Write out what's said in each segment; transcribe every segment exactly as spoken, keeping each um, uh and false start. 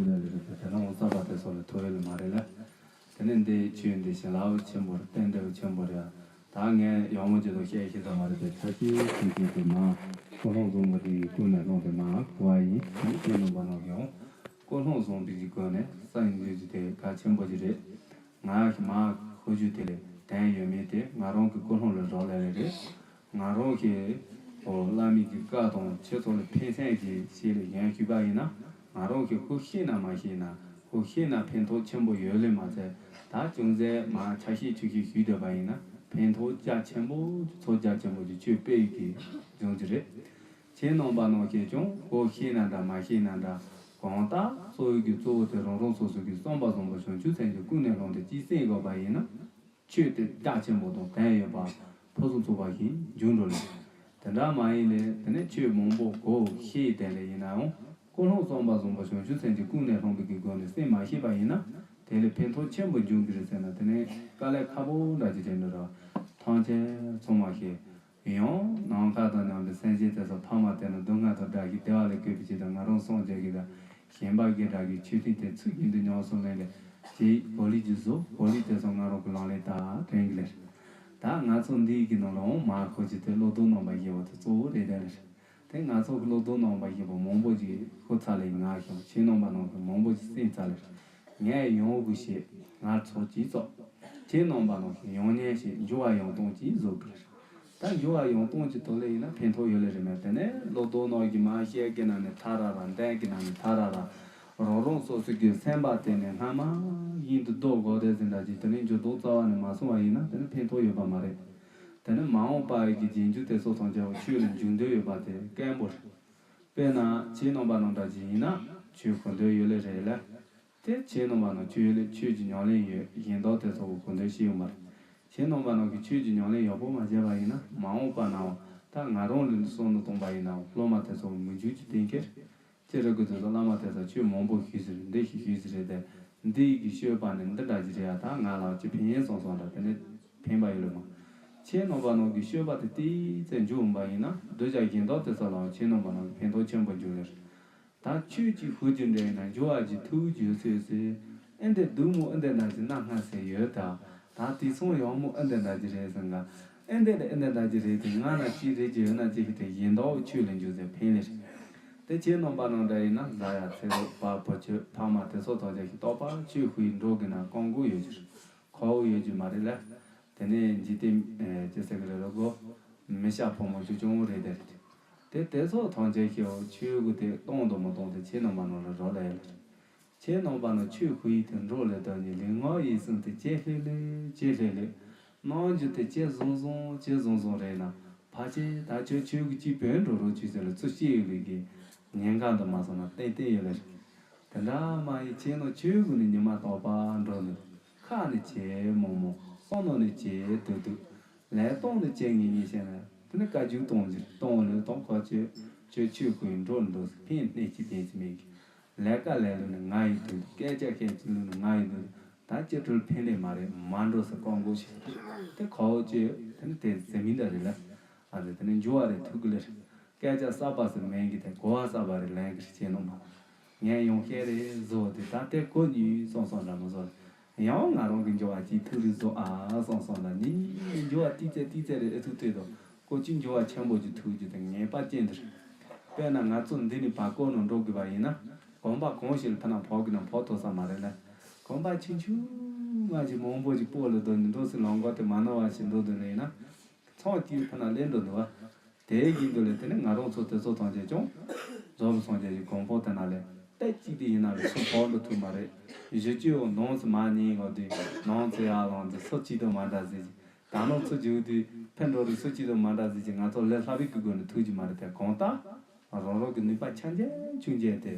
ལས་ལས་རེད་དེ་ལ་འོང་བསམ་པ་དེ་སོགས་ལ་ཐོ་ཡོད་ལ་མ་རེད་ལ། དེ་ནས་འདི་ཆོས་འདི་བྱིན་རླབས་ཆེན་པོ་རེད། རྟེན་འབྲེལ་ཆེན་པོ་རེད། ད་ངས་ཡག་མོ་ཅིག་ཏུ་བཤད་ཤེས་ས་མ་རེད་པས། ཆ་ཤས་ཆུང་ཆུང་དེ་མ་ཀུན་སློང་བཟང་པོ་དེ་ཀུན་ནས་བསླངས་ཏེ་མ་གོ་བ་ཡིན། དེ་ནས་ཁྱེད་རྣམ་པ་རྣམས་ཀྱང་ཀུན་སློང་བཟང་པོའི་སྒོ་ནས་སངས་རྒྱས་རྒྱུ་དེ་གལ་ཆེན་པོ་ཅིག་རེད། ང་ཞིག་མ་ཧོ་རྒྱུ་དེ་ལས་དོན་ཡོད་མེད་དེ་ང་རང་གི་ཀུན་སློང་ལ་རག་ལས་རེད། ང་རང་གི་ཨོ་བླ་མའི་གི་བཀའ་དང་ཆོས་ཚོགས་ལ་ཕན་སེམས་ཀྱི་ཞིག་ལ་ཡང་ཞུས་པ་ཡིན་ན། ང་རང་གི་ཁོ་ཤེས་ན་མ་ཤེས་ན། ཁོ་ཤེས་ན་ཕན་ཐོགས་ཆེན་པོ་ཡོད་ལེ་མ་ཚད། ད་ཅུང་ཟད་མ་ཆ་ཤས་ཆུང་ཤས་ཞུས་བསྡད་པ་ཡིན་ན་ཕན་ཐོགས་རྒྱ་ཆེན་པོ་ཚོགས་རྒྱ་ཆེན་པོ་ཅིག་ཆོས་སྤེལ་གི་སྦྱོང་རྒྱུ་རེད། ཁྱེད་རྣམ་པ་རྣམས་ཀྱིས་ཀྱང་ཁོ་ཤེས་ན་འདྲ་མ་ཤེས་ན་འདྲ། གང་ལྟར་གཙོ་བོ་གི་གཙོ་བོ་དེ་རང་རང་སོ་སོ་གི་བསམ་པ་བཟང་པོ་བྱང་ཆུབ་སེམས་ཀྱི་ཀུན་ནས་བསླངས་ཏེ་ཅིག་སེམས་དགོས་པ་ཡིན་ན། ཆོས་དེ་རྒྱ་ཆེན་པོ་དང་དོན་ཡོད་པ་ཕུན་སུམ་ཚོགས་པ་ཞིག་འབྱུང་འགྲོ་ལེ། དེ་འདྲ་མ་ཡིན་ལས་དེ་ནས་ཆོས་མང་པོ་གོ་ཤེས་དེ་ལས་ཡིན་ནའང་ཀུན་སློང་བསམ་པ་བཟང་པོ་བྱང་ཆུབ་སེམས་ཀྱི་ཀུན་ནས་བསླངས་པའི་གི་སྒོ་ནས་སེམས་མ་ཤེས་པ་ཡིན་ན་དེ་ལས་ཕན་ཐོགས་ཆེན་པོ་འབྱུང་གི་རེད་ཟེར་ན་དེ་ནས་དཀའ་ལས་ཁག་པོ་འདྲ་ཅིག་རེད་འདུག་ར། ཐམས་ཅད་ཚང་མ་ཤེས། ཡང་ནམ་མཁའ་དང་མཉམ་པའི་སེམས་ཅན་དེ་ཚོ་ཕ་མ་དེ་ནི་སྡུག་བསྔལ་དང་བྲལ་ཞིང་བདེ་བ་ལ་བཀོད་པའི་ཆེད་དུ་ང་རང་སངས་རྒྱས་ཀྱི་དང་གཞན་པ་དགེ་དྲག་གི་མཆོད་རྟེན་དེ་ཚུལ་བཞིན་དུ་ཉམས་སུ་ལེན་ལས་ཅེས་གོ་ལི་ཇི་བཟོ་གོ་ལི་དེ་ཚོ་ང་རང་གི་ལག་ལེན་དག་དྲན་གི་ལེར། ད་ང་ཚོ་འདིའི་གི་ནང་ལའང་མ་ཁོ་ཅི་དེ་བློ་སྡོམ་གནང་བ་ཞེས་པ་དེ་གཙོ་བོ་རེད་དེ་ལེར། དེ་ང་ཚོ་གི་བློ་སྡོམ་གནང་བ་ཞེས་པ་མང་པོ་ཅིག་ཤོད་ཚར་ལས་ང་ཞིང་ཁྱེད་རྣམ་པ་རྣམས་ཀྱིས་མང་པོ་ཅིག་གསན་ཚར་ལེར། ངས་ཡོང་དགོས་ཞེས་ང་ཚོ་གཅིག་ཙོག་ཁྱེད་རྣམ་པ་རྣམས་ཀྱིས་ཡོང་ཉན་ཞེས་འགྱུར་བ་ཡོང་སྟངས་ཀྱིས་བཟོ་དགོས། ད་འགྱུར་བ་ཡོང་སྟངས་ཀྱི་ཐོག་ལས་ཡིན་ན་ཕན་ཐོགས་ཡོད་ལེ་རེད་མེད། དེ་ནས་བློ་ལྡོག་ནང་གི་མ་བཤད་ཀྱི་ནང་ནས་ཐ་ར་ར་འདན་གྱི་ནང་ནས་ཐ་ར་ར་རང་རང་སོ་སོ་གི་སེམས་པ་དེ་ནས་སྔ་མ་བཞིན་དུ་ལྡོག་དགོས་རེད་ཟེར་འདྲ་ཅིག་དེ་ནས་འགྱུར་ལྡོག་རྩ་བ་ནས་མ་སོང་བ་ཡིན་ན་དེ་ནས་ཕན་ཐོགས་ཡོད་པ་མ་རེད། དེ་ནས་མ་འོངས་པ་གི་རྗེས་འཇུག་དེ་ཚོ་ཐམས་ཅད་ཆོས་ལ་འཇུག་འདོད་ཡོད་པ་དེ་སྐད་འབོར། དཔེར་ན་ཁྱེད་རྣམ་པ་རྣམས་འདྲ་ཅིག་ཡིན་ན་ཆོས་གོ་འདོད་ཡོད་ལེ་རེད་ལ། དེ་ཁྱེད་རྣམ་པ་རྣམས་ཆོས་ལས་ཆོས་ཀྱི་ཉམས་ལེན་ཡོད་གཞན་དག་དེ་ཚོ་གི་གོ་འདོད་ཞིག་ཡོད་མ་རེད། ཁྱེད་རྣམ་པ་རྣམས་ཀྱིས་ཆོས་ཀྱི་ཉམས་ལེན་ཡག་པོ་མ་བྱས་པ་ཡིན་ན་མ་འོངས་པ་ནའང་ད་ང་རང་ལུས་ནས་བསམ་བློ་གཏོང་པ་ཡིན་ནའང་སློབ་མ་དེ་ཚོ་མི་འཇུག་རྒྱུ་གཏན་འཁེལ། ཅི་རེད་གི་དུས་སུ་བླ་མ་དེ་ཚོ་ཆོས་མང་པོ་ཞུས་ཟེར་འདི་ཞིག་ཞུས་ཟེར་རེད་དེ། འདི་ཡི་གི་སྤྱོད་པ་ནི་འདི་འདྲ་ཞིག་རེད་ཡ། ད་ང་ལ་ཅི་ཕན་ཡིན་སོང་སོང་ལ་དེ་ནས་ཕན་པ་ཡོད་ལ་མ། ཁྱེད་རྣམ་པ་རྣམས་ཀྱི་སྤྱོད་པ་དེ་ཏིག་ཙམ་འཇུག་འོང་པ་ཡིན་ན་གདུལ་བྱ་གཞན་དག་དེ་ཚོ་ལའང་ཁྱེད་རྣམ་པ་རྣམས་ཀྱི་ཕན་ཐོགས་ཆེན་པོ་འབྱུང་ལེར། ད་ཆོས་ཀྱི་ཧུར་གྱིས་འདྲེན་ན་འགྱུར་བ་གྱི་ཐུགས་རྒྱུད་སོས་སོས། ཨེ་འདི་སྡུག་མོ་ཨེ་འདི་འདྲ་ཅིག་གནའ་སྔ་སེ་ཡོད་ད། ད་དེ་སོང་ཡག་མོ་ཨེ་འདི་འདྲ་ཅིག་རེད་ཟེར་འགའ། ཨེ་འདི་ལ་ཨེ་འདི་འདྲ་ཅིག་རེད་དེ་ང་ན་ཅི་རེད་ཅི་ཡོད་ན་ཅི་ཞིག་དེ་ཡིན་མདོག་ཆོས་ལ་འཇུག་ཟེར་ཕན་ལེ་རེད། དེ་ཁྱེད་རྣམ་པ་རྣམས་འདྲ་ཡིན་ན་བཟའ་ཡ་ཚེ་རོགས་པ་བུ་ཆོས་ཕ་མ་དེ་ཚོ་ཐམས་ཅད་ཞིག་རྟོགས་པ་ཆོས་ཧུའི་འགྲོ་གི་ན་ཀོང་གོ་ཡོད་ཅིག་ཁོ་བོ་ཡོད་ཅིག་མ་རེད་ལ། དེ་ནས་འཇིག་རྟེན་ཅི་ཟེར་གི་རེད་ལ་གོ། མི་ཤ་ཕོ་མོ་ཆུང་ཆུང་རེད་དེ་རེད། དེ་དེ་ཚོ་ཐམས་ཅད་ཤེའོ་ཆོས་གོ་དེ་གཏོང་དུ་མི་གཏོང་དེ་ཁྱེད་རྣམ་པ་རྣམས་ལ་རོགས་ལ་ཡ་ལ། ཁྱེད་རྣམ་པ་རྣམས་ཆོས་ཧུའི་དེ་འགྲོ་ལས་དོན་ནི་ལུས་ངག་ཡིད་གསུམ་དེ་ཇེ་ལྷོད་ལྷོད་ཇེ་ལྷོད་ལྷོད། རྣམ་འགྱུར་དེ་ཇེ་བཟང་བཟང་ཇེ་བཟང་བཟང་རེད་ན་ཕལ་ཆེར་ད་ཁྱོད་ཆོས་གོ་གཅིག་བོད་འགྲོ་རོགས་ཆོས་ཟེར་ལ་ཚུར་སྐྱེལ་ཡོད་ལུས་ཀྱི་ཉེན་ཁ་འདུག་མ་སོང་ན་ཏན་ཏན་ཡོད་ལ་རེད། དེ་འདྲ་མ་ཡིན་ཁྱེད་རྣམས་ཆོས་གོ་ནི་ཉི་མ་རྟག་པར་འགྲོ་ནི་ཁ་ནི་ཇེ་མང་མང་བསམ་བློ་ནི་ཇེ་སྡུག་སྡུག་ལས་གཏོང་དུ་བྱེད་ངེས་ངེས་བཤད་ན་དེ་ནི་བཀའ་བརྒྱུད་གཏོང་རྒྱུ་གཏོང་ལོས་གཏོང་ཁོ་ཆོས་ཆོས་ཆོས་ཁོའི་འགྲོ་འགྲོ་ཕན་གནས་ཀྱི་ཕན་གྱི་མེད་ཀྱི་ལས་ཀ་ལས་ལུས་ནི་ང་ཡི་དུས་སྐད་ཆ་བཤད་ཀྱི་ལུས་ནི་ང་ཡི་དུས་ད་ཅི་འགྲུལ་ཕན་ལས་མ་རེད་མ་འགྲོ་ཟེར་ཀོང་གོ་ཞིག་དེ་ཁོ་ཆོས་དེ་ནི་དེ་ཟེར་མི་འདྲ་རེད་ལ་ཨ་རེད་དེ་ནི་འགྱུར་བ་རེད་ཐུག་གི་ལེར། སྐད་ཆ་གསར་པ་ཟེར་མིན་གྱི་དེ་གོ་བ་གསར་པ་རེ་ལེན་གྱི་རེད་ཅེས་གནང་མ། ངས་ཡང་བཤད་རེད་བཟོ་དེ་ད་ལྟའི་གོ་ཉིད་སོང་སོང་འདྲ་མི་བཟོ། ཡང་ང་རང་གི་འགྱུར་བ་ཅིག་ཐུག་རེད་བཟོ་ཨ་སོང་སོང་འདྲ་ཉིད་འགྱུར་བ་ཏིག་ཙེ་ཏིག་ཙེ་རེ་ཨེ་ཐུག་ཐུག་དང་ཀོ་ཅི་འགྱུར་བ་ཆེན་པོ་ཅིག་ཐུག་རྒྱུ་དེ་ངེས་པ་ཅན་དེ་རེད། དཔེར་ན་ང་ཚོ་འདི་ནས་བར་སྐོར་ནང་འགྲོ་དགོས་པ་ཡིན་ན་གོམ་པ་གང་ཞིག་ལ་ཕན་ན་ཕོག་གི་ན་ཕོག་ཐུབ་ས་མ་རེད་ལ། གོམ་པ་ཆུང་ཆུང་མ་ཅིག་མང་པོ་ཅིག་སྤོ་ལ་འགྲོ་ནས་འགྲོ་སྲིད་ལམ་ཁ་དེ་མ་ནོར་བ་ཞིག་འགྲོ་འདུག་ལ་ཡིན་ན། ཚང་གཅིག་ཕ་ན་ལེན་འགྲོ་འདུག་བ། དེའི་བཞིན་དུ་ལས་དེ་ནི་ང་རང་ཚོ་དེ་ཚོ་ཐམས་ཅད་ཀྱང་། རྫོགས་པའི་སངས་རྒྱས་ཀྱི་གོ་འཕང་དེ་ན་ལས་ཏེ་གཅིག་དེ་ཡིན་ན་ལས་སུ་ཕོག་འགྲོ་ཐུབ་མ་རེད། གཞི་བཅུ་འོ་ནང་ཚུ་མ་ཉིན་འོ་དེ་ནང་ཚུ་ཡར་ལངས་ཏེ་སུ་གཅིག་དང་མ་འདྲ་ཟེར་གྱི། ད་ནང་ཚུ་འཇུག་དུས་ཕན་འགྲོ་རེད་སུ་གཅིག་དང་མ་འདྲ་ཟེར་གྱི་ང་ཚོ་ལས་སླ་བའི་གི་སྒོ་ནས་ཐུག་གི་མ་རེད་དེ་གང་ལྟར། རང་རང་གི་ནུས་པ་ཆ་འཇལ་ཆུང་འཇལ་ཏེ།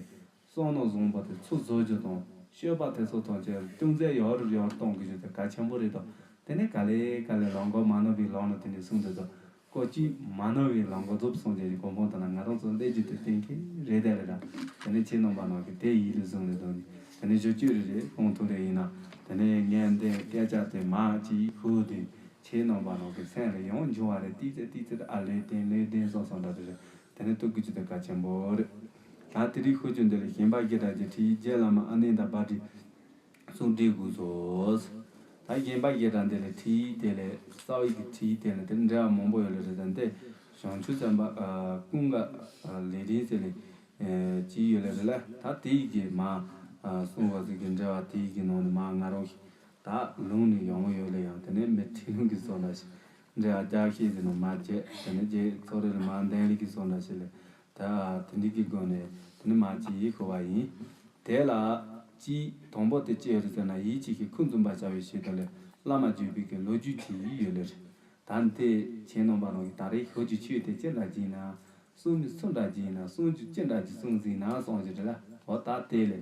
བསམ་མནོ་བཟང་པོ་དེ་ཚུར་བཟོ་རྒྱུ་དང་སྤྱོད་པ་དེ་ཚོ་དང་བཅས་ཅུང་ཟད་ཡར་རུ་ཡར་གཏོང་དགོས་རྒྱུ་དེ་གལ་ཆེན་པོ་རེད་དོ། དེ་ནས་ག་ལེ་ག་ལེ་ལམ་ཁ་མ་ནོར་བའི་ལམ་ལ་དེ་ནས་གསུངས་དེ་ཚོ་ཀོ་ཅི་མ་ནོར་བའི་ལམ་ཁ་རྫོགས་སངས་རྒྱས་ཀྱི་གོ་འཕང་དེ་ན་ང་རང་ཚོ་སླེབས་རྒྱུ་དེ་གཏན་འཁེལ་རེད་དེ་རེད་ལ། དེ་ནས་ཁྱེད་རྣམ་པ་རྣམས་ཀྱིས་དེ་ཡིད་ལ་བཟུང་ནས་དོན་དེ་ནས་བཞི་བཅུ་རེ་རེ་གོང་ཐུག་རེ་ཡིན་ན་དེ་ནས་ངས་འདི་སྐད་ཆ་དེ་མ་ཅིག་ཧུ་དེ་ཁྱེད་རྣམ་པ་རྣམས་ཀྱི་སེམས་ལ་ཡང་འབྱུང་བ་རེད་ཏིག་ཙེ་ཏིག་ཙེ་ཨ་ལེ་ཏན་ལེ་ཏན་སོང་སོང་འདྲ་དེ་རེད། དེ་ནས་ཐུགས་ཀྱི་ཇི་ལྟར་གལ་ཆེན་པོ་རེད། ད་དེ་རིང་ཤོད་རྒྱུ་འདི་ལ་ཞེན་པ་བཞི་སྒྲ་གི་ཁྲིད་ཡིག་རྗེ་བླ་མ་ཨ་ནེ་ཟླ་བྷ་དྲི་གསུང་འགྲེལ་དགོས་སོ། ད་ཞེན་པ་བཞི་སྒྲ་འདི་ལ་ཁྲིད་ཡིག་དེ་ལས་རྩ་བའི་གི་ཁྲིད་ཡིག་དེ་ལ་དེ་འགྲེལ་བ་མང་པོ་ཡོད་ལ་རེད། ད་འདི་བྱང་ཆུབ་སེམས་དཔའ་ཀུན་དགའ་ལས་རིམ་ཟེར་ལས་ཅིག་ཡོད་ལ་རེད་ལ། ད་དེ་ཡི་གི་མ་གསུང་བ་ཟིག་གི་འགྲེལ་བ་དེ་ཡི་གི་ནང་ནས་མ་ང་རང་ད་ལུང་ནས་ཡོང་ཡོད་ལ་ཡང་དེ་ནས་མི་ཁྲིད་ལུང་གི་བཟོ་འདྲ་ཞིག་འདྲ་རྒྱ་ཤེས་ཟིན་ནོ་མ་བྱས། དེ་ནས་རྗེ་ཚོ་རེ་ལ་མ་འདན་ལི་གི་བཟོ་འདྲ་ཞིག་ལས་ད་དེ་འདི་གི་སྒོ་ནས་དེ་ནས་མ་ཅི་ཡིག་ཤོ་བ་ཡིན། དེ་ལ་ཅི་དང་པོ་དེ་ཅི་ཡོད་རེད་ཟེར་ན། ཡིད་ཆེས་ཤིང་ཁུར་འཛིན་པར་བྱ་བའི་ཕྱིར་དུ་ལས་བླ་མ་བརྒྱུད་པའི་གི་ལོ་རྒྱུས་ཅི་ཡོད་ལེ་རེད། ད་འདི་ཁྱེད་རྣམ་པ་རང་གི་ད་རེས་ཤོད་རྒྱུ་ཆོས་དེ་ཅི་འདྲ་ཅིག་ཡིན་ན། གསུང་མི་སུ་འདྲ་ཅིག་ཡིན་ན། གསུང་རྒྱུ་ཅི་འདྲ་ཅིག་གསུང་ཟིན་ན་གསུང་རྒྱུ་རེད་ལ། འོ་ད་དེ་ལས་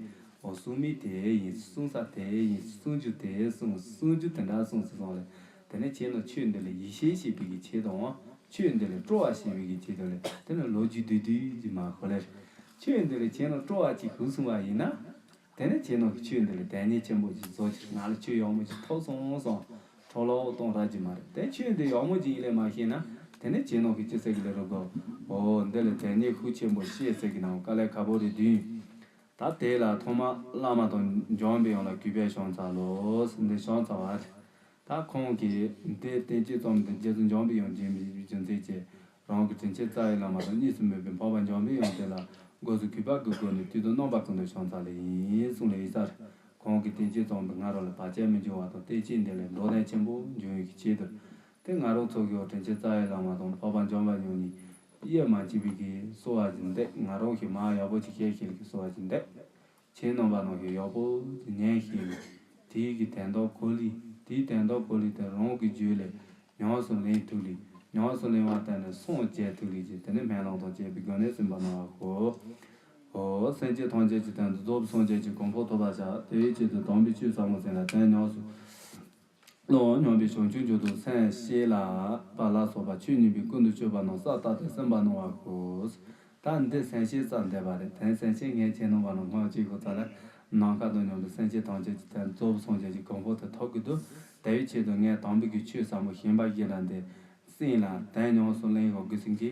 འོ་གསུང་མི་དེ་ཡིན། གསུང་ས་དེ་ཡིན། གསུང་རྒྱུ་དེ་གསུང་། གསུང་རྒྱུ་དེ་འདྲ་གསུང་ཟིན་སོང་ལས། དེ་ནས་ཁྱེད་རྣམས་ཆོས་འདི་ལ་ཡིད་ཆེས་བྱེད་པའི་གི་ཆེད་དང་། ཆོས་འདི་ལ་སྤྲོ་བ་བྱེད་པའི་གི་ཆེད་དུ་ལས་དེ་ནས་ལོ་རྒྱུས་བསྡུས་བསྡུས་ཀྱི་མ་ཤོད་ལེ་རེད། ཆོས་འདི་ལ་ཁྱེད་རྣམས་སྤྲོ་བ་ཅིག་ཤུགས་སོང་བ་ཡིན་ན། དེ་ནས་ཁྱེད་རྣམས་ཀྱིས་ཆོས་འདི་ལ་དལ་གཉེར་ཆེན་པོ་ཅིག་བཟོ་ཕྱིར། ང་ལ་ཆོས་ཡག་མོ་ཅིག་ཐོབ་སོང་སོང་འཕྲོ་བརླག་གཏོང་རག་གི་མ་རེད། དེ་ཆོས་འདི་ཡག་མོ་ཅིག་ཡིན་ལས་མ་ཤེས་ན། དེ་ནས་ཁྱེད་རྣམས་ཀྱིས་ཅི་ཟེར་གི་ལེ་རེད་གོ། འོ་འདི་ལ་དལ་གཉེར་ཤུགས་ཆེན་པོ་བྱེད་ཟེར་གི་ནང་དཀའ་ལས་ཁག་པོ་རེད་དུས། ད་དེ་ལ་ཐོག་མར་བླ་མ་དང་འཇམ་པའི་དབྱངས་ལ་གུས་པས་ཕྱག་འཚལ་ལོ་ཟེར་འདི་ཕྱག་འཚལ་བ་རེད། ད་ཁོང་གིས་འདི་བསྟན་བཅོས་རྩོམ་འདི་རྗེ་བཙུན་འཇམ་པའི་དབྱངས་རྒྱས་པའི་རྒྱུ་མཚན་གྱིས། རང་གི་དྲིན་ཅན་རྩ་བའི་བླ་མ་དང་གཉིས་སུ་མེད་པའི་འཕགས་པ་འཇམ་པའི་དབྱངས་དེ་ལ་སྒོ་གསུམ་གུས་པ་གི་སྒོ་ནས་དུས་དང་རྣམ་པ་ཀུན་ཏུ་ཕྱག་འཚལ་ལེ་ཡིན་གསུངས་ལེ་ཡིན་ས་རེད། ཁོང་གི་བསྟན་བཅོས་རྩོམ་པའི་སྔ་རོལ་ལ་བར་ཆད་མི་འབྱུང་བ་དང་། བསྟན་བཅོས་འདི་ལས་འགྲོ་དོན་ཆེན་པོ་འབྱུང་བའི་ཆེད་དུ། དེ་ང་རང་ཚོ་གི་དྲིན་ཅན་རྩ་བའི་བླ་མ་དང་འཕགས་པ་འཇམ་དཔལ་མཉམ་ཉིད་དབྱེར་མ་མཆིས་པའི་གི་གསོལ་བ་ཞིག་འདེབས། ང་རང་གིས་མ་ཡག་པོ་ཅིག་བཤད་ཤེས་ལེ་གི་གསོལ་བ་ཞིག་འདེབས། ཁྱེད་རྣམ་པ་རྣམས་ཀྱིས་ཡག་པོ་ཉན་ཤེས་ནས། དེའི་གི་དོན་དག་གོ་ལེ། དེའི་དོན་དག་གོ་ལེ་དེ་རང་གི་རྒྱུད་ལ་ཉམས་སུ་ལེན་ཐུབ་ལེ། ཉམས་སུ་ལེན་པ་དེ་ནི་སངས་རྒྱས་ཐུབ་ལེ་ཅེས་དེ་ནི་སྨོན་ལམ་དང་བཅས་པའི་སྒོ་ནས་གསན་པ་གནང་བར་ཞུ། འོ། སེམས་ཅན་ཐམས་ཅད་ཀྱི་དོན་དུ་རྫོགས་པའི་སངས་རྒྱས་ཀྱི་གོ་འཕང་ཐོབ་པར་བྱ། དེའི་ཆེད་དུ་དམ་པའི་ཆོས་ཟབ་མོ་གསན་ལ་དོན་ཉམས་སུ་བླང་སྙམ་པའི་བྱང་ཆུབ་མཆོག་ཏུ་སེམས་བསྐྱེད་ལ་པ་ལ་སོགས་པ་ཆོས་ཉན་པའི་ཀུན་ཏུ་སྤྱོད་པ་རྣམས་ས་བཏགས་ཏེ་གསན་པ་གནང་བར་ཞུ། ད་འདི་སེམས་བསྐྱེད་རྩ་འདེབས་པ་རེད། དེ་སེམས་བསྐྱེད་ངས་ཁྱེད་རྣམ་པ་རྣམས་སྔོན་གཅིག་གོ་ཚ་ལ་ནམ་མཁའ་དང་མཉམ་དུ་སེམས་ཅན་ཐམས་ཅད་ཀྱི་དོན་རྫོགས་པའི་སངས་རྒྱས་ཀྱི་གོ་འཕང་དེ་ཐོབ་དགོས་འདུག་དེའི་ཆེད་དུ་ངས་དམ་པའི་གི་ཆོས་ཟབ་མོ་ཞེན་པ་བཞི་སྒྲ་འདི་གསན་ལ་དོན་ཉམས་སུ་ལེན་དགོས་ཟེར་གི།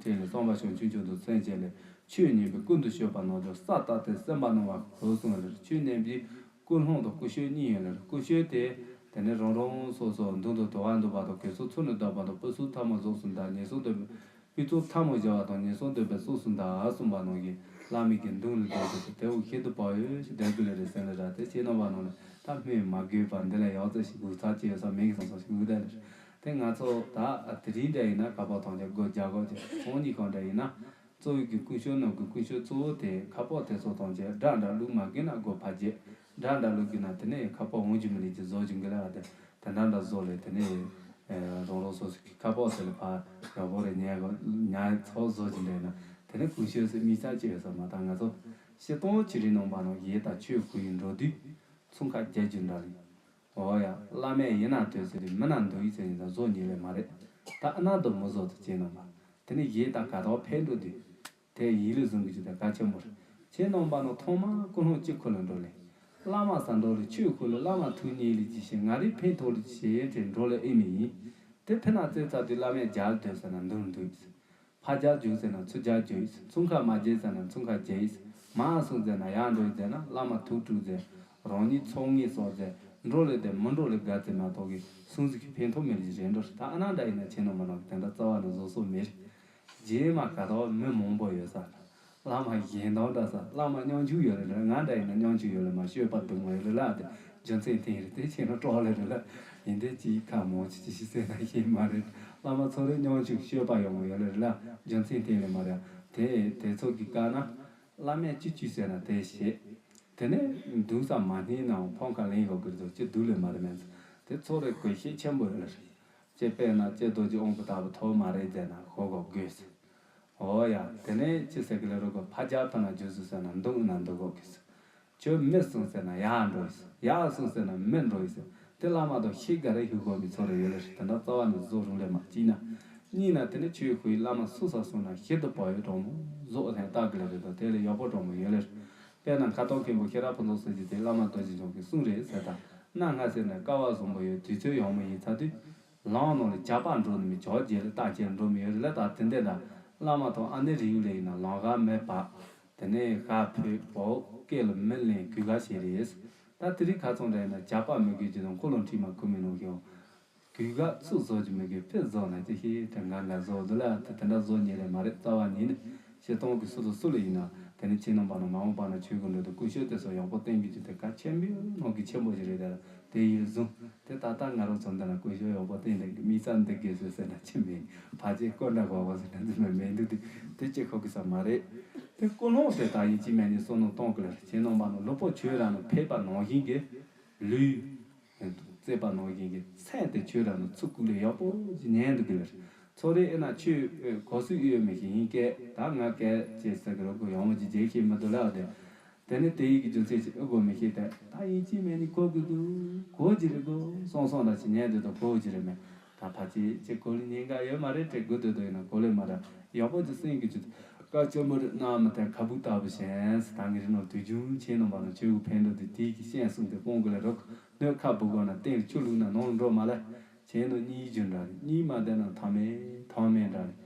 དེ་ལས་གསན་པ་བྱང་ཆུབ་མཆོག་ཏུ་སེམས་བསྐྱེད་ལ་ཆོས་ཉན་པའི་ཀུན་ཏུ་སྤྱོད་པ་རྣམས་ཀྱང་ས་བཏགས་ཏེ་གསན་པ་གནང་བར་ཞུ་གསུངས་པ་རེད། ཆོས་ཉན་པའི་ཀུན་སློང་དང་ཀུན་སྤྱོད་གཉིས་ཡོད་ལ། ཀུན་སྤྱོད་དེ་དེ་ནི་རང་རང་སོ་སོ་མདུན་དུ་དུ་བ་འདུག་པ་དང་། གོས་སོགས་ཚུལ་ནི་བདག་པ་དང་། སྤུ་སོགས་ཐལ་མོ་གཟུགས་སུ་འདག་ཉེས་སོགས་འདོད་པའི་སྤུས་ཚོགས་ཐལ་མོ་སྦྱར་བ་དང་། ཉེས་སོགས་འདོད་པའི་གཟུགས་སུ་འདག་གསུངས་པ་རྣམས་ཀྱིས་བླ་མའི་གི་མདུན་ལ་འདུག་སྟེ་དེ་འོ་ཤིན་ཏུ་བག་ཡོད་ཅིག་བསྡད་དགོས་ལེ་རེད་ཟེར་ལེ་ར། དེ་ཁྱེད་རྣམ་པ་རྣམས་ལ་ད་སྨོས་མ་དགོས་པར་འདི་ལ་ཡག་རྩེ་ཞིག་དགོས་ཚར་ཅི་ཡོད་ས་མེད་གི་བསམ་བསམ་ཞིག་འུ་ད་ལེ་རེད། དེ་ང་ཚོ་ད་དེ་རིང་འདྲ་ཡིན་ན་ཁ་པར་ཐམས་ཅད་སྒོ་རྒྱག་གོ་ཅིག་སང་ཉིན་ཁོང་འདྲ་ཡིན་ན། གཙོ་བོའི་གི་ཀུན་སྤྱོད་ནང་གི་ཀུན་སྤྱོད་གཙོ་བོ་དེ་ཁ་པར་དེ་ཚོ་དང་བཅས་སྒྲ་འདྲ་ལུགས་མ་གོན་ན་སྒོ་ཕར་བརྒྱབ། སྒྲ་འདྲ་ལུགས་གོན་ན་དེ་ནས་ཁ་པར་འོང་རྒྱུ་མི་ལེགས་ཀྱི་བཟོ་རྒྱུ་འགི་ལ་དེ་དེ་འདྲ་འདྲ་བཟོ་ལས་དེ་ནས་རང་རང་སོ་སོ་གི་ཁ་པར་དེ་ལ་ཕར་ཡག་པོ་རེ་ཉལ་གོ་ཉལ་ཚོགས་བཟོ་རྒྱུ་འདྲ་ན་དེ་ནས་ཀུན་སྤྱོད་སེ་མི་ཚ་ཅི་ཡོད་ས་མ། ད་ང་ཚོ་སྤྱིར་བཏང་ཕྱི་རིགས་ནང་པ་ནང་ཡས་དང་ཆོས་གོ་ཡི་འགྲོ་དུས་མཚུངས་ཁ་རྒྱག་རྒྱུ་འདྲ་ལས། འོ་ཡ། བླ་མས་ཡིན་ན་འདོད་ཟེར་དུས་མིན་ན་འདོད་ཡིན་ཟེར་ཡིན་ཙང་བཟོ་ཉེས་ལས་མ་རེད། ད་ཨ་ན་འདོད་མི་བཟོ་དུ་བྱས་ནམ་པ། དེ་ནི་ཡིན་དང་ག་ཐོག་ཕན་འགྲོ་དུས། དེ་ཡིན་ལུགས་བཟུང་གི་ཅི་དང་གལ་ཆེན་པོ་རེད། ཁྱེད་རྣམ་པ་ནང་ཐོག་མར་ཀུན་སློང་གཅིག་ཁུར་ལ་འགྲོ་ལེ། བླ་མ་ས་འགྲོ་ལེ་ཆོས་ཁུར་ལེ་བླ་མ་ཐུགས་མཉེས་ལེ་ཅི་ཞེས་ང་རའི་ཕན་ཐོགས་ལེ་ཅི་ཞེས་དྲན་འགྲོ་ལེ་ཨེ་མི་ཡིན། དེ་ཕན་ན་བཙལ་ཚར་དུས་བླ་མས་རྒྱག་འདོད་ཟེར་ན་འདུག་འདུག་ཕར་རྒྱག་རྒྱུག་ཟེར་ན་ཚུར་རྒྱག་རྒྱུག་ཡིན། མཚུངས་ཁ་མ་རྒྱག་ཟེར་ན་མཚུངས་ཁ་རྒྱག་ཡིན། མར་སོང་ཟེར་ན་ཡར་འགྲོ་ཡིན་ཟེར་ན་བླ་མ་ཐུགས་དཀྲུགས་ཟེར། རང་ཉིད་ཚོགས་ངན་སོགས་ཟེར། འགྲོ་ལེ་དེ་མི་འགྲོ་ལེ་དགའ་ཚེ་མ་གཏོགས་ཀྱི་སུན་ཟིག་གི་ཕན་ཐོགས་མེད་ལེ་རེད་འགྲོ། ད་ཨ་ན་འདྲ་ཡིན་ན་ཁྱེད་རྣམ་པ་རྣམས་ཀྱི་དེ་འདྲ་རྩ་བ་ནས་བཟོ་སྲོལ་མེད། རྗེས་མ་ག་ཐོག་མི་མང་པོ་ཡོད་ས་ལ་བླ་མ་གཞན་དོན་འདྲ་ས་བླ་མ་སྙོམས་འཇུག་ཡོད་རེད་ལ། ང་འདྲ་ཡིན་ན་སྙོམས་འཇུག་ཡོད་ལ་མ་སྤྱོད་པ་སྡུག་མོ་ཡོད་རེད་ལ། དེ་རྒྱུ་མཚན་དེ་རེད། དེ་ཁྱེད་རང་སྤྲོ་ལེ་རེད་ལ། ཡིན་དེ་ཅིག་ཁ་མང་ཆེ་ཅི་ཞིག་ཟེར་ན་ཤེས་མ་རེད། བླ་མ་ཚོ་རེ་སྙོམས་འཇུག་སྤྱོད་པ་ཡོང་གི་ཡོད་ལེ་རེད་ལ། རྒྱུ་མཚན་དེ་ལས་མ་རེད། དེ་དེ་ཚོ་གི་བཀའ་ན་བླ་མས་ཅི་ཅི་ཟེར་ན་དེ་བྱེད། དེ་ནས་འདུག་ས་མ་སྙིང་ནའང་ཕམ་ཁ་ལེན་དགོས་ཀྱི་རེད་དོ། ཅི་སྡུག་ལས་མ་རེད་མེད། དེ་ཚོ་རེ་དགོས་ཤེས་ཆེན་པོ་ཡོད་ལེ་རེད། ཅེས་དཔེར་ན་ལྕེ་རྡོ་རྗེ་དབང་པོ་ལྟ་བུ་ཐོག་མ་རེད་ཟེར་ན་ཤོ་གོ་དགོས་ཟེར། འོ་ཡ། དེ་ནས་ཅི་ཟེར་གི་ལེ་རོ་གོ་ཕ་རྒྱ་ཐ་ན་རྗེས་སུ་ཟེར་ན་འདུག་ན་འདུག་གོ་གི་ཟེར། ཁྱོད་མི་སོང་ཟེར་ན་ཡར་འགྲོ་ཡི་ཟེར། ཡར་སོང་ཟེར་ན་མི་འགྲོ་ཡི་ཟེར། དེ་བླ་མ་དང་ཤེས་ག་རེ་ཞུ་དགོས་མི་ཚོ་རེ་ཡོད་ལེ་རེད། དེ་འདྲ་རྩ་བ་ནས་བཟོ་རུང་ལེ་མ་གཅིག་ན། གཉིས་ན་དེ་ནས་ཆོས་ཞུ་ཡི་བླ་མ་སུ་ས་སོང་ན་ཤིན་ཏུ་བག་ཡོད་གྲོགས་མོ་བཟོ་ལྷན་རྟགས་གི་ལེ་རེད་དོ། དེ་ལས་ཡག་པོ་གྲོགས་མོ་ཡོད་ལེ་རེད། དཔེར་ན་མཁའ་སྟོང་མཁན་པོ་ཤེས་རབ་ཕུན་ཚོགས་ཟེར་གྱི་དེ་བླ་མ་རྡོ་རྗེ་འཆང་གི་གསུང་རེད་ཟེར། ད་གནའ་སྔ་ཟེར་ན་སྐལ་བ་བཟང་པོ་ཡོད། དུས་ཚོད་ཡག་མོ་ཡིན་ཚར་དུས། ལམ་ནང་ལ་ཇག་པ་འགྲོ་ནི་མི་ཇག་རྗེས་ལ་རྟགས་ཅན་འགྲོ་མི་ཡོད་རེད་ལ། ད་དེ་འདྲ་ད་བླ་མ་དང་ཨ་ནེ་རིགས་ལས་ཡིན་ན་ལམ་ཁ་མེད་པ། དེ་ དེ་ནས་ཤ་ཕོ་བོ་སྐེ་ལ་མི་ལེན་གུས་ག་བྱེད་རེད། ད་དེ་རིགས་ཁ་ཚང་འདྲ་ཡིན་ན་ཇག་པ་མི་དགོས་ཀྱི་དང་འཁོར་ལོ་ཁྲིད་མ་ཁུ་མི་ནོ་ཞིང་། གུས་ག་ཚུགས་བཟོ་གྱི་མི་དགོས་ཕེ་བཟོ་ན་ཅི་ཤེས་དེ་ང་ང་བཟོ་འདུག་ལ་དེ་དེ་འདྲ་བཟོ་ཉེ་རེད་མ་རེད། རྩ་བ་ཉིད་ནས་བཤད་སྟངས་ཀྱི་སུ་དང་སུ་ལ་ཡིན་ན་དེ་ནི་ཁྱེད་རྣམ་པ་ནང་མ་འོངས་པ་ན་ཆོས་གོ་འདོད་དུ་ཀུ་ཤོད་དེ་ཚོ་ཡག་པོ་བསྟན་རྒྱུ་ཅིག་དེ་གལ་ཆེན་པོའི་ནང་གི་ཆེན་པོ་ཞིག་རེད། ད་དེ་ཡིན་བཟུང་དེ་ད་ལྟ་ང་རང་ཚོ་འདི་ན་ཀུ་ཤོད་ཡག་པོ་བསྟན་དེ་མི་ཚ་འདི་དགོས་ཟེར་ཟེར་ན་ཅི་མིན་ཕལ་ཆེར་ཀོ་འདྲ་གོ་གོ་ཟེར་ན་འདི་མ་མེད་འདུག་དེ་དེ་ཅི་ཁོ་གི་ས་མ་རེད། དེ་ཀུན་སློང་དེ་ད་ཡིན་གཅིག་མིན་གཉིས་བསམ་བློ་གཏོང་དགོས་ལ་ཁྱེད་རྣམ་པ་ནང་ལོ་པོ་ཆོས་ར་ནང་ཕེབས་པ་ནང་བཞིན་གྱི་ལུས། བརྩེགས་པ་ནང་བཞིན་གྱི་སེམས་དེ་ཆོས་ར་ནང་ཚུགས་ཀུན་ལས་ཡག་པོ་ཞིག་ཉན་འདུག་གི་ལ། ཚོ་རེ་ཨེ་ན་ཆོས་གོ་སུ་ཡོད་མི་ཞིག་ཡིན་སྐད་ད་ང་སྐད་ཅེས་ཟེར་གི་རོ་གོ་ཡང་མོ་ཅིག་རྗེས་ཤེས་མི་འདུག་ལ་དེ། དེ་ནི་དེ་ཡི་གི་རྒྱུ་མཚན་ཞིག་ཨེ་གོ་མི་ཤེས་ཏེ་ད་ཡིན་གཅིག་མིན་གཉིས་གོ་གི་གི་གོ་གི་རེད་གོ་སོང་སོང་ད་ཅི་ཉན་འདུག་ད་གོ་གི་རེད་མེད། ད་ཕ་ཅི་ཅི་གོ་ལི་ཉེན་ཁ་ཡོད་མ་རེད་དྲེ་གོ་འདོད་དོ་ཡིན་ན་གོ་ལེ་མ་ར་ཡག་པོ་ཅིག་སེང་གི་ཅི་ཀ་ཅོ་མོ་རེད་ན་མི་ཐན་ཁ་བུ་ལྟ་བུ་ཞན་ད་ངི་རི་ནོ་དུས་རྒྱུན་ཆེན་ནོ་མ་ནོ་ཆོས་གི་ཕན་འདོད་དེ་དེའི་གི་ཤན་གསུངས་ཏེ་སྤོང་གི་ལ་རོག་སྣོད་ཁ་བུ་གོ་ན་སྟེང་ཆུ་བླུགས་ན་ནོར་འགྲོ་མ་ལ། ཆེན་ནོ་གཉིས་རྒྱུ་འདྲ་གཉིས་མ་བསྡད་ན་ཐ་མེད་ཐ་མེད་འདྲ་རེད།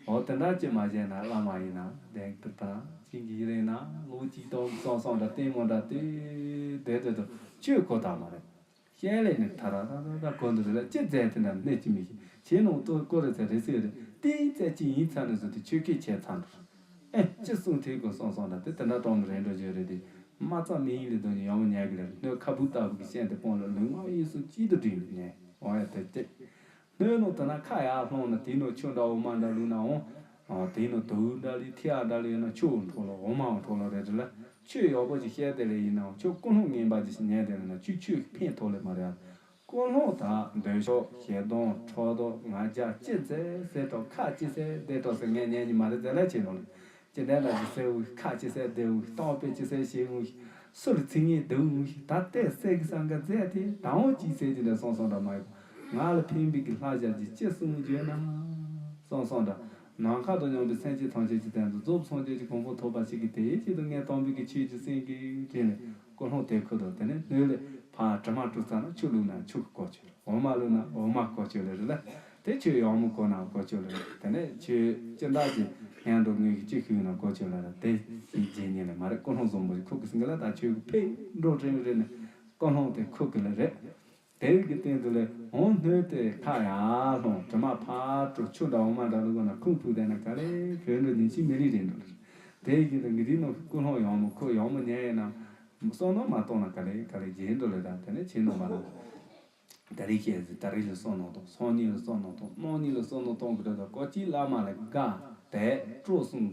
འོ་དེ་འདྲ་ཅི་མ་བྱས་ན་བླ་མ་ཡིན་ན་བདེན་པར་ཕ་ཅིང་གི་རེད་ན་ལོ་གཅིག་སྟོང་སོང་སོང་འདྲ་ལྟད་མོ་འདྲ་དེ་བསྡད་དེ་དུ་ཆོས་གོ་ད་མ་རེད། ཤན་ལས་ནི་ཐ་ར་ར་ར་ར་གོ་འདུག་རེད་ལ་ཅི་མཛད་དེ་འདྲ་གནས་ཀྱི་མི་ཤེས་ཆེན་ནོ་ཏོ་ཀོ་རེ་ཚ་རེ་སེ་རེད་དེ་ཡིན་ཚད་ཅི་ཡིན་ཚ་ནི་བཟོ་དེ་ཆོས་སྐད་ཆད་ཚ་འདུག་ཨེ་ཅི་གསུང་དེ་གོ་སོང་སོང་འདྲ་དེ་དེ་འདྲ་གཏོང་མི་རེད་འགྲོ་བརྗོད་རེད་དེ། མ་རྩ་མི་ཡིན་ལས་དོན་ཡང་མ་ཉལ་གི་ལ་སྣོད་ཁ་བུ་ལྟ་བུ་གི་ཤན་དེ་སྤོང་ལ་ལུས་ངག་ཡིད་གསུམ་གཅིག་ཏུ་སྒྲིལ་ནས་ཉལ་འོང་ཡ་དེ་སྐད། སྣོད་ནང་དུ་ན་ཁ་ཡར་ལྷུང་ན་དེའི་ནང་ཆུ་འདྲ་འོ་མ་འདྲ་བླུགས་ན་འོང་། དེའི་ནང་དུག་འདྲ་ལས་ཐི་ཡ་འདྲ་ལས་ཡོད་ན་ཆུ་འོང་འཕྲོ་ལ་འོ་མ་འོང་འཕྲོ་ལ་རེད་དེ་ལ་ཆོས་ཡག་པོ་ཅིག་བཤད་དེ་ལས་ཡིན་ནའང་ཆོས་ཀུན་སློང་ངན་པ་ཅིག་ཉལ་དེ་ལ་ན་ཆུ་ཆོས་ཕན་ཐོགས་ལས་མ་རེད། ཀུན་སློང་དང་འདོད་ཕྱོགས་ཞེ་སྡང་ཕྲག་དོག་ང་རྒྱལ་ཅི་མཛད་ཟེར་གྲོགས་ཁ་ཅི་ཟེར་བསྡད་གྲོགས་ཟེར་ངས་ཉན་གྱི་མ་རེད་ཟེར་ལ་བྱེད་རོགས་ལ། ཅི་འདྲ་ལ་ཅི་ཟེར་འུ་ཁ་ཅི་ཟེར་བསྡད་འུ་སྟོང་པའི་ཅི་ཟེར་ཞེས་འུ་སུ་ལ་ཚིག་ངན་འདུག་འུ་ད་ལྟའི་སད་ཀྱི་སང་ག་མཛད་དེ་དང་འོ་ཅི་ཟེར་ཅི་འདྲ་སོང་སོང་འདྲ་མ་ཡོང་ང་ལ་ཕན་པའི་གི་ལྷ་ཞག་ཅི་ཅི་གསུང་བརྗོད་ན་སོང་སོང་འདྲ། ནམ་མཁའ་དང་མཉམ་པའི་སེམས་ཅན་ཐམས་ཅད་ཀྱི་དོན་དུ་རྫོགས་སངས་རྒྱས་ཀྱི་གོ་འཕང་ཐོབ་པ་ཞིག་གི་དེའི་ཆེད་དུ་ངས་དམ་པའི་གི་ཆོས་ཀྱི་སེམས་ཀྱི་དྲིན་ལས་ཀུན་སློང་དེ་ཁུར་དང་དེ་ནས་སྣོད་ལས་ཕར་དྲི་མ་དྲུག་ཚར་ན་ཆུ་བླུགས་ན་ཆུ་གི་གོ་ཆོད། འོ་མ་བླུགས་ན་འོ་མ་གོ་ཆོད་ལེ་རེད་ལ། དེ་ཆོས་ཡག་མོ་གོ་ན་གོ་ཆོད་ལེ་རེད། དེ་ནས་ཆོས་ཅི་འདྲ་ཅིག་སྙན་སྒྲོན་དངོས་ཀྱི་ཅི་ཤུགས་ན་གོ་ཆོད་ལེ་རེད། དེ་ཞིག་རྗེས་ཉིན་ལས་མ་རེད། ཀུན་སློང་བཟང་པོ་ཞིག་ཁུག་གི་སིང་གི་ལ་ད་ཆོས་ཀྱི་ཕན་འགྲོ་དྲན་གི་རེད་ནས་ཀུན་སློང་དེ་ཁུག་གི་ལེ་རེད། དེ་གི་སྟེང་དུ་ལས་འོང་སྣོད་དེ་ཁ་ཡར་ལྷུང་དྲི་མ་ཕར་དྲུག་ཆུ་འདྲ་འོ་མ་འདྲ་ལུག་ན་ཁུང་ཕུག་དེ་ན་ག་ལེ་བོད་འགྲོ་ཉིན་ཤིང་མི་རིགས་རེད་འགྲོ་ལེ། དེ་གི་དང་གི་རིགས་ནང་ཀུན་སློང་ཡག་མོ་ཁུག་ཡག་མོ་ཉལ་ཡིན་ན། བསམ་བློ་མ་གཏོང་ན་ག་ལེ་ག་ལེ་རྗེས་འགྲོ་ལེ་ད་དེ་ནས་ཆེན་ནོ་མ་ལ། ད་རེས་བཤད་ཟིན་ད་རེས་ལ་བསམ་བློ་གཏོང་སང་ཉིན་ལ་བསམ་བློ་གཏོང་གནངས་ཉིན་ལ་བསམ་བློ་གཏོང་གི་རེད་ད་ཀོ་ཅི་བླ་མ་ལ་དགའ་དད་སྤྲོ་གསུམ།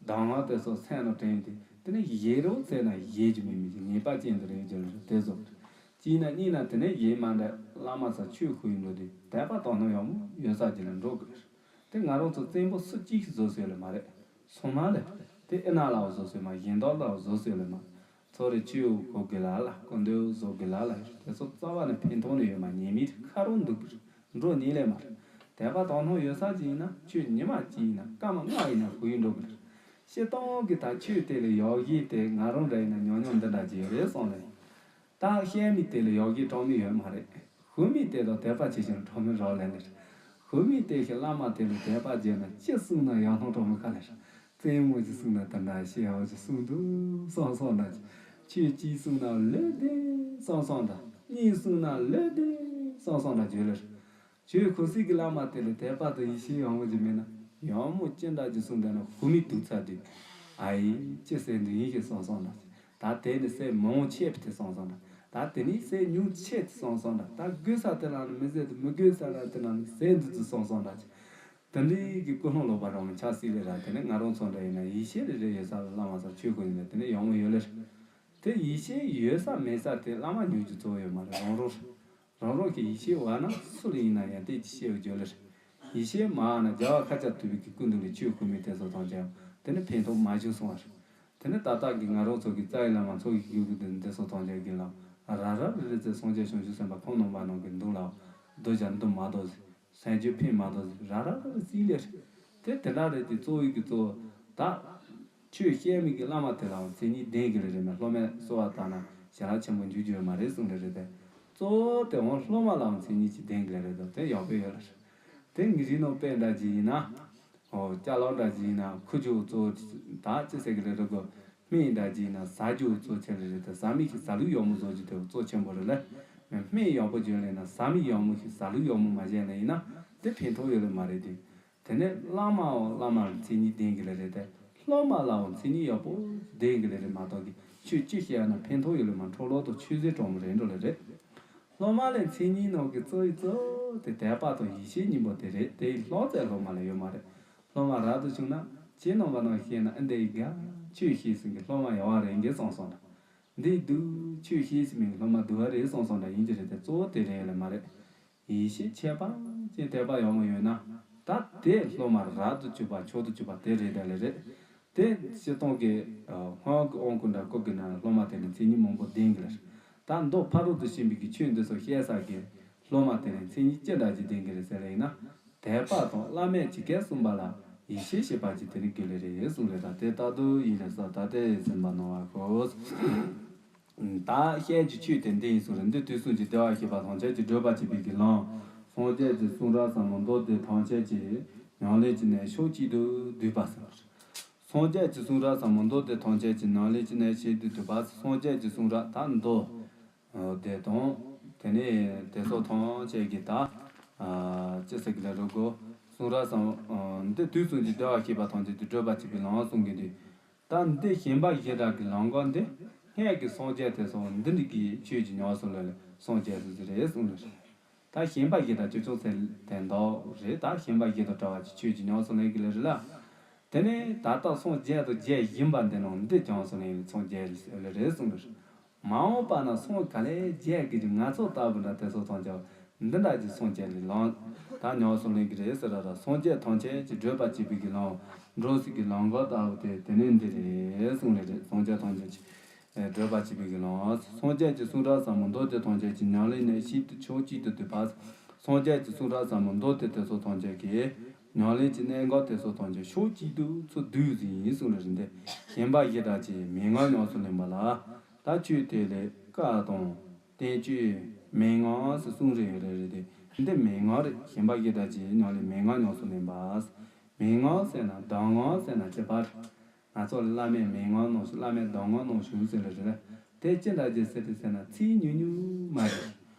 གདམས་ངག་དེ་ཚོ་སེམས་ནང་དྲན་ཡོད་དེ་དེ་ནས་ཡེ་རོ་ཚེ་ན་ཡེ་རྒྱུ་མེད་མི་ཅིག་ངེས་པ་ཅན་དུ་རེད་རྒྱུ་ལ་དེ་ཚོ་གཅིག་ན་གཉིས་ན་དེ་ནས་ཡེ་མ་འདྲ་བླ་མ་ཚ་ཆོས་ཁུ་ཡིན་འགྲོ་དེ་དད་པ་དང་སྣང་ཡག་མོ་ཡོད་ས་ཅིག་ལ་འགྲོ་དགོས་རེད། དེ་ང་རང་ཚོ་བཙན་པོ་སུ་གཅིག་བཟོ་སྲོལ་ལ་མ་རེད། ཚང་མ་ལ་དེ་ཨེ་ན་ལའོ་བཟོ་སྲོལ་མ་གཞན་དག་ལའོ་བཟོ་སྲོལ་ལ་མ། ཚོ་རེ་ཆུ་བོ་གོ་དགོས་ལ་ལ་སྐུ་མདོག་བཟོ་དགོས་ལ་ལ་དེ་ཚོ་རྩ་བ་ནས་ཕན་ཐོགས་ནས་ཡོད་མ་ཉེས་མིད་ཁ་རོག་འདུག་གི་རེད། འགྲོ་ཉིན་ལས་མ་རེད། དད་པ་དག་སྣང་ཡོད་ས་ཅིག་ཡིན་ན་ཆོས་ཉི་མ་གཅིག་ཡིན་ན་སྐར་མ་ལྔ་ཡིན་ན་གོ་ཡི་འགྲོ་གི་རེད། སྤྱིར་བཏང་གི་ད་ཆོས་དེ་ལས་ཡག་གི་དེ་ང་རང་འདྲ་ཡིན་ན་ཉོ་ཉོ་འདི་འདྲ་ཅིག་ཡོད་རེད་སོང་ལེ། ད་བཤད་མི་དེ་ལས་ཡག་གི་གྲོགས་མི་ཡོད་མ་རེད། ཧུ་མི་དེ་དང་དད་པ་ཆེ་ཞིང་གྲོགས་མི་རག་ལེ་ལེ་རེད། ཧུ་མི་དེ་ཞིག་བླ་མ་དེ་ལས་དད་པ་བརྗོད་ན་ཅི་གསུང་ན་ཡང་སྣང་གྲོགས་མི་ཁ་ལེ་རེད། རྩེད་མོ་ཅིག་གསུང་ན་དེ་འདྲ་ཤེས་ཡག་ཅིག་གསུང་འདུག་སོང་སོང་འདྲ་ཅིག་ཆོས་གཅིག་གསུང་ན་ལོས་བདེ་སོང་སོང་འདྲ་གཉིས་གསུང་ན་ལོས་བདེ་སོང་སོང་འདྲ་བརྗོད་ལེ་རེད། ཆོས་ཁོ་སྲིད་ཀྱི་བླ་མ་དེ་ལ་དད་པ་དང་ཡིད་ཆེས་ཡོང་བ་ཅིག་མེད་ན་ཡང་མོ་ཅི་འདྲ་ཅིག་གསུངས་བསྡད་ན་ཧུ་མི་སྡུག་ཚ་དུས་ཨ་ཡི་ཅི་ཟེར་འདི་ཡིན་ཞེས་སོང་སོང་འདྲ། ད་དེ་ནི་ཟས་མང་ཆེ་བ་དེ་སོང་སོང་འདྲ། ད་དེ་ནི་ཟས་ཉུང་ཆེ་དེ་སོང་སོང་འདྲ། ད་དགོས་ས་དེ་ལ་ནི་མི་ཟས་དེ་མི་དགོས་ས་ལ་དེ་ལ་ནི་ཟས་འདི་ཚོ་སོང་སོང་འདྲ་ཅིག་དེ་འདྲའི་གི་ཀུན་སློང་ལོག་པ་རང་ཆགས་སྲིད་ལེ་ར། དེ་ནི་ང་རང་ཚོ་འདྲ་ཡིན་ན་ཡིད་ཆེས་རེ་རེ་ཡོད་ས་ལ་བླ་མ་ཚོ་ཆོས་གོ་ཡིན་ལ་དེ་ནི་ཡོང་མོ་ཡོད་ལེ་རེད། དེ་ཡིད་ཆེས་ཡོད་ས་མེད་ས་དེ་བླ་མ་ཉོ་རྒྱུ་གཙོ་བོ་ཡོད་མ་རེད། རང་རང་རེད། རང་རང་གི་ཡིད་ཆེས་བ་ན་སུ་ལ་ཡིན་ན་ཡང་དེ་ཅི་ཤེས་བརྗོད་ལེ་རེད། ཡིད་ཆེས་མ་བ་ན་རྒྱལ་བ་ཁ་ཆ་ཐུབ་པའི་གི་སྐུ་མདུན་ལ་ཆོས་ཁུར་མི་དེ་ཚོ་ཐམས་ཅད་དེ་ནི་ཕན་ཐོགས་མ་བྱུང་སོང་བ་རེད། དེ་ནི་ད་ལྟ་གི་ང་རང་ཚོ་གི་རྩ་བའི་བླ་མ་ཚོ་གི་གི་གུ་དེ་འདི་ཚོ་ཐམས་ཅད་གི་ལ་ར་ར་རི་རི་ཚེ་སངས་རྒྱས་བྱང་ཆུབ་སེམས་དཔའ་ཁོང་རྣམ་པ་རྣམས་ཀྱི་མདུན་ལ་རྡོ་རྒྱ་འདུ་མ་དོ་ཟེར། སེམས་རྒྱུད་ཕན་མ་དོ་ཟེར་ར་ར་རི་རི་རྩིས་ལེ་རེད། དེ་དེ་འདྲ་རེད་དེ་གཙོ་བོའི་གི་གཙོ་བོ་ད། ཆོས་བཤད་མི་གི་བླ་མ་དེ་ལའང་མཚན་ཉིད་ལྡན་གི་རེད་མེད་སློབ་མས་གསོལ་བ་བཏབ་ན་ཞལ་ལག་ཆེན་པོ་འཇུ་རྒྱུ་ཡོད་མ་རེད་གསུངས་རེད་རེད་དེ། གཙོ་བོ་དེ་འོང་སློབ་མ་ལའང་མཚན་ཉིད་ཅིག་ལྡན་གི་རེད་དོ་དེ་ཡག་པོ་ཡོད་ལ་རེད། དེ་ངི་རིགས་ནང་དཔེ་འདྲ་ཅིག་ཡིན་ན། ཨོ་ཅ་ལག་འདྲ་ཅིག་ཡིན་ན་ཁུ་རྒྱུ་གཙོ། ད་ཅི་ཟེར་གི་རེད་རེད་གོ། སྨན་འདྲ་ཅིག་ཡིན་ན་ཟ་རྒྱུ་གཙོ་ཆེ་རེད་རེད། ད་ཟ་མི་ཞིག་ཟ་ལུགས་ཡག་མོ་བཟོ་རྒྱུ་དེ་གཙོ་ཆེན་པོ་རེད་ལ། སྨན་ཡག་པོ་བྱུང་ལས་ན་ཟ་མི་ཡག་མོ་ཞིག་ཟ་ལུགས་ཡག་མོ་མ་བྱས་ན་ཡིན་ན་དེ་ཕན་ཐོགས་ཡོད་ལེ་མ་རེད་དེ། དེ་ནས་བླ་མའང་བླ་མར་མཚན་ཉིད་ལྡན་གི་ལེ་རེད་དེ། སློབ་མ་ལའང་མཚན་ཉིད་ཡག་པོ་ལྡན་གི་ལེ་རེད་མ་གཏོགས་གི་ཆོས་ཅི་བཤད་ན་ཕན་ཐོགས་ཡོད་ལེ་མ། འཕྲོ་བརླག་དང་ཆོས་ཟད་གྲོགས་མོ་རེད་འགྲོ་ལེ་རེད། སློབ་མ་ལས་མཚན་ཉིད་ནང་གི་གཙོ་བོའི་གཙོ་བོ་དེ་དད་པ་དང་ཡིད་ཆེས་གཉིས་པོ་དེ་རེད། དེ་ཡི་ལྷག་ཙམ་སློབ་མ་ལ་ཡོད་མ་རེད། སློབ་མ་རབ་ཏུ་བྱུང་ན་ཁྱེད་རྣམ་པ་རྣམས་ཤེས་ན་ཨ་འདི་ཡི་ག་ཆོས་ཤེས་ཟིན་གི་སློབ་མ་ཡག་པ་རེད་འགའི་སོང་སོང་འདྲ། འདི་སྡུག་ཆོས་ཤེས་ཟིན་མིན་གི་སློབ་མ་སྡུག་པ་རེད་སོང་སོང་འདྲ་ཡིན་གྱི་རེད་དེ། གཙོ་བོ་དེ་རེད་ལེ་མ་རེད། ཡིད་ཆེས་ཁྱད་པར་ཅན་དད་པ་ཡག་མོ་ཡོད་ན་ད་དེ་སློབ་མ་རབ་ཏུ་གྱུར་པ་མཆོག་ཏུ་གྱུར་པ་དེ་རེད་ད་ལེ་རེད། དེ་སྤྱིར་བཏང་གི་སྔགས་ཀྱི་དབང་བསྐུར་འདྲ་བསྐུར་གི་ན་སློབ་མ་དེ་ལ་མཚན་ཉིད་མང་པོ་ལྡན་གི་ལེ། ད་མདོ་ཕ་རོལ་ཏུ་ཕྱིན་པའི་གི་ཆོས་འདི་ཚོ་བཤད་ས་གི་སློབ་མ་དེ་ལ་མཚན་ཉིད་ཅི་འདྲ་ཅིག་ལྡན་གི་རེད་ཟེར་ལེ་ཡིན་ན། དད་པ་དང་བླ་མས་ཇི་སྐད་གསུངས་པ་ལ་ཡིད་ཆེས་བྱེད་པ་ཅིག་དེ་ནི་དགེ་ལེགས་རེད་གསུངས་རེད། ད་དེ་ལྟར་དུ་ཡིན་ལེ་ས་ད་དེ་ཟིན་པ་གནང་བ་གོ། ད་ཤེས་ཀྱི་ཆོས་དེ་འདི་ཡིན་གསུངས་རེད། འདི་དུས་གསུམ་གྱི་བདེ་བར་གཤེགས་པ་ཐམས་ཅད་ཀྱིས་བགྲོད་པར་བྱེད་པའི་གི་ལམ། སངས་རྒྱས་ཀྱི་གསུང་རབ་ཟབ་མོ་མདོ་སྡེ་ཐམས་ཅད་ཀྱི་ཉམས་ལེན་གྱི་གནས་ཕྱོགས་གཅིག་ཏུ་བསྡུས་པ་ཟེར། སངས་རྒྱས་ཀྱི་གསུང་རབ་ཟབ་མོ་མདོ་སྡེ་ཐམས་ཅད་ཀྱི་ཉམས་ལེན་གྱི་གནས་ཕྱོགས་གཅིག་ཏུ་བསྡུས་པ། སངས་རྒྱས་ཀྱི་གསུང་རབ་ད་མདོ་སྡེ་དང་དེ་ནས་དེ་སོགས་ཐམས་ཅད་ཀྱི་ད་ཅི་ཟེར་གི་ལ་རུ་གོ། གསུང་རབ་ཟབ་འདི་དུས་གསུམ་གྱི་བདེ་བར་གཤེགས་པ་ཐམས་ཅད་ཀྱིས་བགྲོད་པར་བྱེད་པའི་ལམ་གསུང་གི་འདུག་ད་འདི་ཞེན་པ་བཞི་དག་གི་ལམ་ཁ་འདི་སྔས་ཀྱི་སངས་རྒྱས་དེ་ཚོ་འདི་འདྲ་གི་ཆོས་ཀྱི་ཉམས་སུ་ལེན་ལ་སངས་རྒྱས་སུ་ཟེར་རེད་གསུངས་ལ། ད་ཞེན་པ་བཞི་དག་ཅི་ཕྱོགས་ཚེ་དན་དག་རེད། ད་ཞེན་པ་བཞི་དང་བྲལ་བ་ཀྱི་ཆོས་ཀྱི་ཉམས་སུ་ལེན་གི་ལེ་རེད་ལ། དེ་ནས་ད་ལྟ་སངས་རྒྱས་དང་མཇལ་བཞིན་པ་འདི་རྣམས་འདི་ཉམས་སུ་ལེན་ལ་སངས་རྒྱས་ལེ་རེད་གསུངས་ལ། མ་འོངས་པ་ན་སངས་ག་ལས་རྒྱས་ཀྱི་ང་ཚོ་ལྟ་བུ་འདྲ་དེ་ཚོ་ཐམས་ཅད་འདི་འདྲ་གྱི་སངས་རྒྱས་ལས་ལམ་ད་ཉམས་སུ་ལེན་གྱི་རེད་ཟེར་ར་ར། སངས་རྒྱས་ཐམས་ཅད་ཀྱིས་བགྲོད་པར་བྱེད་པའི་གི་ལམ། འགྲོ་སྲིད་ཀྱི་ལམ་ཁ་ལྟ་བུ་དེ་དེ་ནས་འདི་རེད་གསུངས་ལེ་རེད། སངས་རྒྱས་ཐམས་ཅད་ཀྱིས་བགྲོད་པར་བྱེད་པའི་གི་ལམ། སངས་རྒྱས་ཀྱི་གསུང་རབ་ཟབ་མོ་མདོ་སྡེ་ཐམས་ཅད་ཀྱི་ཉམས་ལེན་གནས་གཅིག་ཏུ་ཕྱོགས་གཅིག་ཏུ་བསྡུས་པ། སངས་རྒྱས་ཀྱི་གསུང་རབ་ཟབ་མོ་མདོ་སྡེ་དེ་ཚོ་ཐམས་ཅད་ཀྱི་ཉམས་ལེན་གྱི་གནད་འགག་དེ་ཚོ་ཐམས་ཅད་ཕྱོགས་གཅིག་ཏུ་ཚུར་བསྡུས་ཟིན་ཡིན་གསུངས་ལེ་རེད། འདི་ཞེན་པ་བཞི་དག་གི་མན་ངག་ཉམས་སུ་ལེན་པ་ལ། ད་ཆོས་དེ་ལས་བཀའ་དང་བསྟན་བཅོས་མན་ངག་ཟེར་གསུང་རེ་ཡོད་རེད་རེད་དེ། འདི་མན་ངག་རེད། ཞེན་པ་བཞི་དག་གི་ཉམས་ལེན་མན་ངག་ཉམས་སུ་ལེན་པ། མན་ངག་ཟེར་ན་གདམས་ངག་ཟེར་ན་ཅི་པར། ང་ཚོ་ལ་བླ་མས་མན་ངག་གནང་ཞུ། བླ་མས་གདམས་ངག་གནང་ཞུ་ཟེར་ལེ་རེད། དེ་ཅི་འདྲ་ཅིག་ཟེར་ཏེ་ཟེར་ན་ཚིག་ཉུང་ཉུང་མ་རེད།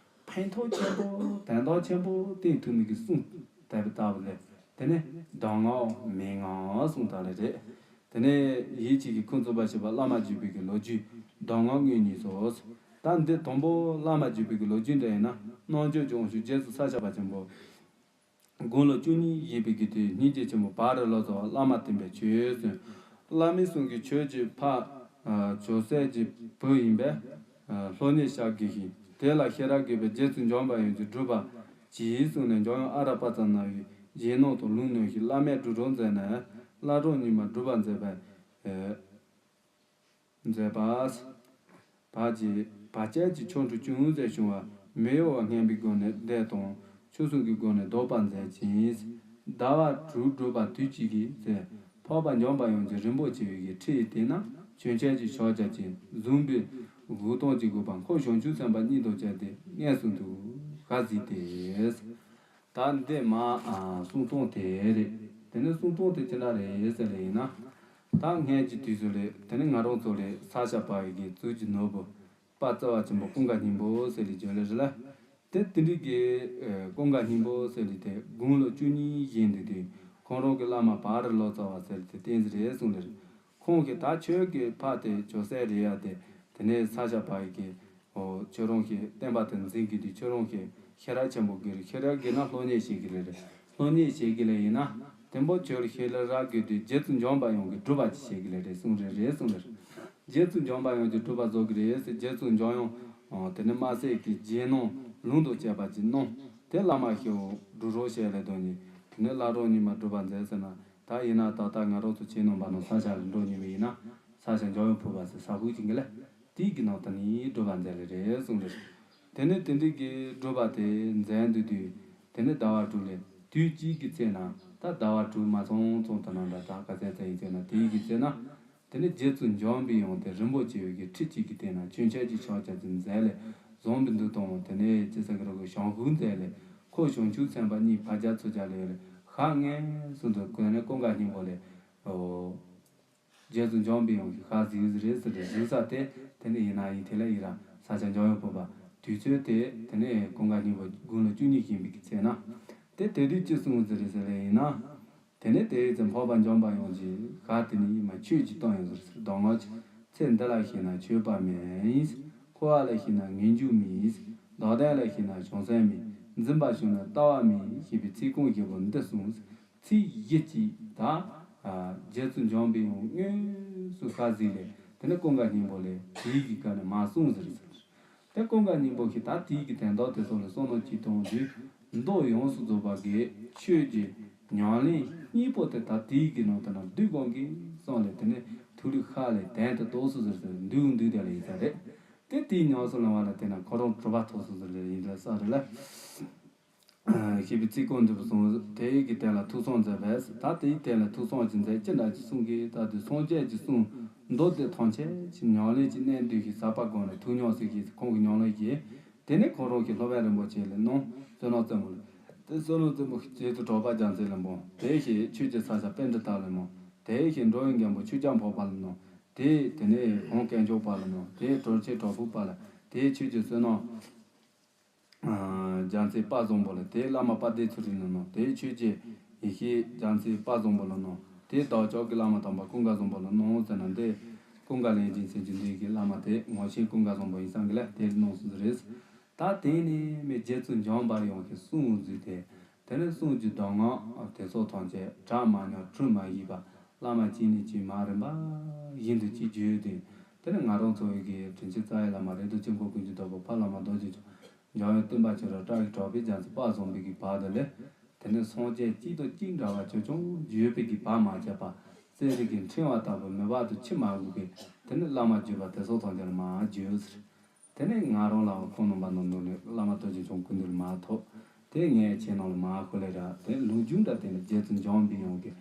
ཕན་ཐོགས་ཆེན་པོ་དོན་དག་ཆེན་པོ་བསྟན་ཐུབ་མི་གི་གསུང་དེ་ལྟ་བུ་ལས། དེ་ནས་གདམས་ངག་མན་ངག་གསུང་དག་ལེ་རེད། དེ་ནས་ཡིད་ཆེས་ཀྱི་ཁུངས་བཙུན་པ་ཞེས་པ་བླ་མ་བརྒྱུད་པའི་གི་ལོ་རྒྱུས་གདམས་ངག་དངོས་གཉིས་སོ། ད་འདི་དང་པོ་བླ་མ་བརྒྱུད་པའི་གི་ལོ་རྒྱུས་འདྲ་ཡིན་ན་རྣལ་འབྱོར་གྱི་དབང་ཕྱུག་རྗེ་བཙུན་ས་སྐྱ་པ་ཆེན་པོ། དགུང་ལོ་བཅུ་གཉིས་བཞེས་པའི་གི་དུས་སྙིང་རྗེ་ཆེན་པོ་བག་རི་ལོ་ཙཱ་བ་བླ་མ་བསྟེན་པའི་ཆོས་གསུངས། བླ་མའི་གསུང་གིས་ཁྱོད་ཀྱི་ཕ་ཇོ་སྲས་ཀྱི་བུ་ཡིན་པས་སློབ་གཉེར་བྱ་དགོས་ཤིང་། དེ་ལ་ཤེས་རབ་དགོས་པས་རྗེ་བཙུན་འཇམ་དཔལ་དབྱངས་ཀྱིས་སྒྲུབ་པར་གྱིས་གསུངས་ནས་འཇམ་དབྱངས་ཨ་ར་པ་ཙ་ན་བའི་རྗེས་གནང་དང་ལུང་གནང་ཞིང་བླ་མས་སྒྲུབ་གྲོགས་མཛད་ནས་བླ་རབས་རྙིང་མ་སྒྲུབ་པར་མཛད་པས། མཛད་པ། བར་གྱི་བར་ཆད་ཀྱི་ཆོ་འཕྲུལ་ཅུང་ཟད་བྱུང་བ་མི་གཡོ་བར་བརྔན་པའི་སྒོ་ནས་བཟླས་དང་ཆོས་སྲུང་གི་སྒོ་ནས་བཟློག་པར་མཛད་ཅིང་། ཟླ་བ་དྲུག་བསྒྲུབས་པ་དུས་གཅིག་གིས་ཟེར། འཕགས་པ་འཇམ་དཔལ་དབྱངས་ཀྱི་རིན་པོ་ཆེ་བའི་གི་ཁྲི་ཡི་སྟེང་ན་ཆོས་འཆད་ཀྱི་ཕྱག་རྒྱ་ཅན་གཟུངས་འབུལ་དགུ་སྟོང་གཅིག་དགོས་པ་འཁོར་བྱང་ཆུབ་སེམས་དཔའ་གཉིས་དང་བཅས་ཏེ་མངོན་སུམ་དུ་ག་གཟིགས་ཏེ། ད་འདི་མ་ཨ་གསུང་སྟངས་དེ་རེད། དེ་ནས་གསུང་སྟངས་དེ་ཅི་འདྲ་རེད་ཟེར་ལེ་ཡིན་ན། ད་སྔོན་གྱི་དུས་སུ་ལས་དེ་ནས་ང་རང་ཚོ་ལས་ས་སྐྱ་པ་ཡི་གི་གཙུག་གི་ནོར་བུ་དཔལ་རྩ་བ་ཆེན་པོ་ཀུན་དགའ་སྙིང་པོ་ཟེར་ལེ་བརྗོད་ལེ་རེད་ལ། དེ་དེ་འདྲའི་གི་ཨ་ཀུན་དགའ་སྙིང་པོ་ཟེར་ལེ་དེ་དགུང་ལོ་བཅུ་གཉིས་བཞེས་འདུག་དུས་ཁོང་རང་གི་བླ་མ་བག་རི་ལོ་ཙཱ་བ་ཟེར་ལེ་དེ་བསྟེན་ཟིན་རེད་གསུངས་ལེ་རེད། ཁོང་གིས་ད་ཁྱོད་ཀྱི་ཕ་དེ་ཇོ་སྲས་རེད་ཡ་དེ། དེ་ནས་ས་སྐྱ་པ་ཡི་གི་ཨོ་ཁྱོད་རང་གི་བསྟན་པ་དེ་འཛིན་གྱི་དུས་ཁྱོད་རང་གི་ཤེས་རབ་ཆེན་པོ་དགོས་རེད། ཤེས་རབ་དགོས་ན་སློབ་གཉེར་བྱེད་ཀྱི་རེད། སློབ་གཉེར་བྱེད་ཀྱི་ལས་ཡིན་ན་དེ་འབོ་ཁྱོད་ལ་ཤེས་རབ་དགོས་དུས་རྗེ་བཙུན་འཇམ་དཔལ་དབྱངས་ཀྱིས་སྒྲུབ་པ་ཅིག་བྱེད་ཀྱི་ལས་རེད་གསུངས་རེད་རེད་གསུངས་རེད། རྗེ་བཙུན་འཇམ་དཔལ་དབྱངས་ཀྱིས་སྒྲུབ་པ་བཟོ་གི་རེད་ཟེར། རྗེ་བཙུན་འཇམ་དབྱངས་ཨོ་དེ་ནས་དམར་སེར་གྱི་རྗེས་གནང་ལུང་དང་བཅས་པ་ཅིག་གནང་། དེ་བླ་མ་ཞིག་སྒྲུབ་རོགས་བྱས་ལས་དོན་ནི་དེ་ནས་བླ་རབས་རྙིང་མ་སྒྲུབ་པ་མཛད་ཟེར་ན། ད་ཡིན་ན་ད་ལྟ་ང་རང་ཚོ་ཆེས་ནང་པ་ནང་ས་སྐྱ་ལ་འགྲོ་མྱོང་བ་ཡིན་ན་ས་སྐྱ་འཇམ་དབྱངས་ཕུར་པ་ཟེར་ས་ཕུག་ཅིག་གི་ལ་དེའི་གི་ནང་དུ་ནི་སྒྲུབ་པ་མཛད་ལེ་རེད་གསུངས་རེད། དེ་ནས་དེ་འདྲའི་གི་སྒྲུབ་པ་དེ་མཛད་འདུག་དུས་དེ་ནས་ཟླ་བ་དྲུག་ལས་དུས་གཅིག་གི་ཚེ་ན་ད་ཟླ་བ་དྲུག་མ་ཚང་ཚང་དུ་ན་འདྲ་ད་ག་ཚད་ཚད་ཡིན་ཚེ་ན་དེའི་གི་ཚེ་ན། དེ་ནས་རྗེ་བཙུན་འཇམ་པའི་དབྱངས་དེ་རིན་པོ་ཆེ་བའི་གི་ཁྲི་གཅིག་གི་སྟེང་ན་ཆོས་འཆད་ཀྱི་ཕྱག་རྒྱ་དེ་མཛད་ལས་བཟང་པོའི་མདོ་དང་དེ་ནས་ཅི་ཟེར་གི་རོ་གི་ཞང་ཧུ་མཛད་ལས་ཁོ་བྱང་ཆུབ་སེམས་དཔའ་གཉིས་ཕ་རྒྱ་ཚུ་རྒྱ་ལས་ལས་ ག་ངན་སོང་དུ་ཀུན་ནས་ཀུན་དགའ་སྙིང་པོ་ལས། ཨོ། རྗེ་བཙུན་འཇམ་པའི་དབྱངས་ཀྱི་ཞལ་གཟིགས་རེད་ཟེར་ཏེ་གཟིགས་ས་དེ་དེ་ནི་ཡིན་ན་ཡིན་དེ་ལ་ཡིན་ར་ས་ཆ་འཇམ་དབྱངས་ཕུར་པ་དུས་ཚོད་དེ་དེ་ནི་ཀུན་དགའ་སྙིང་པོ་དགུང་ལོ་བཅུ་གཉིས་ཡིན་པའི་ཚེ་ན། དེ་དེ་དུས་ཅི་གསུངས་ཟེར་རེད་ཟེར་ལེ་ཡིན་ན། དེ་ནས་དེའི་ཚེ་འཕགས་པ་འཇམ་པའི་དབྱངས་ཀྱིས་ཞལ་དེ་ནི་ཡིད་མ་ཆོས་ཀྱི་སྟོན་ཡང་ཟེར་ཟེར་གདམས་ངག་ཅིག་ཚེ་འདི་ལ་ཞེན་ན་ཆོས་པ་མིན། འཁོར་བ་ལ་ཞེན་ན་ངེས་འབྱུང་མིན། བདག་ལྟ་ལ་ཞེན་ན་བྱང་སེམས་མིན། འཛིན་པ་ཞུགས་ན་ལྟ་བ་མིན་ཞེས་པའི་ཚིག་རྐང་བཞི་པོ་འདི་གསུངས། ཚིག་བཞི་གཅིག་ད། རྗེ་བཙུན་འཇམ་པའི་དབྱངས་དངོས་སུ་ཞལ་གཟིགས་ལས་དེ་ནི་ཀུན་དགའ་སྙིང་པོ་ལས་དེའི་གི་སྐབས་ནས་མ་གསུངས་ཟེར་ཟེར། དེ་ཀུན་དགའ་སྙིང་པོ་ཞིག་ད་དེའི་གི་དོན་དག་དེ་ཚོ་ལ་བསམ་བློ་ཅིག་གཏོང་དུས་མདོ་ཡོངས་སུ་རྫོགས་པ་གི་ཆོས་ཀྱི་ཉམས་ལེན་གཉིས་པོ་དེ་ད་དེའི་གི་ནང་དུ་ན་བསྡུས་གང་གི་སོང་ལས་དེ་ནས་ཐུགས་ལུས་ཤར་ལས་དོན་དུ་རྟོགས་སོ་ཟེར་ཟེར་འདུག་འདུག་དེ་ལ་ཡིན་ས་རེད། དེ་དེའི་ཉམས་སུ་བླང་བ་ལ་བརྟེན་ན་ཁོ་རང་གྲུབ་པ་ཐོབ་སོ་ཟེར་ཟེར་ཡིན་དུས་ས་རེད་ལ། ཞེས་པའི་ཚིག་རྐང་འདི་གསུངས། དེའི་གི་དོན་ལ་ཐུགས་བསམ་མཛད་པས། ད་དེའི་དོན་ལ་ཐུགས་བསམ་ཅིག་མཛད་ཅི་འདྲ་ཅིག་གསུང་གི་ད་དུས་སངས་རྒྱས་ཀྱི་གསུང་མདོ་སྡེ་ཐམས་ཅད་ཀྱི་ཉམས་ལེན་གྱི་གནད་འདུས་ཤིང་ཟབ་པ་སྒོམ་ལ་ཐུགས་ཉམས་སུ་བཞེས་ཏེ་ཁོང་གི་ཉམས་ལེན་གྱིས་དེ་ནས་ཁོ་རང་གི་སློབ་དཔོན་རིན་པོ་ཆེ་ལ་གནང་བསོད་ནམས་བརྩོན་པོ་ལ། དེ་བསོད་ནམས་བརྩོན་པོ་རྗེ་བཙུན་གྲགས་པ་རྒྱལ་མཚན་ལ་འབུལ། དེ་བཞིན་ཆོས་ཀྱི་ས་ཆ་པཎྜི་ཏ་ལ་གནང་། དེ་བཞིན་འགྲོ་བའི་མགོན་པོ་ཆོས་རྒྱལ་འཕགས་པ་ལ་གནང་། དེ་དེ་ནས་གོང་དཀོན་མཆོག་པ་ལ་གནང་། དེ་གྲོལ་ཆེན་གྲོགས་པོ་པ་ལ། དེ་ཆོས་ཀྱི་བསོད་ནམས། རྒྱལ་མཚན་དཔལ་བཟང་པོ་ལ། དེའི་བླ་མ་དཔལ་ལྡན་ཚུལ་ཁྲིམས་ལ་གནང་། དེའི་ཆོས་ཀྱི་ཡེ་ཤེས་རྒྱལ་མཚན་དཔལ་བཟང་པོ་ལ་གནང་། དེའི་བདག་ཅག་གི་བླ་མ་དམ་པ་ཀུན་དགའ་བཟང་པོ་ལ་གནང་ཟེར་ན་འདི་ཀུན་དགའ་ལན་ཅན་ཟེར་རྒྱུ་འདི་གི་བླ་མ་དེ་ངག་ཆེན་ཀུན་དགའ་བཟང་པོ་ཡིན་ཙང་གི་ལ་དེར་གནང་སོང་ཟེར་རེད། ད་དེ་ནས་མི་རྗེ་བཙུན་འཇམ་པའི་དབྱངས་ཀྱི་གསུང་བཟོས་ཏེ་དེ་ནས་གསུང་རྒྱུ་གདམས་ངག་དེ་ཚོ་ཐམས་ཅད་གྲ་མ་ཉམས་འཁྲུལ་མ་ཞིག་པ་བླ་མ་གཅིག་ནས་གཅིག་མ་རིམ་པ་བཞིན་དུ་གཅིག་བརྗོད་དེ། དེ་ནས་ང་རང་ཚོ་བའི་གི་དྲིན་ཅན་རྩ་བའི་བླ་མ་རེད་འདུག་ཆེན་པོ་ཀུན་གྱི་བདག་པོ་ཕ་བླ་མ་རྡོ་རྗེ་འཆང་། འཇམ་དབྱངས་སྟོན་པ་ཁྱོད་རང་བཀྲ་ཤིས་གྲགས་པའི་རྒྱལ་མཚན་དཔལ་བཟང་པོའི་གི་བར་དུ་ལས། དེ་ནས་སངས་རྒྱས་གཅིག་དང་གཅིག་འདྲ་བ་ཅོ་ཅོང་བརྗོད་པའི་གི་བར་མ་ཆད་པ། རྩེད་རིགས་ཀྱི་ཕྲེང་བ་ལྟ་བུ་མེད་པར་དུ་ཕྱི་མ་དགོས་པའི་དེ་ནས་བླ་མ་བརྗོད་པ་དེ་སོགས་དང་འདིར་མ་བརྗོད་ཟེར། དེ་ནས་ང་རང་ལ་ཁོང་རྣམ་པ་རྣམས་ནང་ནས་བླ་མ་རྡོ་རྗེ་འཆང་སྐུ་མདུན་ལ་མ་ཐོབ། དེ་ངས་ཁྱེད་རྣམས་ལ་མ་ཁོ་ལས་ར་དེ་ལོ་རྒྱུས་འདྲ་དེ་ནས་རྗེ་བཙུན་འཇམ་པའི་དབྱངས་ཀྱིས་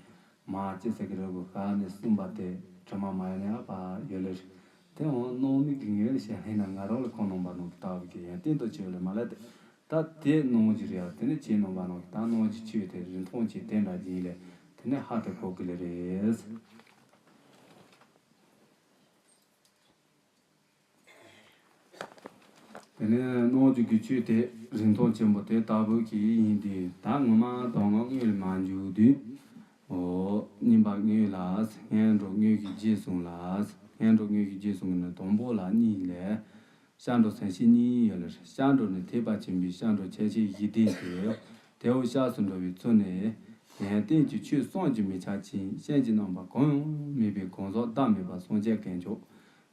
མ་ཅི་ཟེར་གི་རེད་གོ་ཤ་ནས་གསུངས་པ་དེ་དྲི་མ་མ་ཡལ་ནས་ཨ་ཕ་ཡོད་ལེ་རེད། དེ་འོང་སྣང་མེད་ཀྱི་ངོས་ལ་བཤད་ལྷན་ན་ང་རང་ལ་ཁོང་རྣམ་པ་རྣམས་ཀྱི་ལྟ་བུ་གི་ཡོན་ཏན་དུ་ཆེ་བ་ལས་མ་ལས་ཏེ། ད་དེ་གནང་རྒྱུ་རེད་ཡ། དེ་ནི་ཁྱེད་རྣམ་པ་རྣམས་ཀྱི་ད་གནང་རྒྱུ་ཆོས་དེ་རིན་ཐང་ཆེ་དེ་འདྲ་ཅིག་ཡིན་ལས་དེ་ནི་ཧ་ཏུ་གོ་གི་ལེ་རེད། དེ་ནས་གནང་རྒྱུ་གི་ཆོས་དེ་རིན་ཐང་ཆེན་པོ་དེ་ལྟ་བུ་གི་ཡིན་ཏེ། ད་ངོ་མ་གདམས་ངག་དངོས་ལ་མ་འཇུག་དུས། འོ། བསྙེན་པ་དངོས་ལ། སྔོན་འགྲོ་དངོས་ཀྱི་རྗེས་བཟུང་ལ། སྔོན་འགྲོ་དངོས་ཀྱི་རྗེས་བཟུང་གི་ནི་དང་པོ་ལ་གཉིས་ལས། སྐྱབས་འགྲོ་སེམས་བསྐྱེད་གཉིས་ཡོད་ལ། སྐྱབས་འགྲོ་ནི་ཐེག་པ་ཆེན་པོའི་སྐྱབས་འགྲོ་ཁྱད་ཆོས་བཞི་ལྡན་ཏེ། དེ་འོག་སྐྱབས་སུ་འགྲོ་བའི་ཚུལ་ནི། ཡོན་ཏན་གྱི་ཆོས་བསམ་གྱིས་མི་ཁྱབ་ཅིང་སེམས་ཀྱི་རྣམ་པ་གང་ཡང་མེད་པའི་གང་ཟག་བདག་མེད་པ་སངས་རྒྱས་དཀོན་མཆོག་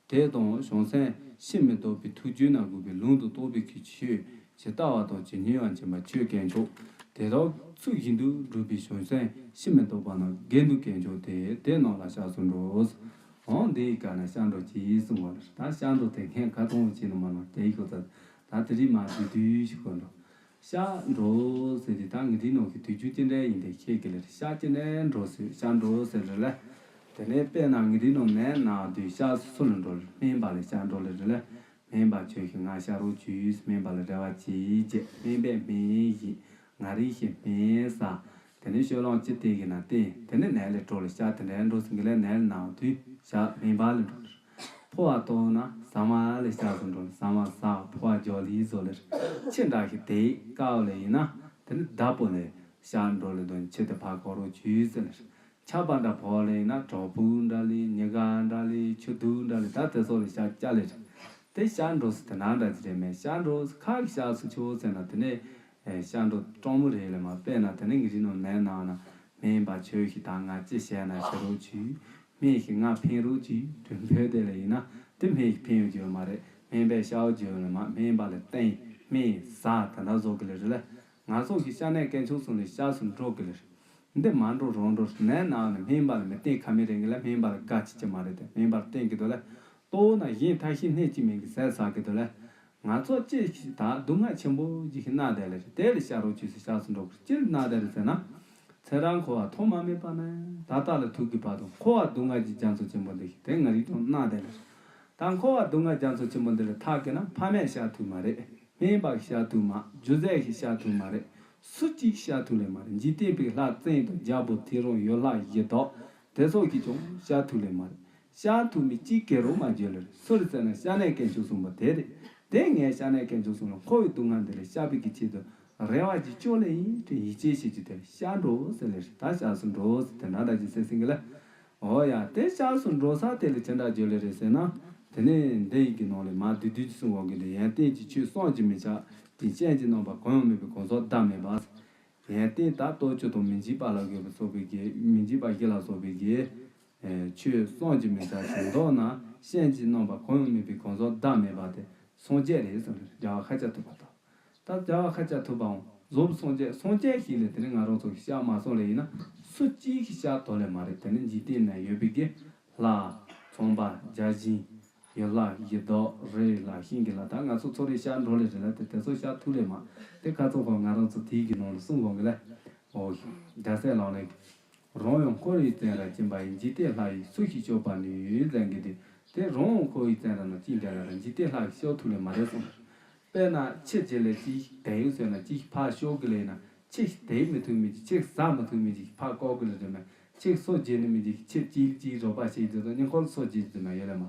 དེ་དང་བྱང་སེམས་ཕྱིར་མི་ལྡོག་པའི་ཐུགས་རྒྱུད་ན་དགོས་པའི་ལུང་དང་རྟོགས་པའི་གི་ཆོས་ཇི་ལྟ་བ་དང་ཇི་སྙེད་པར་འབྱེད་པ་ཆོས་དཀོན་མཆོག་དེ་དག་ཚུལ་བཞིན་དུ་སྒྲུབ་པའི་བྱང་སེམས་ཕྱིར་མི་ལྡོག་པ་ན་དགེ་འདུན་དཀོན་མཆོག་དེ་དེ་རྣམས་ལ་སྐྱབས་སུ་འགྲོ། འོང་དེའི་སྐབས་ན་སྐྱབས་འགྲོ་གྱིས་གསུངས་པ་ལ། ད་སྐྱབས་འགྲོ་དེ་སྔོན་ཁ་ཐོན་བྱས་ནས་མ་ནོར་དེའི་ཁོ་ཚ་ད་དེ་རིང་མ་བསྡུས་བསྡུས་ཤིག་གོ་འགྲོ། སྐྱབས་འགྲོ་ཟེར་དེ་ད་ངེད་འདི་ནང་གི་དུས་རྒྱུན་ཅི་འདྲ་ཡིན་དེ་ཤེས་ཀྱི་ལེ། སྐྱབས་ཅི་འདྲ་འགྲོ་ཟེར་སྐྱབས་འགྲོ་ཟེར་རེ་ལེ། དེ་ནས་དཔེར་ན་ངེད་འདི་ནང་ནས་ན་དུས་སྐྱབས་སུ་ལ་འགྲོ་ལེ། སྨན་པ་ལ་སྐྱབས་འགྲོ་ལེ་རེ་ལེ། སྨན་པ་ཁྱོད་ཀྱིས་ང་སྐྱབས་རོགས་གྱིས། སྨན་པ་ལ་རེ་བ་ཅིག་བྱེད། སྨན་པས་སྨན་བཞེས། ང་རིགས་ཤིག་སྨན་ཟ། དེ་ནས་སྤྱོད་ལམ་ཅི་སྟེ་གི་ན་བསྟེན། དེ་ནས་ནད་ལས་གྲོལ་ལེ། སྐྱབས་དེ་འདྲ་འགྲོ་ཟེར་གི་ལེ། ནད་ལ་ན་དུས་སྐྱབས་སྨན་པ་ལ་འགྲོ་ལེ། ཕོ་བ་ལྟོགས་ན་ཟ་མ་ལ་སྐྱབས་སུ་འགྲོ་ལེ། ཟ་མ་ཟ། ཕོ་བ་རྒྱགས་ལི་བཟོ་ལེ། ཁྱི་འདྲ་ཞིག་དེ་བཀག་ལེ་ཡིན་ན་དེ་ནི་བདག་པོ་ལ་སྐྱབས་འགྲོ་ལེ་དོན་ཁྱི་དེ་ཕར་བཀག་རོགས་གྱིས་ཟེར་ལེ། ཆགས་པ་འདྲ་བོར་ལེ་ཡིན་ན་བྲག་ཕུག་འདྲ་ལེ། ཉི་ག་འདྲ་ལེ། ཆུ་རྡུལ་འདྲ་ལེ། ད་དེ་ཚོ་ལ་སྐྱབས་བཅག་ལེ་རེད། དེ་སྐྱབས་འགྲོ་ཟེར་དེ་ནང་འདྲ་ཅི་རེད་མེད། སྐྱབས་འགྲོ་ཁ་གི་སྐྱབས་སུ་མཆིའོ་ཟེར་ན་དེ་ནི་སྐྱབས་འགྲོ་སྤྲང་མོ་རེད་ལེ་མ། དཔེར་ན་དེ་ནི་ངེད་རིགས་ནང་ནས་ནང་ན་སྨན་པ་ཁྱོད་ཀྱིས་ད་ང་ཅི་བྱས་ན་བྱེད་རོགས་གྱིས། སྨན་གྱིས་ང་ཕན་རོགས་གྱིས། དྲིན་ཕོད་དེ་ལ་ཡིན་ན་དེ་སྨན་གྱིས་ཕན་ཡོད་ཀྱི་ཡོད་མ་རེད། སྨན་པས་བྱ་བ་བྱེད་ཡོད་ལ་མ། སྨན་པ་ལ་བསྟེན། སྨན་ཟ། དེ་འདྲ་བཟོ་གི་ལེ་རེད་ལེ། ང་ཚོ་གི་སྐྱབས་གནས་དཀོན་མཆོག་གསུམ་ལ་སྐྱབས་སུ་འགྲོ་གི་ལེ་རེད། འདི་མ་འགྲོ་རང་འགྲོ་ནས་ནང་ནས་སྨན་པ་ལ་མི་བསྟེན་ཁ་མི་རེ་གི་ལེ། སྨན་པ་ལ་དགའ་ཅི་ཅི་མ་རེད་དེ། སྨན་པ་ལ་བསྟེན་གི་འདུག་ལེ། ལྟོ་ན་གཞན་ཐ་ཤི་སྣེ་གཅིག་མིན་གི་ཟས་ཟ་གི་འདུག་ལེ། ང་ཚོ་ཅི་ཞིག་ད་སྡུག་བསྔལ་ཆེན་པོ་ཅིག་གནང་བསྡད་ལེ་རེད། དེ་ལ་སྐྱབས་རོགས་གྱིས་ཟེར་སྐྱབས་སུ་འགྲོ་གི་རེད། ཅི་ལ་གནང་བསྡད་རེད་ཟེར་ན། ཚེ་རབས་འཁོར་བ་ཐོག་མ་མེད་པ་ནས་ད་ལྟ་ལ་ཐུག་གི་བར་དུ་འཁོར་བ་སྡུག་བསྔལ་གྱི་རྒྱ་མཚོ་ཆེན་པོ་འདི་ཞིག་དེ་ང་རིགས་ཀྱང་གནང་བསྡད་ལེ་རེད། ད་འཁོར་བ་སྡུག་བསྔལ་རྒྱ་མཚོ་ཆེན་པོ་འདི་ལ་ཐར་གི་ན་ཕ་མས་བཤད་ཐུབ་མ་རེད། སྨན་པ་གིས་བཤད་ཐུབ་མ། རྒྱུ་རྫས་ཀྱིས་བཤད་ཐུབ་མ་རེད། སུ་གཅིག་བཤད་ཐུབ་ལེ་མ་རེད། འཇིག་རྟེན་པའི་ལྷ་བཙན་དང་རྒྱལ་པོ་ཐེའུ་རང་ཡུལ་ལྷ་གཞི་བདག་དེ་སོགས་ཀྱིས་ཀྱང་བཤད་ཐུབ་ལེ་མ་རེད། བཤད་ཐུབ་མི་གཅིག་གིས་རང་མ་བརྗོད་ལེ་རེད། སུ་རེད་ཟེར་ན་སྐྱབས་གནས་དཀོན་མཆོག་གསུམ་པོ་དེ་རེད། དེ་ངས་སྐྱབས་གནས་དཀོན་མཆོག་གསུམ་ལ་འཁོར་བའི་སྡུག་བསྔལ་འདི་ལས་བཤགས་པའི་གི་ཆེད་དུ་རེ་བ་ཅིག་བཅོལ་ལེ་ཡིན་དྲན་ཡིད་ཆེས་བྱེད་རྒྱུ་དེ་ལ་བཤད་འགྲོ་ཟེར་ལེ་རེད། ད་བཤད་སུ་འགྲོ་ཟེར་དེ་འདྲ་འདྲ་ཅིག་ཟེར་ཟིན་གི་ལ། འོ་ཡ། དེ་བཤགས་སུ་འགྲོ་ས་དེ་ལ་ཅི་འདྲ་བརྗོད་ལེ་རེད་ཟེར་ན། དེ་ནས་འདི་ཡི་གི་ནང་ལས་མ་བསྡུས་བསྡུས་ཀྱིས་གསུང་བ་གི་འདི་ཡོན་ཏན་གྱི་ཆོས་བསམ་གྱིས་མི་ཁྱབ་ཅིང་། སྤྱན་གྱི་རྣམ་པ་གང་ཡང་མེད་པའི་གང་ཟག་བདག་མེད་པ། ཡོན་ཏན་ད་ལྟོ་ཆོས་དང་མི་འཇིགས་པ་ལ་དགོས་པ་སོགས་པའི་གི་མི་འཇིགས་པ་བཞི་ལ་སོགས་པའི་གི་ཆོས་བསམ་གྱིས་མི་ཁྱབ་ཅིང་། མདོར་ན་སྤྱན་གྱི་རྣམ་པ་གང་ཡང་མེད་པའི་གང་ཟག་བདག་མེད་པ་དེ་སངས་རྒྱས་རེད་གསུངས་རེད། རྒྱལ་བ་ཤཱཀྱ་ཐུབ་པ་དང་། ད་རྒྱལ་བ་ཤཱཀྱ་ཐུབ་པའང་རྫོགས་པའི་སངས་རྒྱས། སངས་རྒྱས་ཤིག་ལས་དེ་ནི་ང་རང་ཚོ་གི་བཤད་མ་སོང་ལེ་ཡིན་ན་སུ་གཅིག་གིས་བཤད་ཐུབ་ལེ་མ་རེད། དེ་ནི་འཇིག་རྟེན་ན་ཡོད་པའི་གི་ལྷ་ཚངས་པ་བརྒྱ་བྱིན་ཡུལ་ལྷ་གཞི་བདག་རི་ལྷ་ཤིང་གི་ལྷ། ད་ང་ཚོ་ཚོ་རེ་བཤད་འགྲོ་ལེ་རེད་ལ། དེ་དེ་ཚོ་བཤད་ཐུབ་ལེ་མ་དེ་ཁ་ཚོ་ཧོ་ང་རང་ཚོ་དེའི་གི་ནང་ལ་གསུང་དགོས་གི་ལེ། འོ་རྒྱལ་སྲས་ལག་ལེན་གྱི། རང་ཡང་འཁོར་བའི་བཙོན་རར་བཅིངས་པ་ཡི། འཇིག་རྟེན་ལྷ་ཡིས་སུ་ཞིག་སྐྱོབ་པར་ནུས། ཟེར་གི་དེ། དེ་རང་ཡང་འཁོར་བའི་བཙོན་ར་ནང་བཅིངས་བསྡད་ཡོད་ར། འཇིག་རྟེན་ལྷ་ཡིས་སྐྱོབ་ཐུབ་ལེ་མ་རེད་གསུངས། དཔེར་ན་ཁྱི་ཅིག་ལ་ཅིག་དེད་ཡོང་ཟེར་ན་ཅིག་ཕར་ཤོག་གི་ལེ་ན། ཁྱི་དེད་མི་ཐུབ་མི་ཅིག་ཁྱི་ཟ་མི་ཐུབ་མི་ཅིག་ཕར་བཀོག་གི་ལེ་རེད་མ། ཁྱི་སོ་བརྗེ་ནི་མི་ཅིག་ཁྱི་ཅིག་ཅིག་རོགས་པ་བྱེད་དུས་དང་སྙིང་ཁོལ་སོ་བརྗེ་དུས་མ་ཡོད་ལེ་མ།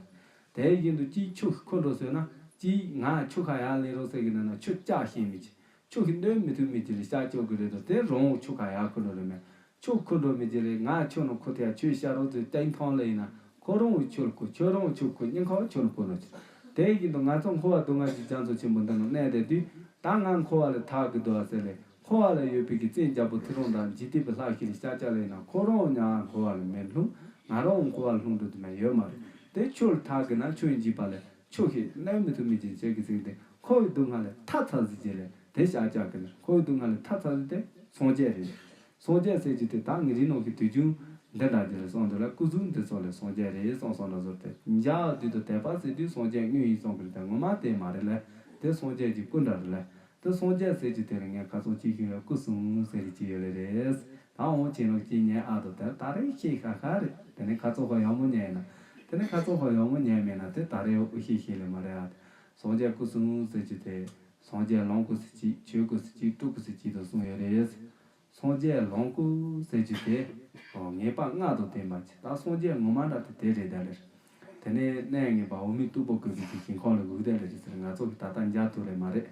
དེ་བཞིན་དུ་ཅིག་ཁྱོ་ཤི་འཁོར་འགྲོ་ཟེར་ན་ཅིག་ང་ཁྱོ་ཁ་ཡར་ལེན་རོགས་ཟེར་གི་ན་ན་ཁྱོ་ལྕགས་ཤེས་མི་ཅིག་ཁྱོ་ཤི་གནོད་མི་ཐུབ་མི་ཅིག་ལ་ཤ་སྐྱོག་གི་རེད་དོ། དེ་རང་ཁྱོ་ཁ་ཡར་འཁོར་འགྲོ་རེད་མ། ཁྱོད་ཁུར་འགྲོ་མི་བྱེད་ལས་ང་ཁྱོད་ནང་ཁུར་ཐལ། ཁྱོད་ཤ་རོགས་ཚོས་སྟེང་ཐང་ལ་ཡིན་ན་ཁོ་རང་ཁྱོད་ཁུར། ཁྱོད་རང་ཁྱོད་ཁུར། སྙིང་ཁ་ཁྱོད་ཁུར་ལ་ཁྱོད། དེ་བཞིན་དུ་ང་ཚོ་འཁོར་བ་སྡུག་བསྔལ་གྱི་རྒྱ་མཚོ་ཆེན་པོ་འདི་ནང་གནས་བསྡད་དུས་ད་ང་འཁོར་བ་ལས་ཐར་གི་འདུག་ཨ་ཟེར་ལས་འཁོར་བ་ལ་ཡོད་པའི་གི་བཙན་རྒྱལ་པོ་ཐེའུ་རང་དང་འཇིག་རྟེན་པའི་ལྷ་ཤི་ལ་ཤ་ཅག་ལ་ཡིན་ན་ཁོ་རང་ཉག་འཁོར་བ་ལ་མི་ལྷུང་། ང་རང་འཁོར་བ་ལ་ལྷུང་འགྲོ་དུ་མ་ཡོད་མ་རེད། དེ་ཁྱོད་ལ་ཐར་གི་ན་ཁྱོད་འཇིགས་པ་ལས། ཁྱོད་ཤེས་གནས་མི་ཐུབ་མི་ཅན་བྱེད་ཀྱི་ཚིག་དེ་འཁོར་བའི་སྡུག་བསྔལ་ལས་ཐར་ཚར་ཟིག་ཅེས་ལས་དེ་བྱ་བྱ་གི་ལ། འཁོར་བའི་སྡུག་བསྔལ་ལས་ཐར་ཚར་ཟིག་དེ་སངས་རྒྱས་རེད། སངས་རྒྱས་ཟེར་གྱི་དེ་ད་ངའི་རིགས་ནང་གི་དུས་རྒྱུན་འདི་འདྲ་ཅིག་ལ་སོང་འདི་ལ་སྐུ་གཟུགས་འདི་ཚོ་ལས་སངས་རྒྱས་རེད་སོང་སོང་འདྲ་བཟོ་སྟེ་འཇའ་བདུད་དུ་དད་པ་ཟེར་དུས་སངས་རྒྱས་དངོས་ཡིན་སོང་གི་རེད། དེ་ངོ་མ་དེ་མ་རེད་ལ། དེ་སངས་རྒྱས་ཀྱི་སྐུ་འདྲ་རེད་ལ། དེ་སངས་རྒྱས་ཟེར་གྱི་དེ་ལ་ངས་ཁ་སང་ཅིག་ཞུས་ཡོད། སྐུ་གསུམ་ཟེར་གྱི་ཅིག་ཡོད་ལེ་རེད། ད་འོང་ཁྱེད་རང་ཅིག་ཉན་ཨ་དོ་དེ་ད་རེས་ཤེས་ཤ་ཤ་རེད། དེ་ནས་ཁ་ཚོ་ཧོ་ཡག་མོ་ཉན་ན། དེ་ནས་ཁ་ཚོ་ཧོ་ཡག་མོ་ཉན་མེད་ན་དེ་ད་རེས་འུ་ཤེས་ཤེས་ལེ་མ་རེད་ཨ། སངས་རྒྱས་སྐུ་གསུམ་ཟེར་གྱི་དེ། སངས་རྒྱས་ལོངས་སྐུ་ཟེར་གྱི་ཆོས་སྐུ་ཟེར་གྱི་སྤྲུལ་སྐུ་ཟེར་གྱི་དུ་གསུངས་ཡོད་རེད། སངས་རྒྱས་ལོངས་སྐུ་ཟེར་གྱི་དེ། ངེས་པ་ལྔ་དང་ལྡན་པ་ཅིག་ད་སངས་རྒྱས་ངོ་མ་འདྲ་དེ་དེ་རེད་ད་ལེ། དེ་ནས་གནས་ངེས་པ་འོག་མིན་སྟུག་པོ་བཀོད་པའི་གི་ཞིང་ཁམས་ལ་བཞུགས་བསྡད་ལེ་རེད་ཟེར་ང་ཚོ་གི་ད་ལྟ་མཇལ་ཐུབ་ལེ་མ་རེད།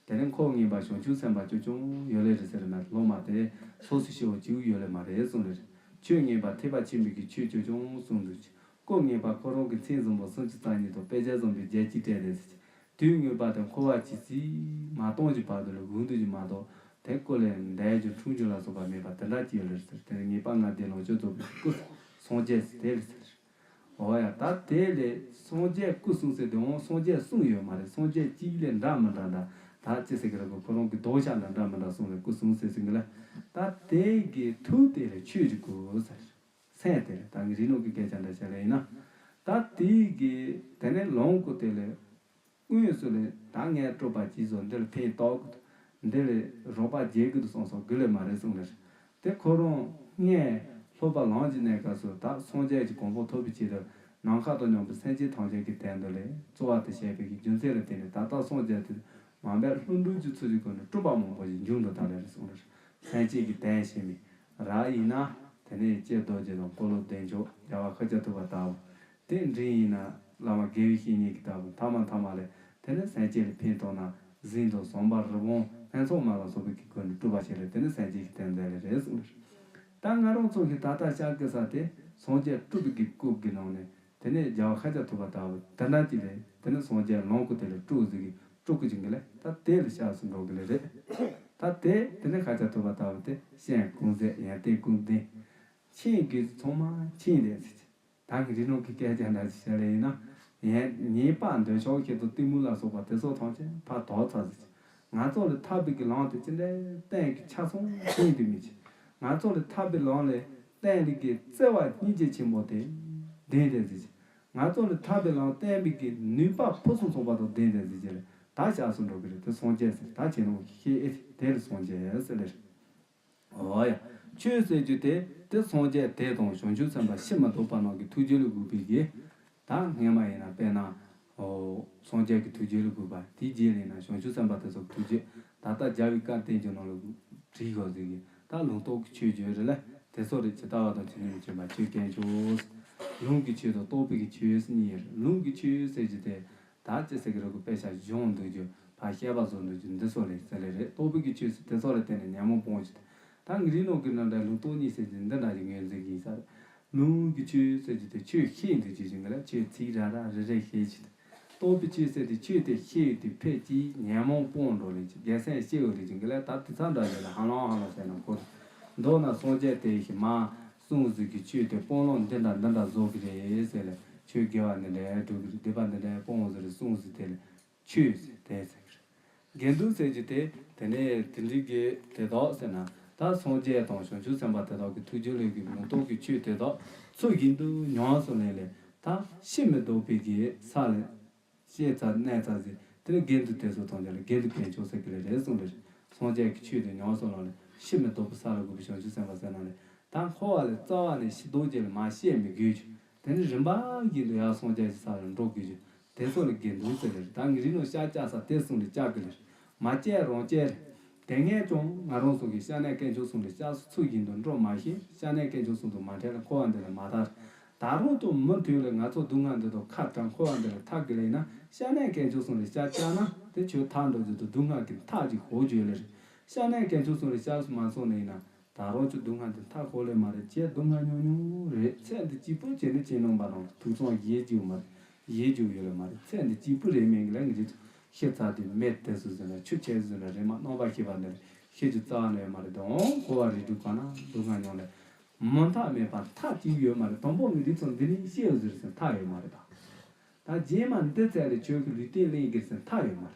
དེ་ནས་འཁོར་ངེས་པ་བྱང་ཆུབ་སེམས་དཔའ་ཅོ་ཅོང་ཡོད་ལེ་རེད་ཟེར་ན་སློབ་མ་དེ་སོ་སོ་ཤི་བོ་བྱིའུ་ཡོད་ལེ་མ་རེད་གསུངས་ལེ་རེད། ཆོས་ངེས་པ་ཐེག་པ་ཆེན་པོའི་གི་ཆོས་ཅོ་ཅོང་གསུངས་འདུག་ཅིག་སྐུ་ངེས་པ་ཁོ་རང་གི་མཚན་བཟང་པོ་སུམ་ཅུ་རྩ་གཉིས་དང་དཔེ་བྱད་བཟང་པོའི་བརྒྱད་ཅུ་སྤྲས་ཏེ་ཟེར་ཅིག་དུས་ངེས་པ་དེ་འཁོར་བ་ཇི་སྲིད་མ་སྟོངས་ཀྱི་བར་དུ་ལ་སྒོམ་འདུག་ཅིག་མ་གཏོགས་དེ་སྐུ་ལས་འདས་རྒྱུ་འཁྲུངས་རྒྱུ་ལ་སོགས་པ་མེད་པ་དེ་འདྲ་ཅིག་ཡོད་ལེ་ཟེར། དེ་ནས་ངེས་པ་ལྔ་ལྡན་ལོངས་སྤྱོད་རྫོགས་པའི་སྐུ་སངས་རྒྱས་ཟེར་དེ་ལེ་ཟེར། འོ་ཡ་ད་དེ་ལས་སངས་རྒྱས་སྐུ་གསུམ་ཟེར་དེ་འོང་སངས་རྒྱས་གསུམ་ཡོད་མ་རེད། སངས་རྒྱས་གཅིག་ལས་འདྲ་མི་འདྲ་འདྲ་ད་ཅི་ཟེར་གི་རེད་གོ་ཁོ་རང་གི་ལྡོག་ཆ་འདྲ་འདྲ་མི་འདྲ་གསུངས་ལས་སྐུ་གསུམ་ཟེར་ཟིན་གི་ལ། ད་དེ་གི་ཐུགས་དེ་ལས་ཆོས་ཀྱི་སྐུ་ཟེར། སེམས་དེ་ལས་ད་ངའི་རིགས་ནང་གི་སྐད་ཆ་འདྲ་བཤད་ལ་ཡིན་ན། ད་དེ་གི་དེ་ནས་ལོངས་སྐུ་དེ་ལས་དངོས་སུ་ལས་ད་ངས་སྤྲུལ་པ་གྱིས་སོ་འདི་ལ་ཕན་ཐོགས་ཀྱི་འདུག་འདི་ལས་རོགས་པ་རྒྱག་གི་འདུག་གསུངས་སོ་དགོས་ལེ་མ་རེད་གསུངས་ལེ། དེ་ཁོ་རང་སྔས་སློབ་པ་ལམ་གྱི་གནས་སྐབས་སུ་ད་སངས་རྒྱས་ཀྱི་གོ་འཕང་ཐོབ་པའི་ཆེད་དུ་ནམ་མཁའ་དང་མཉམ་པའི་སེམས་ཅན་ཐམས་ཅད་ཀྱི་དོན་དུ་ལས་གཙོ་བོ་དེ་བྱས་པའི་གི་རྒྱུ་མཚན་ལ་བརྟེན་ནས་ད་ལྟ་སངས་རྒྱས་དེ་མ་འབད་ལྷུན་གྲུབ་ཀྱི་ཚུལ་གྱི་སྒོ་ནས་སྤྲུལ་པ་མང་པོ་ཞིག་འབྱུང་དུ་ད་ལེ་རེད་གསུངས་ལེ། སེམས་ཅན་གྱི་དོན་བྱེད་མི་ར་ཡིན་ན། དེ་ནས་ཀྱེ་རྡོ་རྗེ་དང་འཁོར་ལོ་བདེ་མཆོག་རྒྱལ་བ་ཤཱཀྱ་ཐུབ་པ་ལྟ་བུ། དེ་འདྲ་ཡིན་ན་བླ་མ་དགེ་བའི་བཤེས་གཉེན་གྱི་ལྟ་བུ་མཐའ་མ་མཐའ་མ་ལས་དེ་ནས་སེམས་ཅན་ལ་ཕན་ཐོགས་ན་གཟིངས་དང་ཟམ་པ་རི་བོང་ལྷ་མཚོ་མ་ལ་སོགས་པའི་གི་སྒོ་ནས་སྤྲུལ་པ་བྱས་ལས་དེ་ནས་སེམས་ཅན་གྱི་དོན་མཛད་ལེ་རེད་གསུངས་ལེ། ད་ང་རང་ཚོ་གི་ད་ལྟ་ཤར་གི་ས་དེ་སངས་རྒྱས་སྤྲུལ་པའི་གི་སྐུ་གི་ནང་ནས་དེ་ནས་རྒྱལ་བ་ཤཱཀྱ་ཐུབ་པ་ལྟ་བུ་དེ་འདྲ་ཅིག་ལས་དེ་ནས་སངས་རྒྱས་ལོངས་སྐུ་དེ་ལས་སྤྲུལ་ཟིག་གི་སྤྲུལ་སྐུ་ཅིག་གི་ལས་ད་དེ་ལ་ཤར་སུ་འགྲོ་གི་ལེ་རེད། ད་དེ་དེ་ནས་ཤཱཀྱ་ཐུབ་པ་ལྟ་བུ་དེ་སྤྱན་ཀུན་གཟིགས་ཡོན་ཏན་ཀུན་ལྡན། མཁྱེན་དགོས་ཚང་མ་མཁྱེན་བསྡད་ཟེར་གྱི། ད་གི་རི་ནང་གི་སྐད་ཆ་འདྲ་ཞིག་བཤད་ལེ་ཡིན་ན། ཡན་ཉེས་པ་འདོད་ཆགས་ཞེ་སྡང་གཏི་མུག་ལ་སོགས་པ་དེ་ཚོ་ཐམས་ཅད་ཕར་དག་ཚར་ཟེར་གྱི། ང་ཚོ་ལ་ཐར་པའི་གི་ལམ་དེ་ཅི་འདྲའི་གཏན་གྱི་ཆ་ཚང་མཁྱེན་དུ་མི་བྱེད། ང་ཚོ་ལ་ཐར་པའི་ལམ་ལས་གཏན་ལ་གི་བརྩེ་བ་སྙིང་རྗེ་ཆེན་པོ་དེ་ལྡན་ཏེ་ཟེར་གྱི། ང་ཚོ་ལ་ཐར་པའི་ལམ་བསྟན་པའི་གི་ནུས་པ་ཕུན་སུམ་ཚོགས་པ་དང་ལྡན་ཏེ་ཟེར་གྱི་ལས་ད་ཤར་སུ་འགྲོ་གི་རེད། དེ་སངས་རྒྱས་ཟེར། ད་ཁྱེད་རང་གི་ཤེས་ཨེ་དེ་ལ་སངས་རྒྱས་ཟེར་ལེ་རེད། འོ་ཡ། ཆོས་ཟེར་རྒྱུ་དེ་དེ་སངས་རྒྱས་དེ་དང་བྱང་ཆུབ་སེམས་དཔའ་ཕྱིར་མི་ལྡོག་པ་རྣམས་ཀྱི་ཐུགས་རྗེ་ལས་གུས་པའི་གི། ད་སྔས་མ་ཡིན་ན་དཔེར་ན། འོ། སངས་རྒྱས་ཀྱི་ཐུགས་རྗེ་ལས་གུས་པ། དེའི་རྗེས་ལ་ཡིན་ན་བྱང་ཆུབ་སེམས་དཔའ་དེ་ཚོ་གི་ཐུགས་རྗེ། ད་ལྟ་རྒྱལ་བའི་བཀའ་བསྟན་རྒྱུ་ནང་ལ། བྲིས་དགོས་ཟེར་གི། ད་ལུང་རྟོགས་ཀྱི་ཆོས་བརྗོད་རེད་ལ། དེ་ཚོ་རེད། ཇི་ལྟ་བ་དང་ཇི་སྙེད་མི་མཁྱེན་པ་ཆོས་དཀོན་མཆོག་ལུང་གི་ཆོས་དང་རྟོགས་པའི་གི་ཆོས་གཉིས་ཡོད་རེད། ལུང་གི་ཆོས་ཟེར་གྱི་དེ། ད་ཅི་ཟེར་གི་རེད། ཁོ་དཔེ་ཆ་སྦྱོང་འདུག་རྒྱུ། ཕར་བཤད་པ་བཟོ་འདུག་རྒྱུ། འདི་ཚོ་ལས་ཟེར་ལེ་རེད། རྟོགས་པའི་གི་ཆོས་ཟེར་དེ་ཚོ་ལ་བརྟེན་ནས་ཉོན་མོངས་སྤོང་རྒྱུ་དེ། ད་ངེད་རིགས་ནང་གི་ནང་འདྲ་ལུང་རྟོགས་གཉིས་ཟེར་གྱི་འདི་འདྲ་ཞིག་ངོས་འཛིན་གྱི་ཡིན་ས་རེད། ལུང་གི་ཆོས་ཟེར་གྱི་དེ་ཆོས་ཤེས་འདུག་རྒྱུ་ཞིག་གི་ལ། ཆོས་ཚིག་ར་ར་རེ་རེ་ཤེས་ཀྱི། རྟོགས་པའི་ཆོས་ཟེར་དེ་ཆོས་དེ་ཤེས་ཡོད་དེ་ཕལ་ཆེར་ཉོན་མོངས་སྤོང་འགྲོ་ལེ་ཀྱི་རྒྱལ་སྲས་ཤེས་ཡོད་ལེ་ཀྱི་གི་ལ། ད་དེ་ཚ་འདྲ་ཡོད་ལ། ཧ་ལམ་ཧ་ལམ་ཟེར་ན་ཁོ། མདོར་ན་སངས་རྒྱས་དེ་ཞིག་མ་གསུངས་ཟིག་གི་ཆོས་དེ་སྤོང་ལུགས་འདི་འདྲ་འདི་འདྲ་བཟོ་གི་རེད་ཟེར་ལ། ཆོས་དགེ་བ་འདི་འདྲ་སྒྲུབ་གི་རེད། སྡིག་པ་འདི་འདྲ་སྤོང་ཟེར་གསུངས་ཟིག་དེ་ལ་ཆོས་ཟེར་དེ་ཟེར་གི་རེད། དགེ་འདུན་ཟེར་གྱི་དེ། དེ་ནས་དེ་འདྲའི་གི་དེ་དག་ཟེར་ན། ད་སངས་རྒྱས་དང་བྱང་ཆུབ་སེམས་དཔའ་དེ་དག་གི་ཐུགས་རྒྱུད་ལས་ཀྱི་ལུང་རྟོགས་ཀྱི་ཆོས་དེ་དག་ཚུལ་བཞིན་དུ་ཉམས་སུ་ལེན་ལས། ད་ཕྱིར་མི་ལྡོག་པའི་གི་ས་ལ་སྐྱེས་ཚར་གནས་ཚར་ཟིག་དེ་ནས་དགེ་འདུན་དེ་ཚོ་ཐམས་ཅད་ལ་དགེ་འདུན་དཀོན་མཆོག་ཟེར་གི་ལེ་རེད་གསུངས་ལེ་རེད། སངས་རྒྱས་ཀྱི་ཆོས་དེ་ཉམས་སུ་ལེན་ལས་ཕྱིར་མི་ལྡོག་པའི་ས་ལ་འགོད་པའི་བྱང་ཆུབ་སེམས་དཔའ་ཟེར་ན་ལེ། ད་འཁོར་བ་ལས་རྩ་བ་ནས་ཕྱིར་ལྡོག་རྒྱུ་ལ་མར་བཤད་མི་དགོས་རྒྱུ། དེ་ནས་རིམ་པ་བཞིན་དུ་ཡར་སངས་རྒྱས་ཀྱི་ས་ལ་འགྲོ་དགོས་རྒྱུ། དེ་ཚོ་ལ་དགེ་འདུན་ཟེར་ལེ་རེད། ད་ངེད་རིགས་ནང་ཤ་བཅད་ས་དེ་གསུམ་ལ་བཅད་གི་ལེ་རེད། མ་བཅད་རང་བཅད་རེད། དེ་སྔས་ཀྱང་ང་རང་ཚོ་གི་སྐྱབས་གནས་དཀོན་མཆོག་གསུམ་ལ་སྐྱབས་སུ་ཚུལ་བཞིན་དུ་འགྲོ་མ་ཤེས། སྐྱབས་གནས་དཀོན་མཆོག་གསུམ་དུ་མ་ཐལ་ལ་འཁོར་བ་འདི་ལ་མ་ཐར། ད་རུང་ཏུ་མུ་མཐུད་ལ་ང་ཚོ་སྡུག་བསྔལ་འདི་དང་ཁ་བྲལ་འཁོར་བ་འདི་ལ་ཐར་གི་ལེ་ན། སྐྱབས་གནས་དཀོན་མཆོག་གསུམ་ལ་སྐྱབས་བཅད་ན་དེ་ཆོས་ཐར་འགྲོ་རྒྱུ་དང་སྡུག་བསྔལ་གྱི་མཐའ་ཅིག་ཧོ་བརྗོད་ལེ་རེད། སྐྱབས་གནས་དཀོན་མཆོག་གསུམ་ལ་སྐྱབས་སུ་མ་སོང་ནས་ཡིན་ན། ད་རུང་ཆུ་སྡུག་བསྔལ་འདི་མཐའ་འཁོར་ལས་མ་རེད། ཅེས་སྡུག་བསྔལ་མྱོང་མྱོང་རེད། ཚེ་འདི་གཅིག་པུ་བྱས་ནས་ཅི་ནོམ་པ་རང་ཐུག་ཚང་ཡེ་རྒྱུ་མ་རེད། ཡེ་རྒྱུ་ཡོད་ལ་མ་རེད། ཚེ་འདི་གཅིག་པུ་རེད། མིན་གི་ལ་ངེད་ཀྱི་ཤི་ཚར་དུས་མེ་དེ་སུ་ཟིན་ལ་ཆུ་ཆེ་ཟིན་ལ་རེད་མ། རྣམ་པར་ཤེས་པ་འདི་ལ་ཤེས་རྒྱུ་རྩ་བ་ནས་ཡོད་མ་རེད། དོང་འཁོར་བ་རིགས་དྲུག་གང་ན་སྡུག་བསྔལ་མྱོང་ལ་མུ་མཐའ་མེད་པ་མཐའ་གཅིག་ཡོད་མ་རེད། དང་པོ་ངེད་འདི་ཚོ་འདི་ནས་ཤི་ཡོད་ཟེར་ཟིན་མཐའ་ཡོད་མ་རེད། ད་ད་རྗེས་མ་འདི་ཚད་ལས་ཆོས་ཀྱི་ལུས་རྟེན་ལེན་གི་ཟིན་མཐའ་ཡོད་མ་རེད།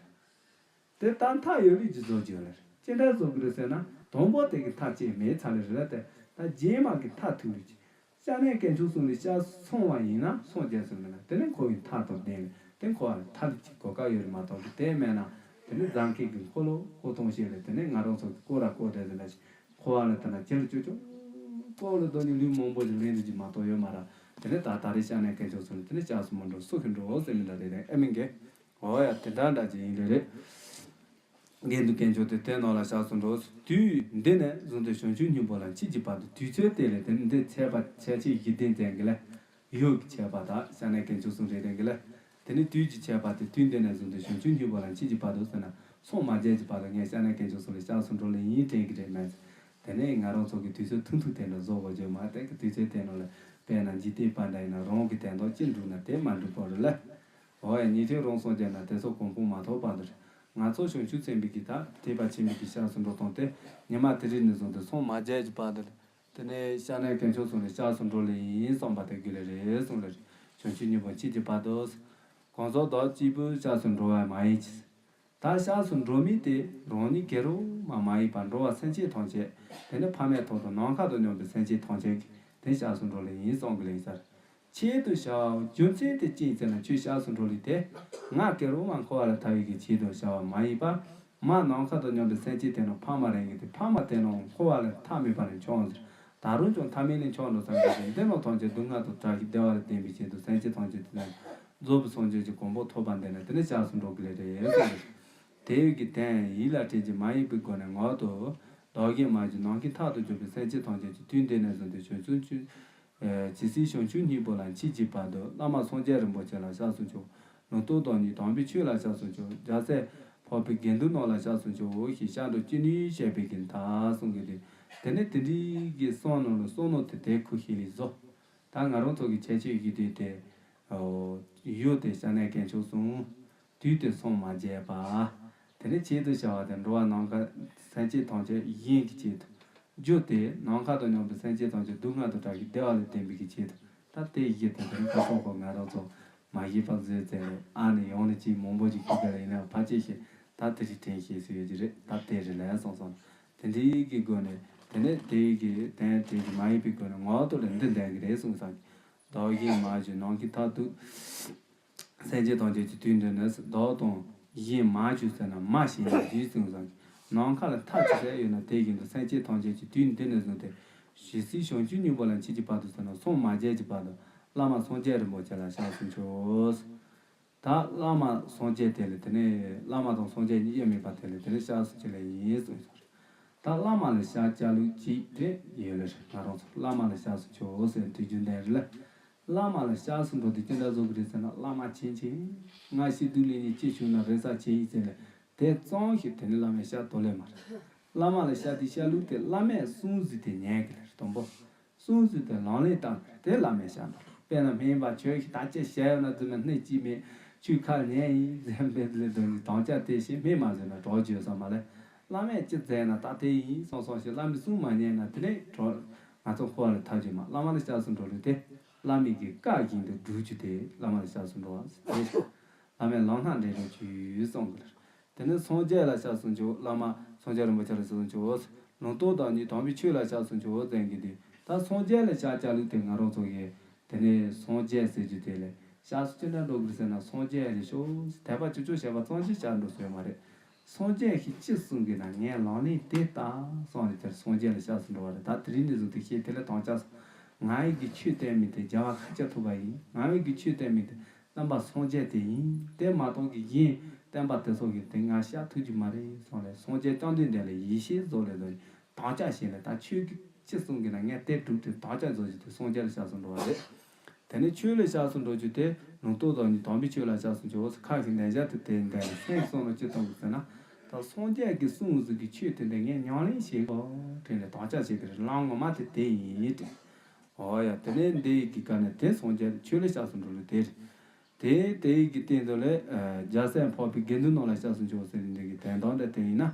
དེ་ལྟར་མཐའ་ཡོད་ལུས་ཀྱི་བཟོ་རྒྱུ་ལ་ཅི་འདྲ་བཟོ་དགོས་རེད་ཟེར་ན། དང་པོ་དེ་གི་མཐའ་ཅིག་མེད་ཚར་ལེ་རེད་ལ། དེ་ད་རྗེས་མ་གི་མཐའ་ཐུག་ལུས་ཀྱི། སྐྱབས་གནས་དཀོན་མཆོག་གསུམ་ལ་སྐྱབས་སོང་བ་ཡིན་ན་སངས་རྒྱས་སུ་མིན་ན། དེ་ནས་འཁོར་བའི་མཐའ་དང་ལྡན་ལ་དེ་འཁོར་བ་ལ་ཐར་གྱི་གོ་སྐབས་ཡོད་རེད་མ་གཏོགས་གི། དེ་མེད་ན་དེ་ནས་རྫ་མཁན་གྱི་འཁོར་ལོ་འཁོར་གཏོང་བྱེད་ལ། དེ་ནས་ང་རང་ཚོ་གི་སྐོར་ར་སྐོར་དེ་ཟེར་ན་ཞིག་འཁོར་བ་ལ་དེ་ན་ཁྱེར་ཅོ་ཅོ་སྐོར་ལ་སྡོད་ནས་ལུས་མང་པོ་ཞིག་ལེན་འདུག་ཀྱི་མ་གཏོགས་ཡོད་མ་ར། དེ་ནས་ད་ད་རེས་སྐྱབས་གནས་དཀོན་མཆོག་གསུམ་ལ་དེ་ནས་སྐྱབས་སུ་མི་འགྲོ་སུ་གི་འགྲོ་ཟེར་མི་འདྲ་དེ་དེ་ཨེ་མིན་གི། འོ་ཡ། དེ་འདྲ་འདྲ་ཅིག་ཡིན་ལེ་རེད། དགེ་འདུན་དཀོན་མཆོག་དེ་དེ་ནང་ལ་སྐྱབས་སུ་འགྲོ། དུས་འདི་ནས་བཟུང་སྟེ་བྱང་ཆུབ་སྙིང་པོ་ལ་མཆིས་ཀྱི་བར་དུ། དུས་ཚོད་དེ་ལས་དེ་ནི་འདི་ཚད་པ་ཁྱད་ཆོས་བཞི་ལྡན་ཅན་གྱི་ལས། ཡུལ་གྱི་ཁྱད་པར་དག་སྐྱབས་གནས་དཀོན་མཆོག་གསུམ་རེ་ལྡན་གྱི་ལས། དེ་ནི་དུས་ཀྱི་ཁྱད་པར་དེ་དུས་འདི་ནས་བཟུང་སྟེ་བྱང་ཆུབ་སྙིང་པོ་ལ་མཆིས་ཀྱི་བར་དུ་ཟེར་ན། སངས་མ་རྒྱས་ཀྱི་བར་དུ་ངས་སྐྱབས་གནས་དཀོན་མཆོག་གསུམ་ལ་སྐྱབས་སུ་འགྲོ་ལེ་ཡིན་དྲན་གྱི་རེད་མེད། དེ་ནས་ང་རང་ཚོ་གི་དུས་ཚོད་ཐུང་ཐུང་དེ་འདྲ་བཟོ་དགོས་རྒྱུ་མ་རེད། དེ་གི་དུས་ཚོད་དེ་ནང་ལ་དཔེར་ན་འཇིག་རྟེན་པ་འདྲ་ཡིན་ན་རང་གི་དོན་དག་ཅི་འགྲུབ་ན་དེ་མ་འགྲུབ་པ་རེད་ལ། འོ་ཡ། ཉན་ཐོས་རང་སངས་རྒྱས་ན་དེ་ཚོ་གོ་འཕང་མ་ཐོབ་བར་དུ་རེད། ང་ཚོ་བྱང་ཆུབ་སེམས་དཔའི་གི་ད་ཐེག་པ་ཆེན་པོའི་གི་སྐྱབས་སུ་འགྲོ་སྟངས་དེ་ཉི་མ་དེ་རིང་ནས་བཟུང་སྟེ་སངས་མ་རྒྱས་ཀྱི་བར་དུ་རེད། དེ་ནས་སྐྱབས་གནས་དཀོན་མཆོག་གསུམ་ལ་སྐྱབས་སུ་འགྲོ་ལེ་ཡིན་བསམ་པ་དེ་དགོས་ལེ་རེད་གསུངས་ལེ་རེད། བྱང་ཆུབ་སྙིང་པོ་མཆིས་ཀྱི་བར་དུ། གང་ཟག་བདག་གཅིག་པུས་སྐྱབས་སུ་འགྲོ་བ་མ་ཡིན་གྱི། ད་སྐྱབས་སུ་འགྲོ་མི་དེ་རང་ཉིད་དགེ་རུ་མ་མ་ཡིན་པར་འགྲོ་བ་སེམས་ཅན་ཐམས་ཅད། དེ་ནི་ཕ་མའི་ཐོག་ཏུ་ནམ་མཁའ་དང་མཉམ་པའི་སེམས་ཅན་ཐམས་ཅད་ཀྱིས་དེ་སྐྱབས་སུ་འགྲོ་ལེ་ཡིན་གསུངས་གི་ལེ་ཡིན་ས་རེད། ཆེད་དུ་བྱ་བ་རྒྱུ་མཚན་དེ་ཅི་ཡིན་ཟེར་ན། ཁྱོད་སྐྱབས་སུ་འགྲོ་ལེ་དེ་ང་དགེ་རུ་མ་འཁོར་བ་ལས་ཐར་བའི་གི་ཆེད་དུ་བྱ་བ་མ་ཡིན་པར། མ་ནམ་མཁའ་དང་མཉམ་པའི་སེམས་ཅན་དེ་ནི་ཕ་མ་རང་གི་དེ་ཕ་མ་དེ་ནི་འཁོར་བ་ལས་ཐར་མེད་པ་ནས་འཆོང་ཟེར། ད་རུང་ཀྱང་ཐ་མལ་ནས་འཆོང་འགྲོ་ས་མེད་ཅིང་འདི་ནི་ཐམས་ཅད་སྡུག་བསྔལ་དང་བྲལ་ཞིང་བདེ་བ་ལ་ལྡན་པའི་ཆེད་དུ་སེམས་ཅན་ཐམས་ཅད་དེ་ལ་རྫོགས་པའི་སངས་རྒྱས་ཀྱི་གོ་འཕང་ཐོབ་པ་འདི་ནི་དེ་ནི་སྐྱབས་སུ་འགྲོ་དགོས་ལེ་རེད་གསུངས། དེ་ཡི་གི་དོན་ཡིད་ལ་དྲན་ཅིང་མ་ཡེངས་པའི་སྒོ་ནས་ངག་ཏུ། བདག་གིས་མ་བྱས་ནམ་མཁའི་མཐའ་དང་མཉམ་པའི་སེམས་ཅན་ཐམས་ཅད་ཀྱི་དུས་འདི་ནས་བཟུང་སྟེ་བྱང་ཆུབ་ཀྱི། ཇི་སྲིད་བྱང་ཆུབ་སྙིང་པོ་ལ་མཆིས་ཀྱི་བར་དུ། བླ་མ་སངས་རྒྱས་རིན་པོ་ཆེ་ལ་སྐྱབས་སུ་མཆིའོ། ལུང་རྟོགས་བདག་ཉིད་དམ་པའི་ཆོས་ལ་སྐྱབས་སུ་མཆིའོ། རྒྱལ་སྲས་འཕགས་པའི་དགེ་འདུན་རྣམས་ལ་སྐྱབས་སུ་མཆིའོ་ཞེས་སྐྱབས་འགྲོ་ཅི་ནུས་བྱས་པའི་གི་མཐའ་གསུང་གི་དེ། དེ་ནས་དེ་འདྲའི་གི་གསུང་ནང་ལ་གསུང་ནོ་དེ་དེ་ཁུ་ཤེས་ལེ་བཟོ། ད་ང་རང་ཚོ་གི་ཁྱད་ཆོས་ཡི་དུས་དེ། ཡུལ་དེ་སྐྱབས་གནས་དཀོན་མཆོག་གསུམ། དུས་དེ་སངས་མ་རྒྱས་པ། དེ་ནས་ཆེད་དུ་བྱ་བ་དེ་འགྲོ་བ་ནམ་མཁའ་སེམས་ཅན་ཐམས་ཅད་གཞན་གྱི་ཆེད་དུ། རྒྱུ་དེ་ནམ་མཁའ་དང་མཉམ་པའི་སེམས་ཅན་ཐམས་ཅད་སྡུག་བསྔལ་དང་བྲལ་ཞིང་བདེ་བ་ལ་ལྡན་པའི་གི་ཆེད་དུ། ད་དེ་བཞི་དེ་དེ་ནི་ཁ་སང་ཁོ་ང་རང་ཚོ་མ་ཤེས་པ་བཟོས་ཚེ་ཨ་ནི་ཡོང་ནི་ཅིག་མང་པོ་ཅིག་ཤེས་ཀྱི་ལ་ཡིན་ན་ཕལ་ཆེར་ཤེས་ད་དེ་རིགས་དྲན་ཤེས་སུ་ཡོད་ཀྱི་རེད། ད་དེ་རེད་ལ་སོང་སོང་དེ་འདྲའི་གི་སྒོ་ནས་དེ་ནས་དེའི་གི་དོན་དེ་གི་མ་ཡིན་པའི་སྒོ་ནས་ངག་ཏུ་ལ་འདི་འདོན་གི་རེད་གསུངས་སོང་། བདག་གིས་མ་བྱས་ནམ་མཁའི་མཐའ་དང་། སེམས་ཅན་ཐམས་ཅད་ཀྱི་དུས་འདི་ནས་བདག་དང་གཞན་མ་བྱས་ཟེར་ན་མ་ཞེས་ནས་དུས་གསུངས་སོང་། ནམ་མཁའ་ལ་མཐའ་ཅི་ཟེར་ཡོད་ན་དེ་བཞིན་དུ་སེམས་ཅན་ཐམས་ཅད་ཀྱི་དུས་འདི་ནས་བཟུང་སྟེ། ཇི་སྲིད་བྱང་ཆུབ་སྙིང་པོ་ལ་མཆིས་ཀྱི་བར་དུ་ཟེར་ན་སངས་མ་རྒྱས་ཀྱི་བར་དུ་བླ་མ་སངས་རྒྱས་རིན་པོ་ཆེ་ལ་སྐྱབས་སུ་མཆིའོ། ད་བླ་མ་སངས་རྒྱས་དེ་ལས་དེ་ནས་བླ་མ་དང་སངས་རྒྱས་གཉིས་དབྱེར་མེད་པ་དེ་ལས་དེ་ནས་སྐྱབས་སུ་མཆི་ལེ་ཡིན་གསུངས་སོ། ད་བླ་མ་ལ་ཕྱག་བྱ་ལུགས་གཅིག་དེ་ཡོད་ལ། ང་རང་ཚོ་བླ་མ་ལ་སྐྱབས་སུ་མཆིའོ་ཟེར་དུས་རྒྱུན་ལྡན་རེད་ལ། བླ་མ་ལ་སྐྱབས་སུ་འགྲོ་དུས་ཅི་འདྲ་བཟོ་གི་རེད་ཟེར་ན། བླ་མ་མཁྱེན་མཁྱེན། ང་ཤི་དུས་ལས་ཉིན་ཅི་བྱུང་ན་རེ་ས་བྱེད་ཡིན་ཟེར་ལ། དེ་ཙམ་ཞིག་དེ་ནི་བླ་མའི་ཞབས་ཏོག་ལས་མ་རེད། བླ་མ་ལ་ཕྱག་དེ་བྱ་ལུགས་དེ་བླ་མས་གསུང་ཟིན་དེ་ཉན་གི་ལ་རེད། དང་པོ། གསུང་ཟིན་དེ་ལག་ལེན་བསྟར་དེ་བླ་མའི་ཞབས་ཏོག་དཔེར་ན་སྨན་པ་ཁྱོད་ཀྱིས་ད་ཅི་བྱས་ཡོད་ན་རྫུན་མ་སྣེ་གཅིག་མེད། ཁྱོད་ཁ་ཉན་ཡིན་ཟེར་འབད་ལས་དོན་གྱི་དམ་བཅའ་དེ་བཞིན་སྨན་མ་བཟོས་ན་གྲོགས་བརྗོད་ས་མ་ལས། བླ་མས་ཅི་མཛད་ན་ད་དེ་ཡིན་སོང་སོང་ཞེས་བླ་མའི་གསུང་མ་ཉན་ན་དེ་ནས་གྲོགས་ང་ཚོ་འཁོར་བ་ལས་ཐར་རྒྱུ་མ། བླ་མ་ལ་སྐྱབས་སུ་འགྲོ་ལུགས་དེ་བླ་མའི་གི་བཀའ་བཞིན་དུ་སྒྲུབ་རྒྱུ་དེ་བླ་མ་ལ་སྐྱབས་སུ་འགྲོ་བ་དེ་རེད། བླ་མའི་ལམ་སྣ་འདྲེན་རོགས་བྱོས་གསུང་གི་ལ། དེ་ནས་སངས་རྒྱས་ལ་སྐྱབས་སུ་མཆིའོ། བླ་མ་སངས་རྒྱས་རིན་པོ་ཆེ་ལ་སྐྱབས་སུ་མཆིའོ། ལུང་རྟོགས་བདག་ཉིད་དམ་པའི་ཆོས་ལ་སྐྱབས་སུ་མཆིའོ་ཟེར་གྱི་འདུག་ད་སངས་རྒྱས་ལ་ཕྱག་བྱ་ལུགས་དེ་ང་རང་ཚོ་གི་དེ་ནས་སངས་རྒྱས་ཟེར་རྒྱུ་དེ་ལས་སྐྱབས་སུ་ཅི་འདྲ་འགྲོ་དགོས་ཟེར་ན། སངས་རྒྱས་རེད་ཤོག་དད་པ་ཅི་ལྕོགས་བྱས་པ་ཙམ་གྱིས་སྐྱབས་འགྲོ་ས་ཡོད་མ་རེད། སངས་རྒྱས་ཀྱིས་ཅི་གསུང་གི་ན་ངས་ལག་ལེན་དེ་བསྟར་སོང་ནས་དེར་སངས་རྒྱས་ལ་སྐྱབས་སུ་འགྲོ་བ་རེད། ད་དེ་རིང་ནས་བཟུང་སྟེ་ཤེས་དེ་ལས་དམ་བཅའ་སོང་། ང་ཡི་གི་ཆོས་བསྟན་མི་དེ་རྒྱལ་བ་ཤཱཀྱ་ཐུབ་པ་ཡིན། ང་ཡི་གི་ཆོས་བསྟན་མི་དེ་རྣམ་པ་སངས་རྒྱས་དེ་ཡིན། དེ་མ་གཏོགས་ཀྱི་གཞན་བསྟན་པ་དེ་ཚོ་གི་དེ་ང་བཤད་ཐུབ་ཀྱི་མ་རེད་གསུངས་ལས། སངས་རྒྱས་བཅོམ་ལྡན་འདས་ལ་ཡེ་ཤེས་རྫོགས་ལས་རྫོགས་ནས་དམ་བཅའ་བྱས་ནས། ད་ཁྱོད་ཀྱིས་ཅི་གསུང་གི་ན་ངས་དེ་སྒྲུབ་དེ་དམ་བཅའ་རྫོགས་ཀྱི་དེ་སངས་རྒྱས་ལ་སྐྱབས་སུ་འགྲོ་བ་རེད། དེ་ནས་ཆོས་ལ་སྐྱབས་སུ་འགྲོ་རྒྱུ་དེ་ལུང་རྟོགས་བདག་ཉིད་དམ་པའི་ཆོས་ལ་སྐྱབས་སུ་མཆིའོ། ཁ་གི་ལན་བརྒྱ་དེ་དེ་འདས་ལ་སེམས་གསུངས་ལ་ཅི་གཏོང་དགོས་ཟེར་ན། ད་སངས་རྒྱས་ཀྱིས་གསུངས་ཟིན་གྱི་ཆོས་དེ་འདྲ་ངས་ཉམས་ལེན་བྱེད་དགོས་དྲན་ནས་དམ་བཅའ་བྱེད་ཀྱི་རེད། ལམ་ངོ་མ་དེ་དེ་ཡིན་དྲན། འོ་ཡ། དེ་ནས་འདི་ཡི་གི་སྐབས་ནས་དེ་སངས་རྒྱས་ཆོས་ལ་སྐྱབས་སུ་འགྲོ་ལུགས་དེ་རེད། དེ་དེ་ཡི་གི་སྟེང་དུ་ལས་རྒྱལ་སྲས་འཕགས་པའི་དགེ་འདུན་རྣམས་ལ་སྐྱབས་སུ་མཆིའོ་ཟེར་ནས་འདི་གི་དོན་དམ་དེ་དེ་ཡིན་ན།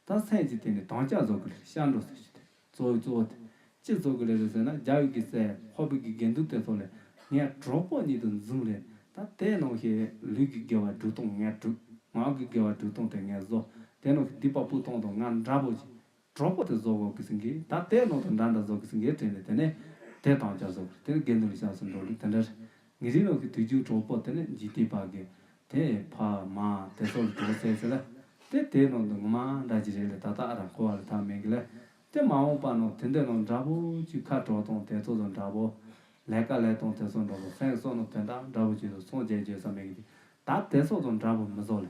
ད་སེམས་ཀྱི་སྟེང་ནས་དམ་བཅའ་བཟོ་དགོས་རེད། སྐྱབས་འགྲོ་ཟེར་རྒྱུ་དེ། གཙོ་བོ་གཙོ་བོ་དེ། ཅི་བཟོ་དགོས་རེད་ཟེར་ན། རྒྱལ་བའི་གི་སྲས་འཕགས་པའི་གི་དགེ་འདུན་དེ་ཚོ་ལས་ངས་གྲོགས་པོ་ཉིད་དུ་འཛིན་རེད། ད་དེ་ནང་བཞིན་ལུས་ཀྱི་དགེ་བ་སྒྲུབ་སྟངས་ངས་སྒྲུབ། ངག་གི་དགེ་བ་སྒྲུབ་སྟངས་དེ་ངས་བཟོ། དེ་ནང་བཞིན་སྡིག་པ་སྤོང་སྟངས་དང་ང་འདྲ་པོ་ཅིག་གྲོགས་པོ་དེ་བཟོ་དགོས་ཀི་ཟིན་གི། ད་དེ་ནང་དུ་འདྲ་འདྲ་བཟོ་ཀི་ཟིན་གི་དྲན་ནས་དེ་ནས་དེ་དམ་བཅའ་བཟོ་དགོས། དེ་ནས་དགེ་འདུན་ལ་སྐྱབས་སུ་འགྲོ་ལུགས་དེ་འདྲ་རེད། ངེད་རིགས་ནང་གི་དུས་རྒྱུན་གྲོགས་པོ་དེ་ནི་འཇིག་རྟེན་པ་གི་དེ་ཕ་མ་དེ་ཚོ་ལ་གྲོགས་ཟེར་ཟེར་ལ། དེ་དེ་ནང་དུ་ངོ་མ་འདྲ་གི་རེད་ལ། ད་ལྟ་ཨ་རང་འཁོར་བ་ལ་ཐར་མེད་གི་ལ། དེ་མ་འོངས་པ་ནང་དེ་འདྲ་ནང་འདྲ་པོ་ཅིག་ཁ་གྲོགས་དང་དེ་ཚོ་དང་འདྲ་པོ། ལས་ཀ་ལས་སྟངས་དེ་ཚོ་འདྲ་པོ། སེམས་བསམ་བློ་དོན་དག་འདྲ་པོ་ཅིག་དང་སངས་རྒྱས་བརྗོད་ས་མེད་གི། ད་དེ་ཚོ་དང་འདྲ་པོ་མི་བཟོ་ལ།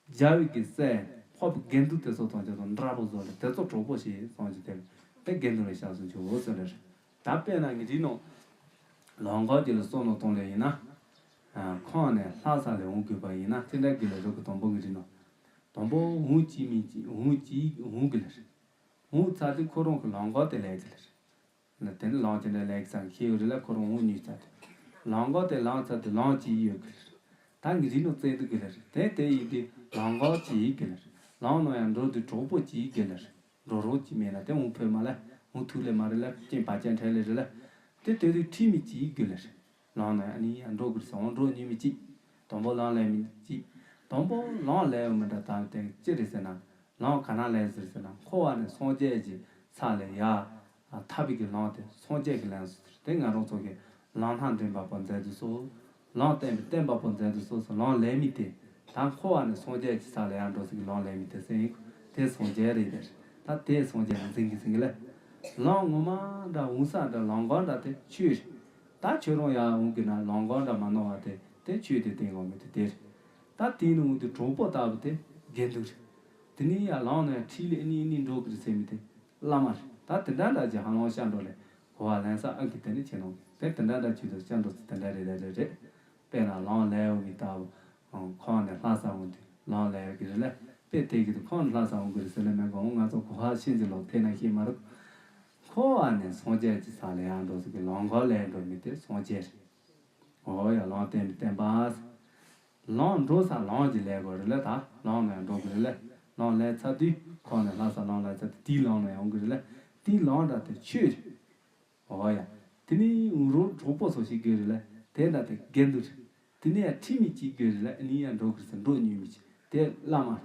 རྒྱལ་བའི་གི་སྲས་འཕགས་པའི་དགེ་འདུན་དེ་ཚོ་དང་ཅི་དང་འདྲ་པོ་བཟོ་ལ། དེ་ཚོ་གྲོགས་པོ་བྱེད་སོང་ཅི་དེ་ལ། དེ་དགེ་འདུན་ལ་སྐྱབས་སུ་མཆིའོ་ཟེར་ལ་རེད། ད་དཔེར་ན་ངེད་རིགས་ནང་ལམ་ཁ་ཅིག་ལ་བསམ་བློ་གཏོང་ལེ་ཡིན་ན། ཨ། ཁམས་ནས་ལྷ་ས་ལ་འོང་དགོས་པ་ཡིན་ན་ཅི་འདྲ་དགོས་ལ་རེད་གི། དང་པོ་ངེད་རིགས་ནང་དང་པོ་འོང་གཅིག་མིན་གཅིག་འོང་གཅིག་འོང་དགོས་ལ་རེད། འོང་ཚར་དུས་ཁོ་རང་གི་ལམ་ཁ་དེ་ལས་ཀྱི་ལ་རེད། ལ་དེ་ནི་ལམ་ཅི་འདྲ་ལས་ཀྱི་ཚང་ཤེས་ཡོད་རེད་ལ། ཁོ་རང་འོང་ཉུལ་ཚར་དུས་ལམ་ཁ་དེ་ལངས་ཚར་དུས་ལམ་གཅིག་ཡོད་གི་ལ་རེད། ད་ངེད་རིགས་ནང་བཙལ་འདུག་གི་ལ་རེད། དེ་དེ་ཡིན་དུས་ལམ་ཁ་གཅིག་ཡིན་གི་ལ་རེད། ལམ་ནང་ཡང་འགྲོ་དུས་གྲོགས་པོ་གཅིག་ཡིན་གི་ལ་རེད། འགྲོ་རོགས་གཅིག་མེད་ན་དེ་འོང་ཕོད་མ་ལ། འོང་ཐུབ་ལེ་མ་རེད་ལ། རྐྱེན་བར་ཆད་འཕྲད་ལེ་རེད་ལ། དེ་དེ་དུས་ཁྲིད་མི་གཅིག་ཡིན་གི་ལ་རེད། ལམ་ནང་ཡང་ཨ་ནི་ཡང་འགྲོ་དགོས་སོང་། འགྲོ་ཉུལ་མི་གཅིག་དང་པོ་ལམ་ལས་མི་གཅིག་དང་པོ་ལམ་ལས་ཡོད་མི་འདྲ་དང་དེ་ཅི་རེད་ཟེར་ན། ལམ་ག་ན་ལས་ཟེར་ཟེར་ན། འཁོར་བ་ནས་སངས་རྒྱས་ཀྱི་ས་ལ་ཡར་ཐར་པའི་གི་ལམ་དེ་སངས་རྒྱས་ཀྱི་ལམ་ཟེར། དེ་ང་རང་ཚོ་གི་ལམ་སྣ་འདྲེན་པ་པོ་མཛད་དུ་གསོལ། ལམ་བསྟན་པའི་བསྟན་པ་པོ་མཛད་དུ་གསོལ་ཟེར། ལམ་ལས་མི་དེ་ད་འཁོར་བ་ནས་སངས་རྒྱས་ཀྱི་ས་ལ་ཡར་འགྲོ་ས་གི་ལམ་ལས་མི་དེ་ཟེར་ཡིན། དེ་སངས་རྒྱས་རེད་དེ། ད་དེ་སངས་རྒྱས་ལ་འཛིན་གི་འཛིན་གི་ལ། ལམ་ངོ་མ་འདྲ་འོང་ས་འདྲ་ལམ་ཁ་འདྲ་དེ་ཆོས་རེད། ད་ཁྱོད་རང་ཡར་འོང་གི་ན་ལམ་ཁ་འདྲ་མ་ནོར་བ་དེ་དེ་ཆོས་དེ་བསྟན་དགོས་མི་དེ་དེ་རེད། ད་དེའི་ནང་དུ་གྲོགས་པོ་ལྟ་བུ་དེ་དགེ་འདུན་རེད། དེ་ནས་ཡར་ལམ་ནས་ཁྲིད་ལེ་ཨ་ནི་ཨ་ནི་འགྲོ་གི་རེད་ཟེར་མི་དེ་བླ་མ་རེད། ད་དེ་འདྲ་འདྲ་ཅིག་ཧ་ལམ་ཤར་འགྲོ་ལེ་གོ་བ་ལེན་ས་ཨ་གི་དེ་ནི་ཁྱེད་རང་དེ་དེ་འདྲ་འདྲ་ཅིག་ཏུ་ཤར་འགྲོ་ཚུལ་དེ་འདྲ་རེད་རེད་རེད་རེད། དཔེར་ན་ལམ་ལས་འོང་མི་ལྟ་བུ། ཁམས་ནས་ལྷ་ས་འོང་དུས་ལམ་ལས་འོང་གི་རེད་ལེ། དཔེ་དེ་གི་དུས་ཁམས་ནས་ལྷ་ས་འོང་གི་རེད་ཟེར་ལེ་མེད་གོང་ང་ཚོ་གོ་བ་ཤིན་ཏུ་ལོག་དེ་ན་ཤེས་མ་རུ། འཁོར་བ་ནས་སངས་རྒྱས་ཀྱི་ས་ལ་ཡར་འགྲོ་ས་གི་ལམ་ཁ་ལས་འགྲོ་མི་དེ་སངས་རྒྱས་རེད། འོ་ཡ། ལམ་བསྟན་པའི་བསྟན་པ། ལམ་འགྲོ་ས་ལམ་གྱི་ལས་དགོས་རེད་ལེ། ད་ལམ་ནས་འགྲོ་དགོས་རེད་ལེ། ལམ་ལས་ཚར་དུས་ཁམས་ནས་ལྷ་ས་ལམ་ལས་ཚར་དུས་དེའི་ལམ་ནས་འོང་གི་རེད་ལེ། དེའི་ལམ་འདྲ་དེ་ཆོས་རེད། འོ་ཡ། དེ་ནས་འུ་རོ་གྲོགས་པོ་སོགས་ཤིག་དགོས་རེད་ལེ། དེ་འདྲ་དེ་དགེ་འདུན་རེད། དེ་ནས་ཡང་ཁྲིད་མི་གཅིག་དགོས་རེད་ལེ། ཨ་ནི་ཡང་འགྲོ་དགོས་ཟེར་འགྲོ་ཉུལ་མི་གཅིག་དེ་བླ་མ་རེད།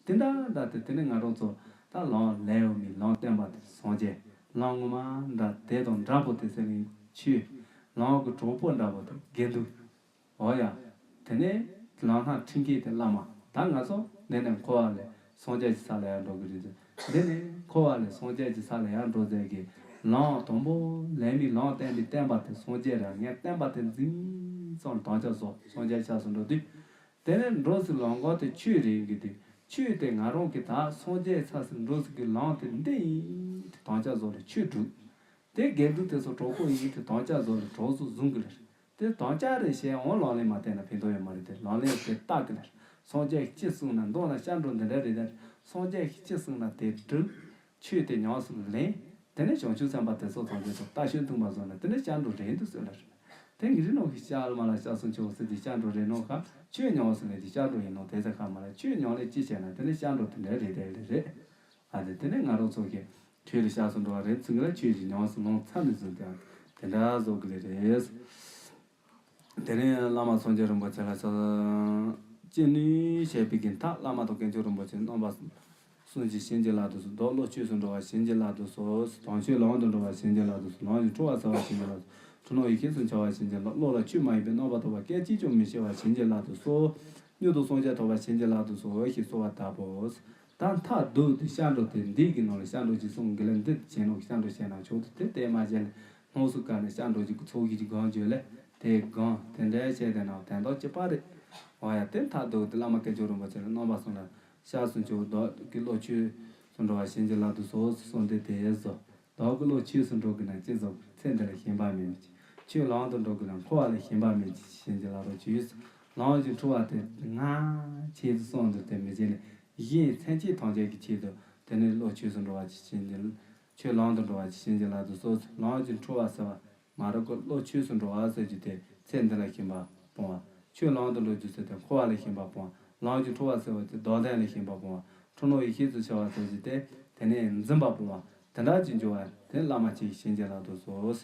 དེ་འདྲ་འདྲ་དེ་དེ་ནས་ང་རང་ཚོ་ད་ལམ་ལས་འོང་མི་ལམ་བསྟན་པ་དེ་སངས་རྒྱས། ལམ་ངོ་མ་འདྲ་དེ་དང་འདྲ་པོ་དེ་ཟེར་ནས་ཆོས། ལམ་གྱི་གྲོགས་པོ་འདྲ་པོ་དེ་དགེ་འདུན། འོ་ཡ། དེ་ནས་ལམ་སྣ་ཁྲིད་མཁན་དེ་བླ་མ། ད་ང་ཚོ་འདི་ནས་འཁོར་བ་ལས་སངས་རྒྱས་ཀྱི་ས་ལ་ཡར་འགྲོ་གི་རེད། འདི་ནས་འཁོར་བ་ལས་སངས་རྒྱས་ཀྱི་ས་ལ་ཡར་འགྲོ་མཛད་ཀྱི་ལམ་དང་པོ་ལས་མི་ལམ་བསྟན་པའི་བསྟན་པ་དེ་སངས་རྒྱས་རང་ངས་བསྟན་པ་དེ་འཛིན་ཙམ་དམ་བཅའ་བཟོ། སངས་རྒྱས་ཆགས་སུ་འགྲོ་དུས། དེ་ནས་འགྲོ་ཚུལ་ལམ་ཁ་དེ་ཆོས་རེད་གི་དེ། ཆོས་དེ་ང་རང་གི་ད་སངས་རྒྱས་ཚར་ཟིན་འགྲོ་ཟིན་གི་ལམ་དེ་འདི་ཡིན་དེ་དམ་བཅའ་བཟོ་ལ་ཆོས་སྒྲུབ། དེ་དགེ་འདུན་དེ་ཚོ་གྲོགས་པོ་ཡིན་དེ་དམ་བཅའ་བཟོ་ལ་གྲོགས་སུ་བཟུང་གི་ལ། དེ་དམ་བཅའ་རེད་བྱས་འོང་ལག་ལེན་མ་བསྟན་ན་ཕན་ཐོགས་ཡོད་མ་རེད། དེ་ལག་ལེན་དེ་བསྟར་གི་ལ། སངས་རྒྱས་ཀྱིས་ཅི་གསུངས་ན་མདོ་ན་སྐྱབས་འགྲོ་འདི་འདྲ་རེད་ད། སངས་རྒྱས་ཀྱིས་ཅི་གསུངས་ན་དེ་སྒྲུབ། ཆོས་དེ་ཉམས་སུ་ལེན། དེ་ནས་བྱང་ཆུབ་སེམས་དཔའ་དེ་ཚོ་ཐམས་ཅད་དང་རྟ་ཞོན་མཐུན་པར་བཟུང་ནས་དེ་ནས་སྐྱབས་འགྲོ་རེད་འདུག་ཟེར་ལ། དེ་ངེད་རིགས་ནང་གི་སྐྱབས་མ་ལ་སྐྱབས་སུ་མཆིའོ་ཟེར་དེ་སྐྱབས་འགྲོ་རེད་ནོ་ཁ། ཆོས་ཉམས་སུ་ལེན་དེ་སྐྱབས་འགྲོ་ཡིན་ནོ་དེ་ཚ་ཁ་མ་ལ། ཆོས་ཉམས་ལེན་ཅི་བྱས་ན་དེ་ནས་སྐྱབས་འགྲོ་དེ་འདྲ་རེད་རེད་རེད་རེད། ཨ་དེ་དེ་ནས་ང་རང་ཚོ་གི་ཆོས་ལ་སྐྱབས་སུ་འགྲོ་བ་རེད་ཚུལ་གི་ལ་ཆོས་ཀྱི་ཉམས་སུ་ལོངས་མཚམས་ནས་བཟུང་སྟེ་དེ་འདྲ་བཟོ་གི་ལེ་རེད། དེ་ནས་བླ་མ་སངས་རྒྱས་རིན་པོ་ཆེ་ལ་ཕྱག་ཅི་ནུས་བྱས་པའི་གི་མཐའ་བླ་མ་དང་དཀོན་མཆོག་རིན་པོ་ཆེ་རྣམ་པ་གསུམ་གྱིས་བྱིན་གྱིས་བརླབ་ཏུ་གསོལ། བདག་བློ་ཆོས་སུ་འགྲོ་བར་བྱིན་གྱིས་བརླབ་ཏུ་གསོལ། དམ་ཆོས་ལམ་དུ་འགྲོ་བར་བྱིན་གྱིས་བརླབ་ཏུ་གསོལ། ལམ་གྱི་འཁྲུལ་པ་སེལ་བར་བྱིན་གྱིས་བརླབ་ཏུ་གསོལ། འཁྲུལ་སྣང་ཡེ་ཤེས་སུ་འཆར་བར་བྱིན་གྱིས་བརླབ། བློ་ལ་ཆོས་མ་ཡིན་པའི་རྣམ་པར་རྟོག་པ་སྐད་ཅིག་ཀྱང་མི་སྐྱེ་བར་བྱིན་གྱིས་བརླབ་ཏུ་གསོལ། མྱུར་དུ་སངས་རྒྱས་ཐོབ་པར་བྱིན་གྱིས་བརླབ་ཏུ་གསོལ་ཞེས་གསོལ་བ་བཏབ་བོ། ད་མཐའ་བསྡུ་སྟེ་སྐྱབས་འགྲོ་དེ་འདི་གི་ནང་ལ་སྐྱབས་འགྲོ་ཅིག་གསུངས་གི་ལ། འདི་བྱས་ནོ་སྐྱབས་འགྲོ་བྱས་ན་ཆོག་ཏུ་དེ་བལྟས་མ་བྱས་ལ། སྣང་སུ་བཀར་ནས་སྐྱབས་འགྲོ་གྱི་ཚོགས་ཀྱི་གི་སྒང་བརྗོད་ལས་དེ་སྒང་དེ་འདྲའི་བྱས་དེ་ན་དོན་དག་གཅིག་པ་རེད། འོ་ཡ་དེ་མཐའ་བསྡུ་སྟེ་བླ་མ་དཀོན་མཆོག་རིན་པོ་ཆེ་ལ་རྣམ་པ་གསུམ་ལ་སྐྱབས་སུ་མཆིའོ། བདག་གི་བློ་ཆོས་སུ་འགྲོ་བར་བྱིན་གྱིས་བརླབ་ཏུ་གསོལ་གསུངས་ཏེ་དེ་སོ། བདག་གི་བློ་ཆོས་སུ་འགྲོ་དགོས་ན་ཅི་བཟོ་དགོས། ཚེ་འདི་ལ་ཞེན་པ་མེད་པ་ཅིག་ཆོས་ལམ་དུ་འགྲོ་དགོས་ན་འཁོར་བ་ལ་ཞེན་པ་མེད་ཅིག་བྱིན་གྱིས་བརླབ་རོགས་གྱིས། ལམ་གྱི་འཁྲུལ་བ་དེ་ང་ཆེད་དུ་སོང་དུ་དེ་མི་བྱེད་ནས་གཞན་སེམས་ཅན་ཐམས་ཅད་ཀྱི་ཆེད་དུ་དེ་ནས་བློ་ཆོས་སུ་འགྲོ་བ་ཅིག་བྱིན་གྱིས། ཆོས་ལམ་དུ་འགྲོ་བ་ཅིག་བྱིན་གྱིས་བརླབ་ཏུ་གསོལ། ལམ་གྱི་འཁྲུལ་བ་སེལ་བ་མ་རབས་ཀྱི་བློ་ཆོས་སུ་འགྲོ་བ་ཟེར་རྒྱུ་དེ་ཚེ་འདི་ལ་ཞེན་པ་སྤོང་བ། ཆོས་ལམ་དུ་འགྲོ་རྒྱུ་ཟེར་དེ་འཁོར་བ་ལ་ཞེན་པ་སྤོང་བ། ལམ་གྱི་འཁྲུལ་བ་སེལ་བ་དེ་བདག་ལྡན་ལ་ཞེན་པ་སྤོང་བ། འཁྲུལ་སྣང་ཡེ་ཤེས་སུ་འཆར་བ་ཟེར་རྒྱུ་དེ་དེ་ནས་འཛིན་པ་སྤོང་བ། དེ་འདྲ་ཅིག་འགྱུར་བ་དེ་བླ་མ་ཁྱེད་ཀྱིས་བྱིན་གྱིས་བརླབ་ཏུ་གསོལ།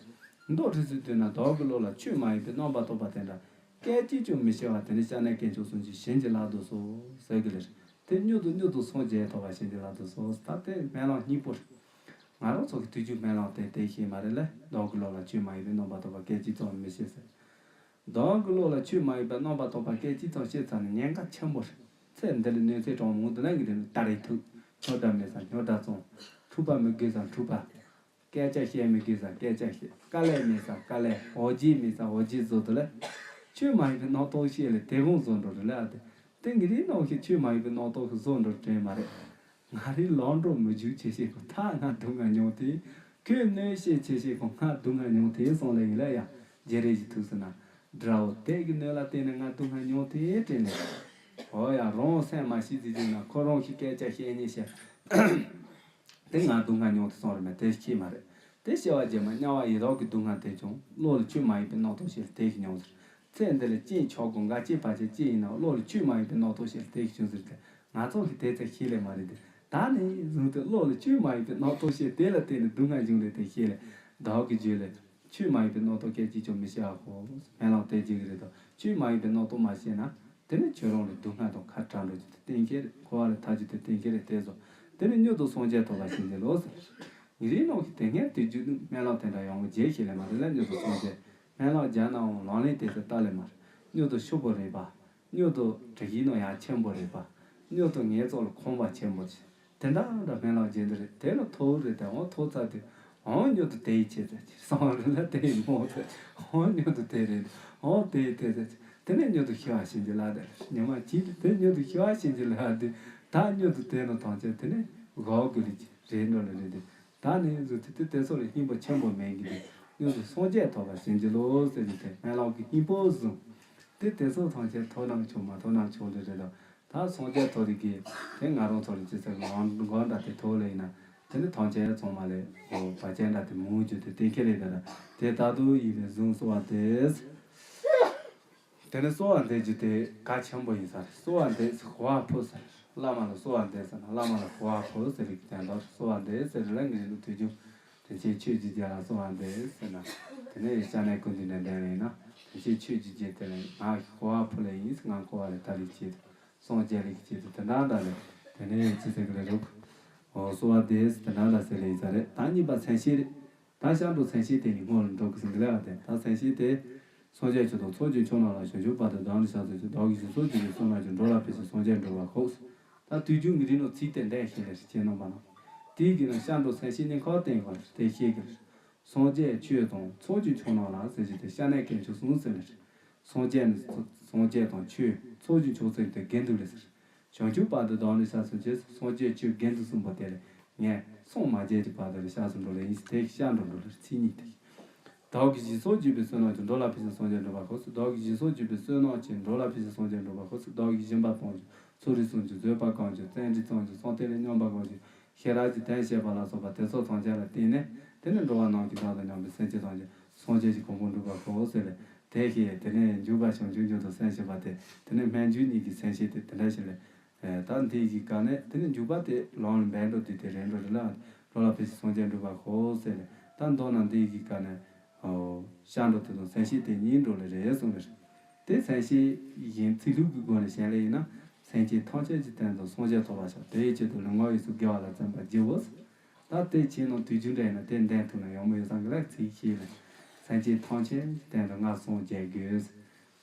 མདོར་བསྡུས་སུ་བསྡུས་ན་བདག་གི་བློ་ལ་ཆོས་མ་ཡིན་པའི་རྣམ་པར་རྟོག་པ་དེ་འདྲ་སྐད་ཅིག་ཀྱང་མི་སྐྱེ་བ་དེ་ནི་སྐྱབས་གནས་དཀོན་མཆོག་གསུམ་གྱིས་བྱིན་གྱིས་བརླབ་ཏུ་གསོལ་ཟེར་གི་ལེར། དེ་མྱུར་དུ་མྱུར་དུ་སངས་རྒྱས་ཐོབ་པར་བྱིན་གྱིས་བརླབ་ཏུ་གསོལ། ད་དེ་སྨོན་ལམ་སྙིང་པོ་རེད། ང་རང་ཚོ་གི་དུས་རྒྱུན་སྨོན་ལམ་དེ་དེ་ཤེས་མ་རེད་ལ། བདག་གི་བློ་ལ་ཆོས་མ་ཡིན་པའི་རྣམ་པར་རྟོག་པ་སྐད་ཅིག་ཙམ་མི་སྐྱེ་ཟེར། བདག་གི་བློ་ལ་ཆོས་མ་ཡིན་པའི་རྣམ་པར་རྟོག་པ་སྐད་ཅིག་ཙམ་སྐྱེས་ཚར་ན་ཉེན་ཁ་ཆེན་པོ་རེད། ཚེ་འདི་ལ་གནོད་འཚེ་གྲངས་མང་དུ་ལེན་གྱི་རེད། ད་རེས་ཐུག་རྙོག་དྲ་མེད་ས་རྙོག་དྲ་བཙོང་། འཁྲུག་པ་མི་དགོས་ས་འཁྲུག་པ། སྐད་ཆ་བཤད་མི་དགོས་ས་སྐད་ཆ་བཤད། དཀའ་ལས་མེད་ས་དཀའ་ལས། འོ་བརྒྱལ་མེད་ས་འོ་བརྒྱལ་བཟོ་དུ་ལ། ཆོས་མ་ཡིན་པའི་རྣམ་རྟོག་བཤད་ལ་དེ་དགོང་བཟོ་འགྲོ་རེད་ལ། ཨ་དེ་དེ་ངེད་རིགས་ནང་བཞིན་ཆོས་མ་ཡིན་པའི་རྣམ་རྟོག་གི་བཟོ་འགྲོ་དྲན་མ་རེད། ང་རའི་ལམ་འགྲོ་མི་རྒྱུག་ཆེ་ཤེས་ཁོ་ཐག་ང་སྡུག་བསྔལ་མྱོང་དེ། ཁོས་གནོད་བཤད་ཆེ་ཤེས་ཁོ་ང་སྡུག་བསྔལ་མྱོང་དེ་སོང་ལ་ཡིན་ལ་ཡ། རྒྱ་རེ་ཞིག་ཐུག་ཟིན་ན། དགྲ་བོ་དེ་གི་གནོད་ལ་བརྟེན་ནས་ང་སྡུག་བསྔལ་མྱོང་དེ་དྲན་ནས། འོ་ཡ་རང་སེམས་མ་ཤེས་ཟིན་ན་ཁོ་རང་གི་སྐད་ཆ་བཤད་ཉེས་བཤད། དེ་ང་སྡུག་བསྔལ་མྱོང་དེ་སོང་རེད་མེད་དེ་ཤེས་མ་རེད། དེ་བཤད་པ་རྗེས་མ་དམྱལ་བ་ཡི་དྭགས་ཀྱི་སྡུག་བསྔལ་དེ་བྱུང་། བློ་ལ་ཆོས་མ་ཡིན་པའི་རྣམ་རྟོག་ཞིག་དེ་ཞིག་མྱོང་ཟེར། ཚེ་འདི་ལ་སྐྱེས་ཆོག་གོ་འགའ་སྐྱེས་ཕལ་ཆེར་སྐྱེས་ཡིན་ན་བློ་ལ་ཆོས་མ་ཡིན་པའི་རྣམ་རྟོག་ཞིག་དེ་ཞིག་བྱུང་ཟེར་ཏེ། ང་ཚོ་གིས་དེ་ཚོ་ཤེས་ལེ་མ་རེད་དེ། ད་ནས་བཟུང་སྟེ་བློ་ལ་ཆོས་མ་ཡིན་པའི་རྣམ་རྟོག་ཞིག་དེ་ལ་བརྟེན་ནས་སྡུག་བསྔལ་བྱུང་རེད་དེ་ཤེས་ལེ། བདག་གི་རྒྱུད་ལ་ཆོས་མ་ཡིན་པའི་རྣམ་རྟོག་སྐད་ཅིག་ཀྱང་མི་སྐྱེ་བ་གོ། སྨོན་ལམ་དེ་བྱེད་ཀྱི་རེད་དོ། ཆོས་མ་ཡིན་པའི་རྣམ་རྟོག་མ་སྐྱེས་ན། དེ་ནི་ཁྱོད་རང་ལ་སྡུག་བསྔལ་དང་ཁ་བྲལ་འགྲོ་རྒྱུ་དེ་གཏན་འཁེལ་རེད། འཁོར་བ་ལས་ཐར་རྒྱུ་དེ་གཏན་འཁེལ་རེད་དེ་ཚོ། དེ་ནི་མྱུར་དུ་སངས་རྒྱས་ཐོབ་པར་བྱིན་གྱིས་རློབས་ཟེར། ངེད་རིགས་ནང་གི་དེ་སྔའི་དུས་རྒྱུན་དུ་སྨོན་ལམ་དེ་འདྲ་ཡང་རྒྱས་ཤེས་ལེ་མ་རེད་ལ། མྱུར་དུ་སངས་རྒྱས། སྨོན་ལམ་རྒྱག་ནའང་ལག་ལེན་དེ་ཚོ་བསྟར་ལེ་མ་རེད། མྱུར་དུ་ཕྱུག་པོ་རེད་པ། མྱུར་དུ་དྲི་གཞི་ནང་ཡང་ཆེན་པོ་རེད་པ། མྱུར་དུ་ངན་སོང་ལ་ཁོམ་པ་ཆེན་པོ་ཆེ། དེ་འདྲ་འདྲ་སྨོན་ལམ་རྒྱག་འདི་རེད། དེ་ལ་ཐོབ་རེད་དེ་འོང་ཐོབ་ཚར་དུས་འོང་མྱུར་དུ་དེ་ཡི་ཆེ་ཚེ་ཆེ་སོང་རེད་ལ། དེ་ཡི་མོ་ཚེ་འོང་མྱུར་དུ་དེ་རེད། འོང་དེ་ཡི་དེ་ཚེ་ཆེ། དེ་ནས་མྱུར་དུ་ཤི་བ་ཤི་འཇི་ལ་དེ་རེད། ཉི་མ་གཅིག་དེ་མྱུར་དུ་ཤི་བ་ཤི་འཇི་ལ་དེ་ད་མྱུར་དུ་དེ་ནོ་ཐམས་ཅད་དེ་ནས་གོ་དགོས་རེད་རེད་འགྲོ་ལ་རེད་དེ། ད་ནས་བཟུང་དེ་དེ་དེ་ཚོ་ལ་སྙིང་པོ་ཆེན་པོ་མེད་གི་དེ་མྱུར་དུ་སངས་རྒྱས་ཐོབ་པར་བྱིན་གྱིས་རློབས་ཟེར་གི་དེ་སྨོན་ལམ་གི་སྙིང་པོ་བཟུང་། དེ་དེ་ཚོ་ཐམས་ཅད་ཐོབ་ནམ་བྱུང་མ་ཐོབ་ནམ་བྱུང་རེད་རེད་དོ། ད་སངས་རྒྱས་ཐོབ་རེ་གི་དེ་ང་རང་ཚོ་ལ་ཅི་ཟེར་གི་ལམ་འགོ་འདྲ་དེ་ཐོབ་ལེ་ཡིན་ན་དེ་ནི་ཐམས་ཅད་ཚང་མ་ལས་འོ་བ་ཅན་འདྲ་དེ་མུ་མྱུར་དེ་གཏན་འཁེལ་རེད་དེ་ལ་དེ་ལྟ་དུ་ཡིན་ནས་བཟུང་གསོལ་བ་འདེབས། དེ་ནི་གསོལ་བ་འདེབས་རྒྱུ་དེ་གལ་ཆེན་པོ་ཡིན་ས་རེད། གསོལ་བ་འདེབས་ཟེར་གོ་བ་ཕུལ་ཟེར། བླ་མ་ལ་གསོལ་བ་འདེབས་ཟེར་ན་བླ་མ་ལ་གོ་བ་ཕུལ་ཟེར་རིགས་དན་ལ་གསོལ་བ་འདེབས་ཟེར་རེད་ལ། ངེད་ཀྱི་དུས་རྒྱུན་དྲིན་ཅན་ཆོས་ཀྱི་རྒྱལ་ལ་གསོལ་བ་འདེབས་ཟེར་ན། དེ་ནས་སྐྱབས་གནས་ཀུན་འདུས་ནས་འདས་ལེ་ཡིན་ན་དྲིན་ཅན་ཆོས་ཀྱི་རྒྱལ་དེ་ལ་ང་གི་གོ་བ་ཕུལ་ལེ་ཡིན་ཟེར། ང་གོ་བ་ལས་ད་རིགས་ཆེད་དུ། སངས་རྒྱས་ལེགས་ཀྱི་དེ་དེ་འདྲ་འདྲ་ལས་དེ་ནས་ཅི་ཟེར་གི་རེད་རུག་འོ་གསོལ་བ་འདེབས་དེ་འདྲ་འདྲ་ཟེར་ལེ་ཡིན་ས་རེད། ད་གཉིས་པ་མཚན་ཤས་རེད། ད་སྐྱབས་འགྲོ་མཚན་ཤས་དེ་ཡིན་སྔོན་ལ་འགྲོ་གི་ཟིན་གི་ལེ་བ་དེ་ད་མཚན་ཤས་དེ། སངས་རྒྱས་ཆོས་དང་ཚོགས་ཀྱི་མཆོག་རྣམས་ལ་བྱང་ཆུབ་བར་དུ་བདག་ནི་ཕྱག་འཚལ་ཞིང་། བདག་གིས་སྦྱིན་སོགས་ཀྱི་བསོད་ནམས་ཀྱིས། འགྲོ་ལ་ཕན་ཕྱིར་སངས་རྒྱས་འགྲུབ་པར་ཤོག་ད་དུས་རྒྱུན་ངེད་རིགས་ནང་ཚིག་དེ་འདྲ་ཞིག་ལས་ཤེས་གནང་བ་ན། དེའི་གི་ནང་སྐྱབས་འགྲོ་མཚན་ཤས་གཉིས་ཁག་བསྟན་ཡོད་པ་རེད། དེ་ཤེས་གི་རེད། སངས་རྒྱས་ཆོས་དང་ཚོགས་ཀྱི་མཆོག་རྣམས་ལ་ཟེར་གྱི་དེ་སྐྱབས་གནས་དཀོན་མཆོག་གསུམ་ཟེར་ནས་རེད། སངས་རྒྱས་ནི་སངས་རྒྱས་དང་ཆོས་ཚོགས་ཀྱི་མཆོག་ཟེར་གྱི་དེ་དགེ་འདུན་ལས་ཟེར། བྱང་ཆུབ་བར་དུ་བདག་ནི་ཤར་གསུངས་ཀྱི། སངས་རྒྱས་ཆོས་དགེ་འདུན་གསུམ་པོ་དེ་ལས་ངས་སངས་མ་རྒྱས་ཀྱི་བར་དུ་ལ་ཤར་གསུངས་འགྲོ་ལ་ཡིན་ཟེར། དེ་ཤར་འགྲོ་འགྲོ་ལ་ཚིག་གཉིས་དེ། བདག་གིས་སྦྱིན་སོགས་བགྱིས་པའི་བསོད་ནམས་ཀྱིས། འགྲོ་ལ་ཕན་ཞིང་སངས་རྒྱས་འགྲུབ་པ་གོ་ཟེར། བདག་གིས་སྦྱིན་སོགས་བགྱིས་པའི་བསོད་ནམས་ཀྱིས། འགྲོ་ལ་ཕན་ཞིང་སངས་རྒྱས་འགྲུབ་པ་གོ་ཟེར། བདག་གིས་སྦྱིན་པ་གཏོང་ཞིང་ཚོགས་རིགས་སྲུང་ཞིང་བཟོད་པ་བསྐང་ཞིང་བརྩོན་འགྲུས་བརྩམས་ཞིང་བསམ་གཏན་ལས་སྙོམས་པར་བཞག་ཞིང་ཤེས་རབ་ཀྱི་དོན་བཤད་པ་ལ་སོགས་པ་དེ་ཚོ་ཐམས་ཅད་ལ་བརྟེན་ནས། དེ་ནི་འགྲོ་བ་རྣམས་ཀྱི་བདག་དང་མཉམ་པའི་སེམས་ཅན་ཐམས་ཅད་སངས་རྒྱས་ཀྱི་གོ་འཕང་འགྲུབ་པར་གོ་ཟེར་བས། དེ་བཞིན་དེ་ནས་འཇུག་པ་བྱང་ཆུབ་མཆོག་ཏུ་སེམས་བསྐྱེད་པ་དེ། དེ་ནས་སྨོན་འཇུག་གཉིས་ཀྱི་སེམས་བསྐྱེད་དེ་དེ་འདྲ་ཞིག་ལས། ཨེ། ད་འདི་ཡི་ག་ནས་དེ་ནས་འཇུག་པ་དེ་ལམ་ལ་འབད་འགྲོ་དུས་དེ་རེད་འགྲོ་རེད་ལ། འགྲོ་ལ་ཕན་ཞིང་སངས་རྒྱས་འགྲུབ་པར་གོ་ཟེར་བས། ད་མདོར་ན་འདི་ཡི་ག་ནས། ཨོ། ཤར་འགྲོ་དེ་དང་སེམས་བསྐྱེད་དེ་གཉིས་འགྲོ་ལེ་རེད་གསུངས་ལེ་རེད། དེ་སེམས་བསྐྱེད་གཞན་ཚིག་ལྷུག་གི་སྒོ་ནས་བཤད་ལེ་ཡིན་ན། སེམས་ཅན་ཐམས་ཅད་ཀྱི་དོན་དུ་སངས་རྒྱས་ཐོབ་པར་ཤོག་དེའི་ཆེད་དུ་ལུས་ངག་ཡིད་གསུམ་དགེ་བ་ལ་བརྩོན་པར་བགྱིའོ། ད་དེ་བྱས་ན་དུས་རྒྱུན་འདྲ་ཡིན་ན་དེ་འདོན་ཐུབ་ན་ཡག་མོ་ཡོད་བསམ་གི་ལ། ཚིག་བཞི་ལ། སེམས་ཅན་ཐམས་ཅད་ཀྱི་དོན་དུ་ང་སངས་རྒྱས་དགོས།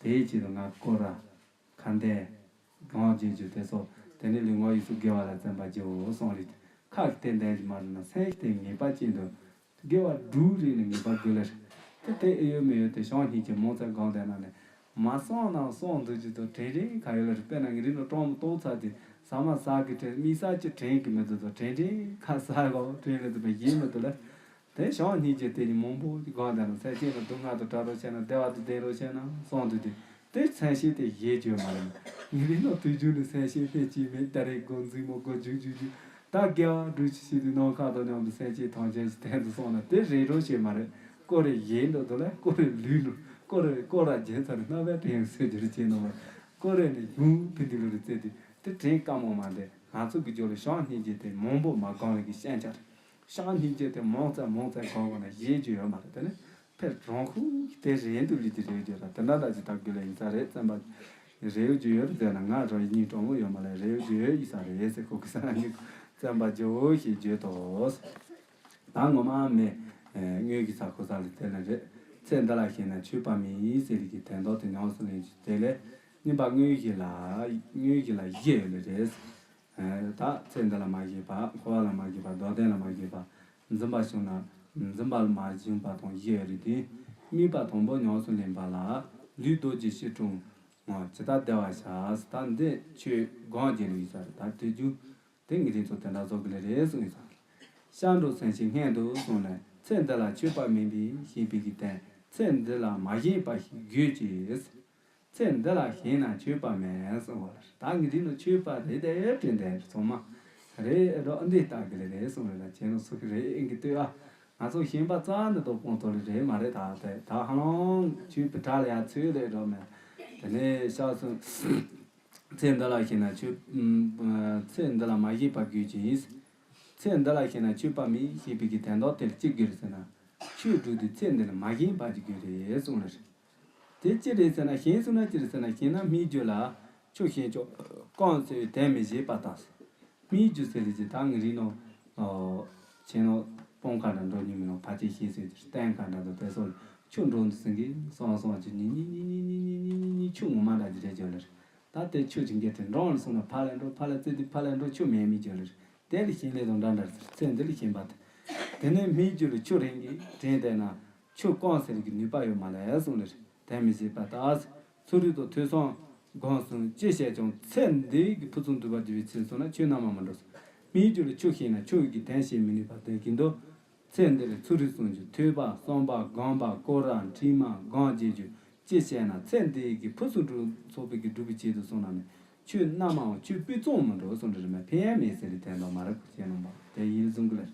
དེའི་ཆེད་དུ་ང་སྐོར་ར། ཁ་འདོན། གང་བྱེད་རྒྱུ་དེ་སོགས་དེ་ནི་ལུས་ངག་ཡིད་གསུམ་དགེ་བ་ལ་བརྩོན་པར་བགྱིའོ་གསུངས་རེད། ཁ་གི་དེ་འདོན་གྱི་མ་རེད་ན་སེམས་ཀྱི་དེ་ངེས་པ་ཅན་དུ། དགེ་བ་དྲུག་རེ་ནི་ངེས་པར་དགོས་ལེ་རེད། དེ་དེ་ཨེ་ཡོད་མེད་ཡོད་དེ་བྱམས་སྙིང་རྗེ་མང་ཙམ་སྒོམ་བསྡད་ན་ནི། མ་བསམ་ན་བསམ་འདུག་རྒྱུ་དང་དྲན་རིག་ག་ཡོད་ལེ་རེད། དཔེར་ན་ངའི་རིགས་ལ་གྲོགས་མོ་ལྟོགས་ཚར་དེ་ཟ་མ་ཟ་གི་དྲན་མི་ཟ་ཅི་དྲན་གི་མི་འདུག་དང་དྲན་རིག་ཁ་ཟ་གོ་དྲན་ལེ་དུ་བ་ཡིན་མི་འདུག་ལེ། དེ་བྱམས་སྙིང་རྗེ་དེ་ནི་མང་པོ་སྒོམ་བསྡད་ན་སེམས་ཅན་ལ་སྡུག་བསྔལ་དང་བྲལ་རོགས་བྱས་ན་བདེ་བ་དང་ལྡན་རོགས་བྱས་ན་བསམ་འདུག་དེ། དེ་སེམས་བསྐྱེད་དེ་ཡེ་བརྗོད་མ་རེད། ངའི་རིགས་ལ་དུས་རྒྱུན་ནས་སེམས་བསྐྱེད་ཕེབས་ཀྱི་མེད་ད་རེས་སྒོ་འཛིན་མོ་སྒོ་རྒྱུག་རྒྱུག་རྒྱུག་ད་དགེ་བ་སྒྲུབ་ཅི་ཞིག་དུས་ནམ་མཁའ་དང་མཉམ་དུ་སེམས་བསྐྱེད་ཐམས་ཅད་ཀྱི་དོན་དུ་སོང་ན་དེ་རེད་རོགས་བྱེད་མ་རེད། སྐོར་རེ་ཡེ་འགྲོ་འདུག་ལ་སྐོར་རེ་ལུས་འགྲོ་སྐོར་རེ་སྐོར་ར་རྒྱན་ཚར་རྣ་བའི་དྲན་སེ་རྒྱུ་རེ་བྱེད་ནོ་མ། སྐོར་རེ་ནས་ཡུང་བི་འདི་ལུ་རེ་བཙལ་དུས་དེ་དྲན་དཀའ་མོ་མ་འདས། ང་ཚོ་གི་ཇོ་ལ་བྱམས་སྙིང་རྗེ་དེ་མང་པོ་མ་སྒོམ་ལ་གི་ཤན་ཆར། བྱམས་སྙིང་རྗེ་དེ་མང་ཙམ་མང་ཙམ་གང་གང་ན་ཡེ་རྒྱུ་ཡོད་མ་རེད། དེ་ནི་ཕེབས་རང་ཁུག་དེ་རེད་འདུག་ལི་དེ་རེད་རྒྱུ་ར་དེ་འདྲ་ད་ཅི་ད་དགོས་ལ་ཡིན་ས་རེད་བཙན་པ་རེད་རྒྱུ་ཡོད་རེད་ཟེར་ན་ང་རང་སྙིང་དྲང་མོ་ཡོད་མ་ལ་རེད་རྒྱུ་ཡོད་ཡིན་ས་རེད་ཟེར་ཁོ་གི་ས་ནི་བཙན་པ་ཇོ་ཞེས་བརྗོད་དོ། ད་ངོ་མ་མེད། དངོས་ཀྱི་ས་ཁོ་ས་ལ་བཙལ་ན་རེད། ཚེ་འདི་ལ་ཞེན་ན་ཆོས་པ་མིན་ཟེར་གྱི་དོན་དག་དེ་ཉམས་སུ་ལེན་གྱི་དེ་ལས་གཉིས་པ་དངོས་གཞི་ལ་དངོས་གཞི་ལ་བཞི་ཡོད་ལེ་རེད། ད་ཚེ་འདི་ལ་མ་ཞེན་པ། འཁོར་བ་ལ་མ་ཞེན་པ། འགྲོ་དོན་ལ་མ་ཞེན་པ། འཛིན་པ་ཞུགས་ན་འཛིན་པ་ལ་མ་ཞེན་པ་དང་བཞི་ཡོད་རེད་དེ། དམིགས་པ་དང་པོ་ཉམས་སུ་ལེན་པ་ལ་ལུས་རྡོ་རྗེ་སྐྱིལ་ཀྲུང་ངོ་ཇི་ལྟར་བདེ་བར་བྱ། ད་འདི་ཆོས་སྒོམ་གྱི་ལུས་ས་རེད། ད་དུས་རྒྱུན་དེ་ངེས་རིག་ཚོ་དེ་འདྲ་བཟོ་གི་ལེ་རེད་གསུངས་ཡོད་ས་རེད། ཤར་འགྲོ་སེམས་བསྐྱེད་སྔོན་དུ་སོང་ནས་ཚེ་འདི་ལ་ཆོས་པ་མིན་པའི་ཞེན་པའི་གི་སྟེང་ཚེ་འདི་ལ་མ་ཞེན་པ་ཞིག་དགོས་ཀྱི། ཚེ་འདི་ལ་ཞེན་ན་ཆོས་པ་མེད་གསུངས་པ་ལ་ད་ངེས་རིག་ནི་ཆོས་པ་རེད་དེ་དྲན་དེ་ཚང་མ་རེད་རོ་འདི་ལྟ་གི་ལེ་རེད་གསུངས་རེད། ད་ཁྱེད་རང་སུ་གི་རེད་ཨེ་གི་ལྟོས་ཨ། ང་ཚོ་ཞེན་པ་རྩ་ནས་རྟོགས་སྤང་ཐོབ་ལེ་རེད་མ་རེད། ད་དེ་ད་ཧ་ལམ་ཆོས་པའི་གྲལ་ལ་ཡ་ཚུད་ལེ་རོ་མེད། དེ་ནས་ཤར་སོང་། ཚེ་འདི་ལ་ཞེན་ན་ཆོས། ཚེ་འདི་ལ་མ་ཞེན་པ་དགོས་ཀྱི་ཡིན། ཚེ་འདི་ལ་ཞེན་ན་ཆོས་པ་མིན་ཞེས་པའི་གི་དོན་དག་དེ་ལ་ཅི་དགོས་རེད་ཟེར་ན། ཆོས་སྒྲུབ་དུས་ཚེ་འདི་ལ་མ་ཞེན་པ་ཅིག་དགོས་རེད་གསུངས་ལ་རེད། དེ་ཅི་རེད་ཟེར་ན་ཞེན་གསུངས་ན་ཅི་རེད་ཟེར་ན་ཞེན་ན་སྨིག་རྒྱུ་ལ་ཆུ་ཞེན་ཆོག་རྐང་ཟེར་བའི་དོན་མི་བྱེད་པ་དང་། སྨིག་རྒྱུ་ཟེར་རེད་ཅེས་ད་ངེས་རིག་ནོ། ཆེ་ནོ་སྤང་ཁ་འདྲ་འགྲོ་ཉིན་མི་ནོ་ཕ་ཆེ་ཤེས་ཟེར་གྱི་སྟན་ཁ་འདྲ་དང་དེ་སོགས་ཆུ་འགྲོ་འདུག་ཟིན་གི་སོང་སོང་ཅི་ཉི་ཉི་ཉི་ཉི་ཉི་ཉི་ཉི་ཉི་ཆུ་ངོ་མ་འདྲ་ཅི་རེད་ཅོ་ལེར། ད་དེ་ཆུ་ཅི་འགྱེད་དེ་འགྲོ་ལ་སོང་ན་ཕ་ལ་འགྲོ་ཕ་ལ་བཙལ་དུས་ཕ་ལ་འགྲོ་ཆུ་མེད་མི་ཅོ་ལེར། དེ་ལ་ཞེན་ལས་དང་འདྲ་འདྲ་ཟེར་ཚེ་འདི་ལ་ཞེན་པ་དེ། དེ་ནས་སྨིག་རྒྱུ་ལ་ཆུ་རིང་གི་དྲན་བསྡད་ན། ཆུ་སྐམ་ཟེར་གྱི་ནུས་པ་ཡོད་མ་ལས་གསུངས་ལེ་རེད། དེ་མི་བྱེད་པ་ལྟ། ཚུལ་ཁྲིམས་དང་ཐོས་བསམ་སྒོམ་གསུམ་ཅི་བྱས་ཀྱང་ཚེ་འདི་གི་ཕུན་སུམ་ཚོགས་པ་འགྲུབ་པའི་ཚུལ་སོང་ན་ཆོས་རྣམས་མ་འགྲོ། སྨིག་རྒྱུ་ལ་ཆུ་ཞེན་ན་ཆུ་ཡི་གི་དོན་བྱེད་མི་ནུས་པ་དེ་བཞིན་དུ། ཚེ་འདིར་ཚུལ་ཁྲིམས་སྲུང་རྒྱུ་ཐོས་པ་བསམ་པ་སྒོམ་པ་སྐོར་ར་འཕྲིན་མ་སྒོམ་བྱེད་རྒྱུ་ཅི་བྱས་ན་ཚེ་འདི་གི་ཕུན་སུམ་ཚོགས་པའི་གི་འགྲུབ་པའི་ཆེད་དུ་སོང་ན་ནི་ཆོས་རྣམས་མ་འོང་ཆོས་སྤུས་གཙང་མི་འགྲོ་གསུངས་རེད་མ་ཕན་ཡ་མེད་ཟེར་རེད་དེ་འདྲ་མ་རེད་ཁུ་ཆེ་ནང་པ་དེ་ཡིན་གསུང་གི་ལེར།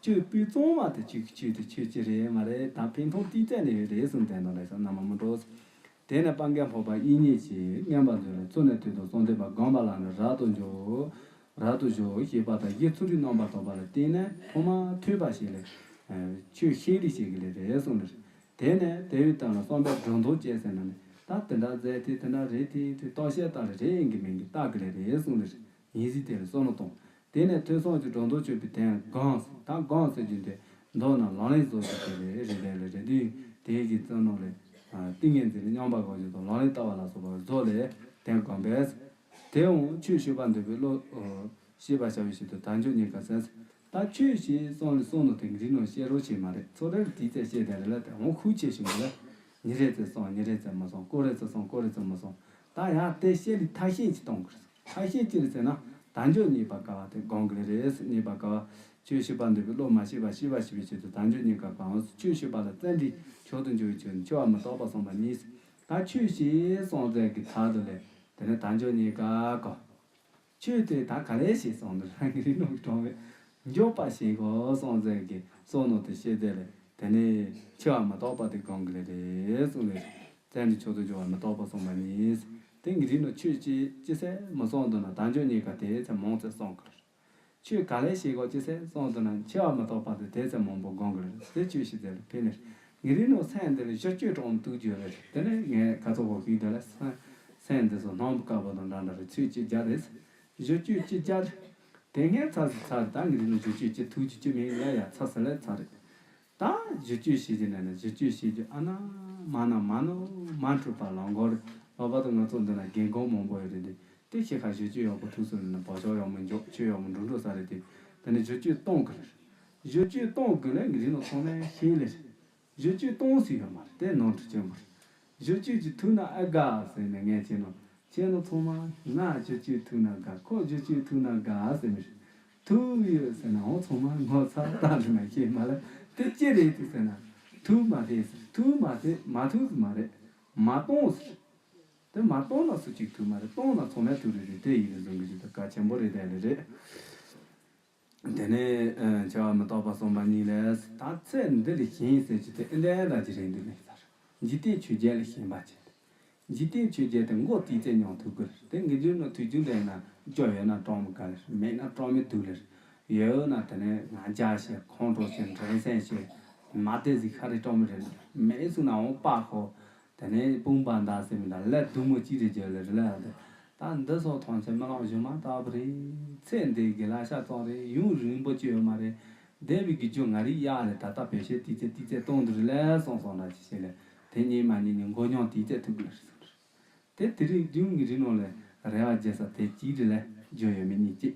ཆོས་སྤུས་གཙང་བ་དེ་ཆོས་ཀྱི་ཆོས་དེ་ཆོས་ཅི་རེད་མ་རེད་ད་ཕན་ཐོགས་ཏིག་ཙམ་ནས་ཡོད་རེད་གསུངས་དེ་འདྲ་ལས་སོང་ན་མ་མི་འགྲོ། དེ་ནས་སྤང་རྒན་ཕོ་བ་དབྱིག་གཉེན་གྱིས་མངོན་པར་མཛོད་ལ་ཚུལ་གནས་ཐོས་དང་བསམ་གཏན་པ་སྒོམ་པ་ལ་ནི་རབ་ཏུ་འཇུག་རབ་ཏུ་འཇུག་ཞེས་པ་དང་བཞི་ཚུལ་ཁྲིམས་རྣམ་པར་དག་པ་ལ་བརྟེན་ནས་ཐོག་མར་ཐོས་པ་ཞིག་ལས། ཆོས་ཤེས་རིག་བྱེད་ཀྱི་ལས་རེད་གསུངས་ནས། དེ་ནས་དེ་ཡི་སྟེང་ལ་བསམ་པའི་སྒྲོ་འདོགས་བཅད་ཟེར་ན་ནི་ད་དེ་འདྲ་མཛད་དེ་དེ་འདྲ་རེད་དེ་དེ་རྟོག་བཤད་ལྟ་ལ་རེད་ཡིན་གྱི་མིན་གྱི་ལྟ་གི་ལས་རེད་གསུངས་ནས་ཡིན་གཟིགས་དེ་ལ་བསམ་བློ་གཏོང་། དེ་ནས་ཐོས་བསམ་གྱི་སྒྲོ་འདོགས་གཅོད་པའི་དོན་སྒོམ་ཟེར་ད་སྒོམ་ཟེར་རྒྱུ་དེ་མདོར་ན་ལག་ལེན་བཟོ་རྒྱུ་དེ་ལས་རེད་དེ་ལས་རེད་དུས་དེའི་གི་བསམ་བློ་ལས་ཏིང་ངེ་འཛིན་ལ་སྙོམས་པར་འཇུག་དང་ལག་ལེན་ལྟ་བ་ལ་སོགས་པ་བཟོ་ལས་དོན་སྒོམ་པས། དེའང་ཆོས་ཞུ་བར་འདོད་པའི་བློ། ཤེས་པར་བྱ་བའི་ཆེད་དུ་དལ་འབྱོར་རྙེད་དཀའ་ཟེར། ད་ཆོས་ཞེས་བསམ་བློ་བསམ་ནོ་དེ་ངེས་རིག་ནང་བཤད་རོགས་བྱེད་མ་རེད་ཚོགས་རེ་ལ་དེའི་ཚེ་བཤད་དེ་རེ་ལ་དེ་འོང་ཁུག་ཆེ་ཞིག་མ་རེད། ཉིན་རེ་ཚེ་སོང་ཉིན་རེ་ཚེ་མ་སོང་སྐོར་རེ་ཚེ་སོང་སྐོར་རེ་ཚེ་མ་སོང་ད་ཡང་དེ་བཤད་ལི་ཐ་ཤན་གྱི་གཏོང་དགོས། ཁ་ཤས་ཅི་རེད་ཟེར་ན། དལ་འབྱོར་རྙེད་པར་དཀའ་བ་དེ་སྒོམ་གི་རེད། རྙེད་པར་དཀའ་བ། ཆོས་ཤེས་པ་འདོད་པའི་བློ་མ་སྐྱེས་པ་ཤེས་པ་སྐྱེས་པའི་ཆེད་དུ་དལ་འབྱོར་རྙེད་པར་དཀའ་བ། ཆོས་ཤེས་པ་ལ་བརྩོན་འགྲུས་མཆོག་ཏུ་འགྱུར་བའི་ཆེད་དུ་འཆི་བ་མི་རྟག་པ་གསུངས་པ་གཉིས། ད་ཆོས་ཤེས་སོང་ཟེར་གི་ཐད་དུ་ལས་དེ་ནས་དལ་འབྱོར་རྙེད་དཀའ་གོ། ཆོས་དེ་ད་ག་ལས་ཤེས་སོང་དུ་རང་གི་རིག་ནོར་གྲོང་བའི་འབྱོར་པ་ཤེས་གོ་སོང་ཟེར་གི་བསམ་ནོར་དེ་ཤེས་དེ་ལས་དེ་ནས་འཆི་བ་མི་རྟག་པ་དེ་སྒོམ་གི་ལས་རེད་གསུངས་ལས། བརྩོན་འགྲུས་མཆོག་ཏུ་འགྱུར་བ་མི་རྟག་པ་གསུངས་པ་གཉིས། དེ་གི་རིག་ནོར་ཆོས་ཅི་ཅི་ཟེར་མི་གསུངས་འདུག་ན་དལ་འབྱོར་རྙེད་དཀའ་དེ་ཚེ་མང་ཚེ་གསུངས་གི་རེད། ཆོས་ག་ལས་ཤེས་གོ་ཅི་ཟེར་གསུངས་འདུག་ན་འཆི་བ་མི་རྟག་པ་དེ་དེ་ཚེ་མང་པོ་སྒོམ་གི་རེད། དེ་ཆོས་ཤེས་ཚད་ལ་ཕན་ནི་རེད། ངའི་རིག་ནོར་སེམས་འདི་ལ་བཞི་བཅུ་གྲངས་མཐུག་རྒྱུ་རེད། དེ་ནས་ངས་ཁ་ཚོ་གོ་ཤིག་དེ་ལ་སེམས་འདི་ཚོ་སྣང་བ་དཀར་པོ་དང་འདྲ་འདྲ་རེད། ཚོད་ཅི་བརྒྱ་རེད། བཞི་བཅུ་གཅིག་བརྒྱ་རེད། དེ་ངས་ཚར་སི་ཚར་ད་ངའི་རིག་ནོར་བཞི་བཅུ་གཅིག་ཐུག་རྒྱུ་ཅི་མེད་ལས་ཡ་ཚར་སི་ལས་ཚར་རེད། ད་བཞི་བཅུ་ཞེས་ཀྱི་ནས་ན་བཞི་བཅུ་ཞེས་ཀྱི་ཨ་ན་མ་ན་མ་ནོ་མ་འཁྲུལ་པ་ལ་འགོར། ལོག་པ་དང་ང་ཚོ་འདི་ན་རྒན་གོག་མང་པོ་ཡོད་རེད་དེ། དེ་ཤི་ཁ་བཞི་བཅུ་ཡག་པོ་ཐུག་སོང་ན་བག་ཆགས་ཡག་མོ་འཇོག་ཆོས་ཡག་མོ་འགྲོ་འགྲོ་ས་རེད་དེ། དེ་ནས་བཞི་བཅུ་གཏོང་གི་རེད། བཞི་བཅུ་གཏོང་དགོས་ལས་ངའི་རིག་ནོར་ཚང་མས་ཤེས་ལེ་རེད། བཞི་བཅུ་གཏོང་སྲིད་ཡོད་མ་རེད་དེ་ནོར་འཁྲུལ་ཆེན་པོ་རེད། བཞི་བཅུ་ཅིག་ཐུག་ན་ཨེ་དགའ་ཟེར་ནས་ངས་བྱས་ནོ། ཁྱེད་ནོ་ཚང་མ་ང་བཞི་བཅུ་ཐུག་ན་དགའ་ཁོ་བཞི་བཅུ་ཐུག་ན་དགའ་ཟེར་མི་རེད། ཐུག་ཡོད་ཟེར་ན་འོ་ཚང་མ་ངོ་ཚ་བཏང་རེད་མ་ཤེས་མ་ལ་དེ་ཅི་རེད་དེ་ཟེར་ན། ཐུག་མ་རེད་ཟེར། ཐུག་མ་རེད་མ་ཐུག་ཟེར་མ་རེད། མ་གཏོང་ཟེར། དེ་མ་གཏོང་ན་སུ་གཅིག་ཐུག་མ་རེད། གཏོང་ན་ཚང་མས་ཐུག་རེད་རེད་དེ་ཡིན་རེད་བཟུང་གི་ཅིག་ད་གལ་ཆེན་པོ་རེད་དེ་ལེ་རེད། དེ་ནས་འཆི་བ་མི་རྟག་པ་གསུངས་པ་གཉིས་ལས་ད་ཚེ་འདི་ལས་གཞན་ཟེར་གྱི་དེ་ཨེ་འདྲ་ལ་ཅི་རེད་འདུག་ལེ་ཟེར། འཇིག་རྟེན་ཆོས་བརྒྱད་ལས་གཞན་པ་ཅི་རེད། འཇིག་རྟེན་ཆོས་བརྒྱད་དེ་མགོ་ཏིག་ཙེ་ཉོག་ཐུག་གི་རེད། དེ་ངེས་འབྱུང་ནང་དུས་རྒྱུན་ལས་ན་སྐྱོ་ཡོད་ན་སྤྲང་མི་དགའ་ལེ་རེད། མེད་ན་སྤྲང་མི་སྡུག་ལེ་རེད། ཡོད་ན་དེ་ནས་ང་རྒྱལ་ཞེས་ཁོང་ཁྲོ་ཞེས་འགྲན་སེམས་ཞེས་མ་བདེ་ཟིག་ཤ་རེ་སྤྲང་མི་རེད། མེད་སུ་ན་འོང་པ་ཁོ། དེ་ནས་དཔུང་པ་འདར་སེ་མི་འདར་ལས་སྡུག་མོ་ཅི་རེད་རྒྱུ་ལེ་རེད་ལ་ཡ་དེ། ད་འདི་སོགས་མཐོང་ཆེན་མི་ལང་གཞུ་མ་ལྟ་བུ་རེད། ཚེ་འདི་གི་ལ་ཤ་ཙང་རེད། ཡུན་རིང་པོ་ཅི་ཡོད་མ་རེད། འདས་པའི་གི་རྒྱུ་ང་རིག་ཡག་ལས་ད་ལྟ་བེད་སྤྱོད་ཏིག་ཙེ་ཏིག་ཙེ་གཏོང་འདི་རེད་ལས་སོང་སོང་འདྲ་ཅི་ཤེས་ལས་དེ་ཉིན་མ་ཉིན་ནི་མགོ་སྙོམས་ཏིག་ཙེ་ཐུག་གི་ལེ་རེད་སོང་རེད། དེ་དེ་རིང་རྒྱུན་གྱི་རིག་ནང་ལས་རེ་བ་བརྗེད་ས་དེ་གཅིག་རེད་ལས་རྒྱུ་ཡོད་མེད་གཉིས་གཅིག་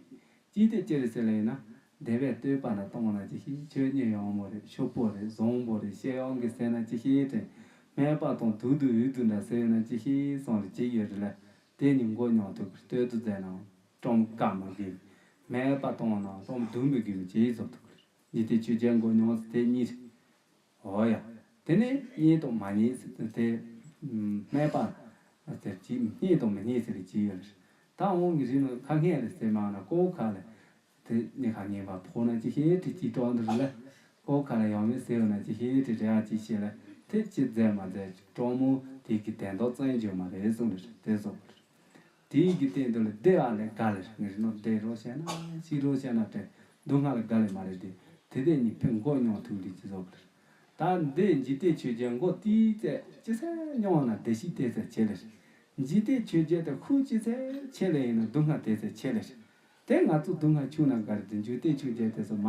གཅིག་དེ་ཅི་རེད་ཟེར་ལ་ཡིན་ན། འདས་པའི་བསྟོད་པ་ན་གཏོང་ན་ཅི་ཤེས། ཆོས་ཉིད་ཡོང་མོ་རེད། ཤོག་པོ་རེད། བཟང་པོ་རེད། ཤེས་ཡོན་གྱི་ཟེར་ན་ཅི་ཤེས་དྲན། སྨད་པ་དང་དུག་ཏུ་འུད་དུ་འདྲ་ཟེར་ཡོད་ན་ཅི་ཤེས་སོང་རེད་ཅི་ཡོད་རེད་ལ། དེ་ནི་མགོ་སྙོམས་ཐུབ་ཀྱི་བསྟོད་དུ་མཛད་ན་སྤྲང་དཀའ་མོ་གི། སྨད་པ་གཏོང་ན་སྤྲང་སྡུག་མོ་གི་ཅི་བཟོ་ཐུབ་ཀྱི་རེད། འདི་དེ་ཆོས་ཅན་མགོ་སྙོམས་དེ་གཉིས་རེད། འོ་ཡ། དེ་ནས་རྙེད་དང་མ་རྙེད་ཟེར་དེ། སྨད་པ། དེ་ཅི་རྙེད་དང་མི་རྙེད་ཟེར་གྱི་ཅི་ཡོད་རེད། ད་འོང་གི་རིག་ནོ་ཁ་སྔས་ལ་ཟེར་མ་ན་ཀོ་ཁ་ལ། དེ་ནི་ཁ་ངེས་པ་ཕོག་ན་ཅི་ཤེས་དེ་ཅི་སྤྲང་འདི་རེད་ལ། ཀོ་ཁ་ལ་ཡང་མི་ཟེར་ན་ཅི་ཤེས་དེ་རེ་ཨ་ཅི་ཤེས་ལ། དེ་ཅི་མཛད་མ་མཛད་སྤྲང་མོ་དེ་གི་དན་རྟགས་བཙན་བྱོལ་མ་རེད་གསུངས་རེད་དེ་སོགས་རེད། དེའི་གི་སྟེང་དུ་ལ་བདེ་བ་ལས་དགའ་ལེར་ངེས་རིག་ནོ་བདེ་རོགས་བྱས་ན་ཤི་རོགས་བྱས་ན་དྲན་སྡུག་བསྔལ་ལ་དགའ་ལེ་མ་རེད་དེ། དེ་དེ་གཉིས་ཕན་མགོ་སྙོམས་ཐུག་ལེ་ཅི་བཟོ་གི་རེད། ད་འདི་འཇིག་རྟེན་ཆོས་ཅན་མགོ་ཏིག་ཙེ་ཅི་ཟེར་སྙོམས་ན་བདེ་སྐྱིད་དེ་ཚེ་ཆེ་ལེར། འཇིག་རྟེན་ཆོས་བརྒྱད་དེ་ཁུག་ཅི་ཟེར་ཆེ་ལེ་ཡིན་ན་སྡུག་བསྔལ་དེ་ཚེ་ཆེ་ལེར། དེ་ང་ཚོ་སྡུག་བསྔལ་ཆུང་ན་དགའ་རེད་དེ་འཇིག་རྟེན་ཆོས་བརྒྱད་དེ་ཚོ་མ་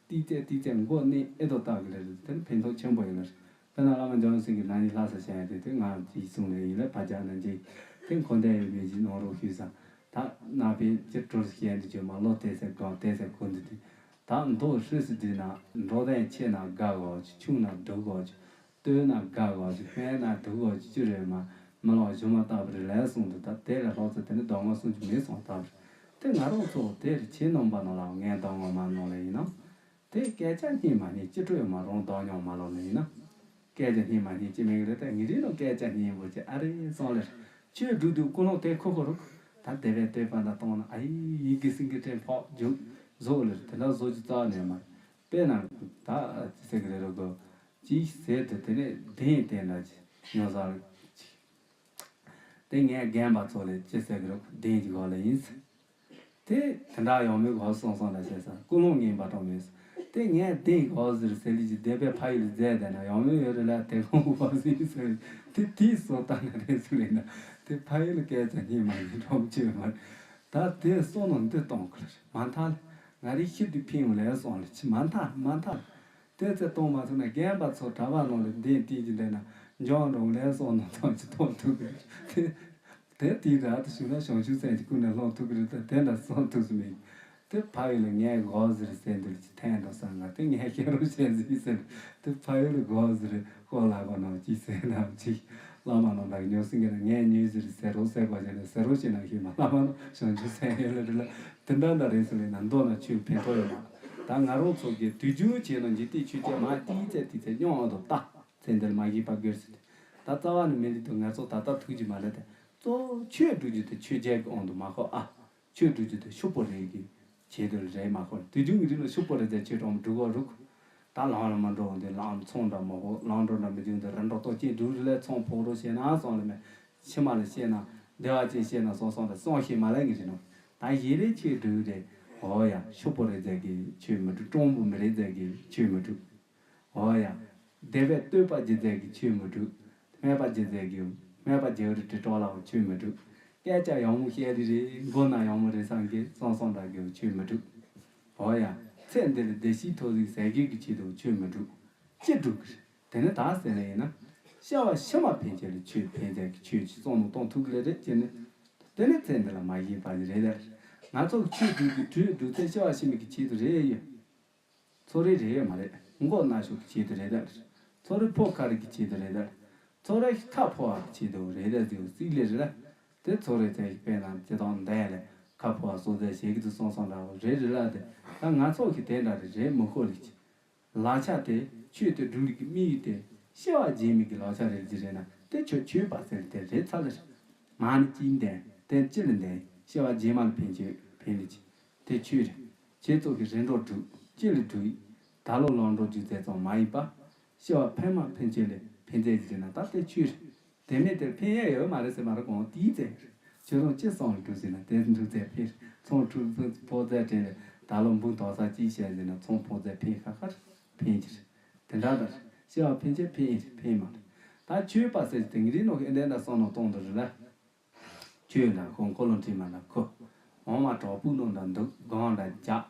ཏིག་ཙེ་ཏིག་ཙེ་མགོ་གནས་ཨེ་ཏོ་ལྟ་གི་ལེ་རེད་དེ་ཕན་ཐོགས་ཆེན་པོ་ཡོད་ལེར། དཔེར་ན་བླ་མ་འཇམ་དབྱངས་སེང་གེ་ན་ནིང་ལྷ་ས་བྱས་ཡ་དེ་དེ་ང་ཅིག་གསུང་ལེ་ཡིན་ལེ་ཕ་ཇག་ན་ཅིག་དེ་འཁོར་འདས་ཡོད་མེད་ཅིག་གནང་རོགས་ཞུས་ས། ད་ན་པའི་ཅི་གྲོར་བཤད་འདི་ཅོ་མ་ལོ་དེ་ཚེ་གང་དེ་ཚེ་ཁོ་འདི་དེ། ད་མདོ་ཧྲིལ་སི་འདི་ན་འགྲོ་དོན་ཆེ་ན་དགའ་གོ་ཅིག་ཆུང་ན་སྡུག་གོ་ཅིག་བསྟོད་ན་དགའ་གོ་ཅིག་སྨད་ན་སྡུག་གོ་ཅིག་ཅི་རེད་མ་མི་ལོ་གཞུ་མ་ལྟ་བུ་རེད་ལེ་གསུངས་འདུག་ད་དེ་ལས་ལྷག་ཚེ་དེ་ནི་གདམས་ངག་གསུང་རྒྱུ་མེད་སོང་ལྟ་བུ་རེད། དེ་ང་རང་ཚོ་དེ་རེ་ཆེ་ནོམ་པ་ནང་ལ་ངས་གདམས་ངག་མ་གནང་ལེ་ཡིན་ནམ། དེ་སྐད་ཆ་སྙན་མ་སྙན་ཅི་སྤྲོད་མ་རུང་གདམས་ངག་མ་ལོ་ལེ་ཡིན་ནམ། སྐད་ཆ་སྙན་མ་སྙན་ཅི་མིན་རེད་ད་ངེས་རིག་ནོ་སྐད་ཆ་སྙན་པོ་ཅི་ཨ་རེ་སོང་ལེ། ཆོས་སྒྲུབ་དུས་ཀུན་སློང་དེ་ཁོ་ཁོ་རུ། ད་དེ་བས་བསྟོད་པ་འདྲ་གཏོང་ན་ཨ་ཡི་ཡི་གེ་སེང་གེ་ཕྲེང་ཕོག་རྒྱུག་བཟོ་ལེ་དེ་འདྲ་བཟོ་རྒྱུ་རྩ་ནས་མ་རེད། དཔེར་ན་ད་ཅི་ཟེར་གི་རེད་རོ་གོ། ཅིག་ཟེར་དུ་དེ་ནས་གདན་དེ་འདྲ་ཅིག་ཉོ་ས་རེད་ཅིག་དེ་ངས་རྒན་པ་ཚོ་ལས་ཅི་ཟེར་གི་རེད་གདན་གྱི་སྒོ་ལ་ཡིན། དེ་དེ་འདྲ་ཡང་མི་གོ་སོང་སོང་ལ་བྱས་ས་ཀུན་སློང་ངན་པ་གཏོང་མེད། དེ་ངས་དེ་གོ་ཟེར་ཟེར་ལི་ཅི་བསྡད་པའི་ཕ་ཡུལ་ལ་བཙལ་བསྡད་ན་ཡང་མི་ཡོད་རེད་ལ་དེ་ཁོང་གོ་ཟིན་ཟེར་དེ་དེའི་བཟོ་ལྟ་ན་རེད་ཟེར་ལེ་ན་དེ་ཕ་ཡུལ་ལ་སྐད་ཆ་སྙན་མ་ཡིན་གྲོགས་བྱེད་མ་རེད། ད་དེ་བསམ་མནོ་འདི་གཏོང་དགོས་རེད་མ་མཐའ་ལ་ང་རིག་ཤི་དུས་ཕན་ཡོང་ལས་སོང་ལ་ཅི་མ་མཐའ་མ་མཐའ་ལ་དེ་ཚེ་གཏོང་མ་ཐུབ་ན་རྒན་པ་ཚོ་གྲྭ་པ་ནང་ལ་གདན་བཏིང་གི་བསྡད་ན་འཇོན་རུང་ལས་བསམ་མནོ་ཙམ་ཅིག་གཏོང་ཐུབ་གི་རེད་དེ། དེ་དེའི་ར་དུ་བྱུང་ན་བྱང་ཆུབ་སེམས་ཀྱི་ཀུན་ནས་སློང་ཐུབ་ཀྱི་རེད་དེ་དེ་འདྲ་གསུང་ཐུབ་སུ་མེད། དེ་ཕ་ཡུལ་ལ་ངས་གོ་ཟེར་ཟེར་འདུག་ཅི་ཐན་འགྲོ་ས་ང་དེ་ངས་ཤེས་རོགས་བྱས་ཟིག་ཟེར་དེ་ཕ་ཡུལ་ལ་གོ་ཟེར་ཧོ་ལ་གོ་ནང་ཅི་ཟེར་ནང་ཅི་ བླ་མ་རྣམས་ལ་ཉོན་སྲིད་ཀྱི་ན་ངས་ཉོན་ཟེར་ཟེར་རོ་ཟེར་བ་ཞིག་ནས་ཟེར་རོ་ཞིག་ན་ཤེས་མ་བླ་མ་རྣམས་བྱང་ཆུབ་སེམས་ཡོད་ལ་རེ་ལ་དེ་འདྲ་འདྲ་རེད་ཟེར་ལས་ན་མདོ་ན་ཆོས་ཕན་ཐོགས་ཡོད་མ། ད་ང་རང་ཚོ་གི་དུས་རྒྱུན་བྱས་ན་འཇིག་རྟེན་ཆོས་བརྒྱད་མ་ཏིའི་ཚེ་ཏི་ཚེ་སྙོམས་འོང་དུ་ལྟ། ཚེ་འདིར་མ་ཞིག་པ་དགོས་ཟེར་ཏེ། ད་རྩ་བ་ནས་མི་འདི་དུ་ང་ཚོ་ད་ལྟ་ཐུག་གི་མ་རེད་དེ། གཙོ་བོ་ཆོས་སྒྲུབ་རྒྱུ་དེ་ཆོས་བརྒྱད་ཀྱི་དབང་དུ་མ་ཁོ་ཨ། ཆོས་སྒྲུབ་རྒྱུ་དེ་ཤུགས་པོ་རེད་གི། ཆེད་དུ་རེད་མ་ཁོ་དུས་རྒྱུན་གྱི་རིགས་ལ་ཤུགས་པོ་རེད་དེ་ཆོས་གྲོང་སྒྲུབ་གོ་རུག་ད་ལང་ལ་མ་འགྲོ་འོང་དེ་ལང་ཚོང་འདྲ་མ་ཧོ་ལང་འགྲོ་འདྲ་མི་རྒྱུན་དུ་རི་འགྲོ་ལྟོ་ཅན་སྒྲུབ་རི་ལས་ཚོང་ཕོག་རོགས་བྱས་ན་སོང་ལ་མེད། ཕྱི་མ་ལ་བཤད་ན་བདེ་བ་ཅན་བཤད་ན་སོང་སོང་ལ་སོང་ཤེས་མ་ལས་ངེས་རེད་ནོ། ད་ཡིན་རེད་ཆོས་སྒྲུབ་རེད། ཨོ་ཡ་ཤུགས་པོ་རེད་ཟེར་གི་ཆོས་མི་སྒྲུབ་གྲོང་པོ་མི་རེད་ཟེར་གི་ཆོས་མི་སྒྲུབ། ཨོ་ཡ། བདེ་བས་བསྟོད་པ་རྒྱུ་མཚན་གྱི་ཆོས་མི་སྒྲུབ། སྨད་པ་རྒྱུ་མཚན་གྱི་སྨད་པ་རྒྱུ་རུ་དྲི་གྲོགས་ལའང་ཆོས་མི་སྒྲུབ། སྐད་ཆ་ཡང་མོ་བཤད་རི་རེད་མགོ་ན་ཡང་མོ་རེད་བསམ་གི་སོང་སོང་འདྲ་གི་ཆོས་མི་སྒྲུབ། ཨོ་ཡ། ཚེ་འདི་ལ་བདེ་སྐྱིད་ཐོབ་ཟིག་ཟས་གོས་ཀྱི་ཆེད་དུ་ཆོས་མི་སྒྲུབ། ཅི་སྒྲུབ་གི་རེད། དེ་ནི་ད་ཟེར་ལེ་ཡིན་ན། སྐྱེ་བ་ཕྱི་མ་ཕན་ཆད་ལ་ཆོས་ཕན་ཆད་ཀྱི་ཆོས་ཀྱི་བསམ་བློ་གཏོང་ཐུབ་གི་ལེ་རེད་ཅེ་ནི། དེ་ནི་ཚེ་འདི་ལ་མ་ཞིག་པ་ནི་རེད་ལེ། ང་ཚོ་གི་ཆོས་སྒྲུབ་ཀྱི་དུས་སྒྲུབ་ཚེ་སྐྱེ་བ་ཕྱི་མ་གི་ཆེད་དུ་རེད་ཡོད། ཚོགས་རེ་རེ་ཡོད་མ་རེད། མགོ་ན་ཤོག་གི་ཆེད་དུ་རེད་ད། ཚོགས་རེ་ཕོ་ཁ་རི་གི་ཆེད་དུ་རེད་ད། ཚོགས་རེ་ཁ་ཕོ་བ་གི་ཆེད་དུ་རེད་ད་ཟེར་བ་སྲིད་ལེ་རེད་ད། དེ་ཚོགས་རེ་ཚེ་ཡི་དཔེ་ན་སྤྱི་དང་འདས་ལས་ཁ་ཕོ་བ་སོ་ཚེ་ཞེ་གི་དུ་སོང་སོང་འདྲ་བོ་རེད་རེད་ལ་དེ། ད་ང་ཚོ་གི་དེ་འདྲ་རེད་རེད་མི་ཤོར་ལེ་ཅི། ལག་ཆ་དེ་ཆོས་དེ་སྒྲུབ་ལུགས་ཀྱི་དམིགས་ཡུལ་དེ་སྐྱེ་བ་རྗེས་མའི་གི་ལག་ཆ་རེད་ཀྱི་རེད་ན་དེ་ཆོས་ཆོས་པ་ཟེར་དེ་རེད་ཚར་ལེ་རེད། མ་ནི་ཅི་འདས་དེ་ཅི་ལ་འདས་སྐྱེ་བ་རྗེས་མ་ལ་ཕན་ཆོས་ཕན་ལེ་ཅི། དེ་ཆོས་རེད། ཁྱེད་ཚོ་གི་རིམ་གྲོ་སྒྲུབ་ཅི་ལ་སྒྲུབ་ཡིན། ད་ལོ་ལོངས་འགྲོ་རྒྱུ་ཚད་ཙམ་མ་ཡིན་པ། སྐྱེ་བ་ཕན་མ་ཕན་ཆོས་ལས་ཕན་ཚད་ཀྱི་རེད་ན་ད་དེ་ཆོས་རེད། དེ་མེད་དེར་ཕན་ཡས་ཡོད་མ་རེད་ཟེར་མ་རེད་གོང་དེའི་ཚེ། ཁྱོད་རང་ཅི་སོང་ལ་འགྲོ་ཟེར་ན་དེ་འགྲོ་ཚེ་ཕན། ཚོང་ཕོ་ཚད་དྲན་ལས་ད་ལོ་འབུ་དོག་ས་ཅི་བྱས་ཟེར་ན་ཚོང་ཕོ་ཚད་ཕན་ཁ་ཁར་ཕན་གྱི་རེད། དེ་འདྲ་ལ་སྐྱེ་བ་ཕན་ཆད་ཕན་ཡིན་ཕན་མ་རེད། ད་ཆོས་པ་ཟེར་དེ་ངེས་རེད་ནོ་གི་འདྲ་འདྲ་སོང་ནོ་གཏོང་འདུག་རེད་ལ། ཁྱོད་འདྲ་ཁོ་འཁོར་ལོ་འཁྲིད་མ་འདྲ་ཁོ། འོ་མ་གྲོགས་པོ་རྣམས་འདྲ་འདུག་སྒང་འདྲ་རྒྱག་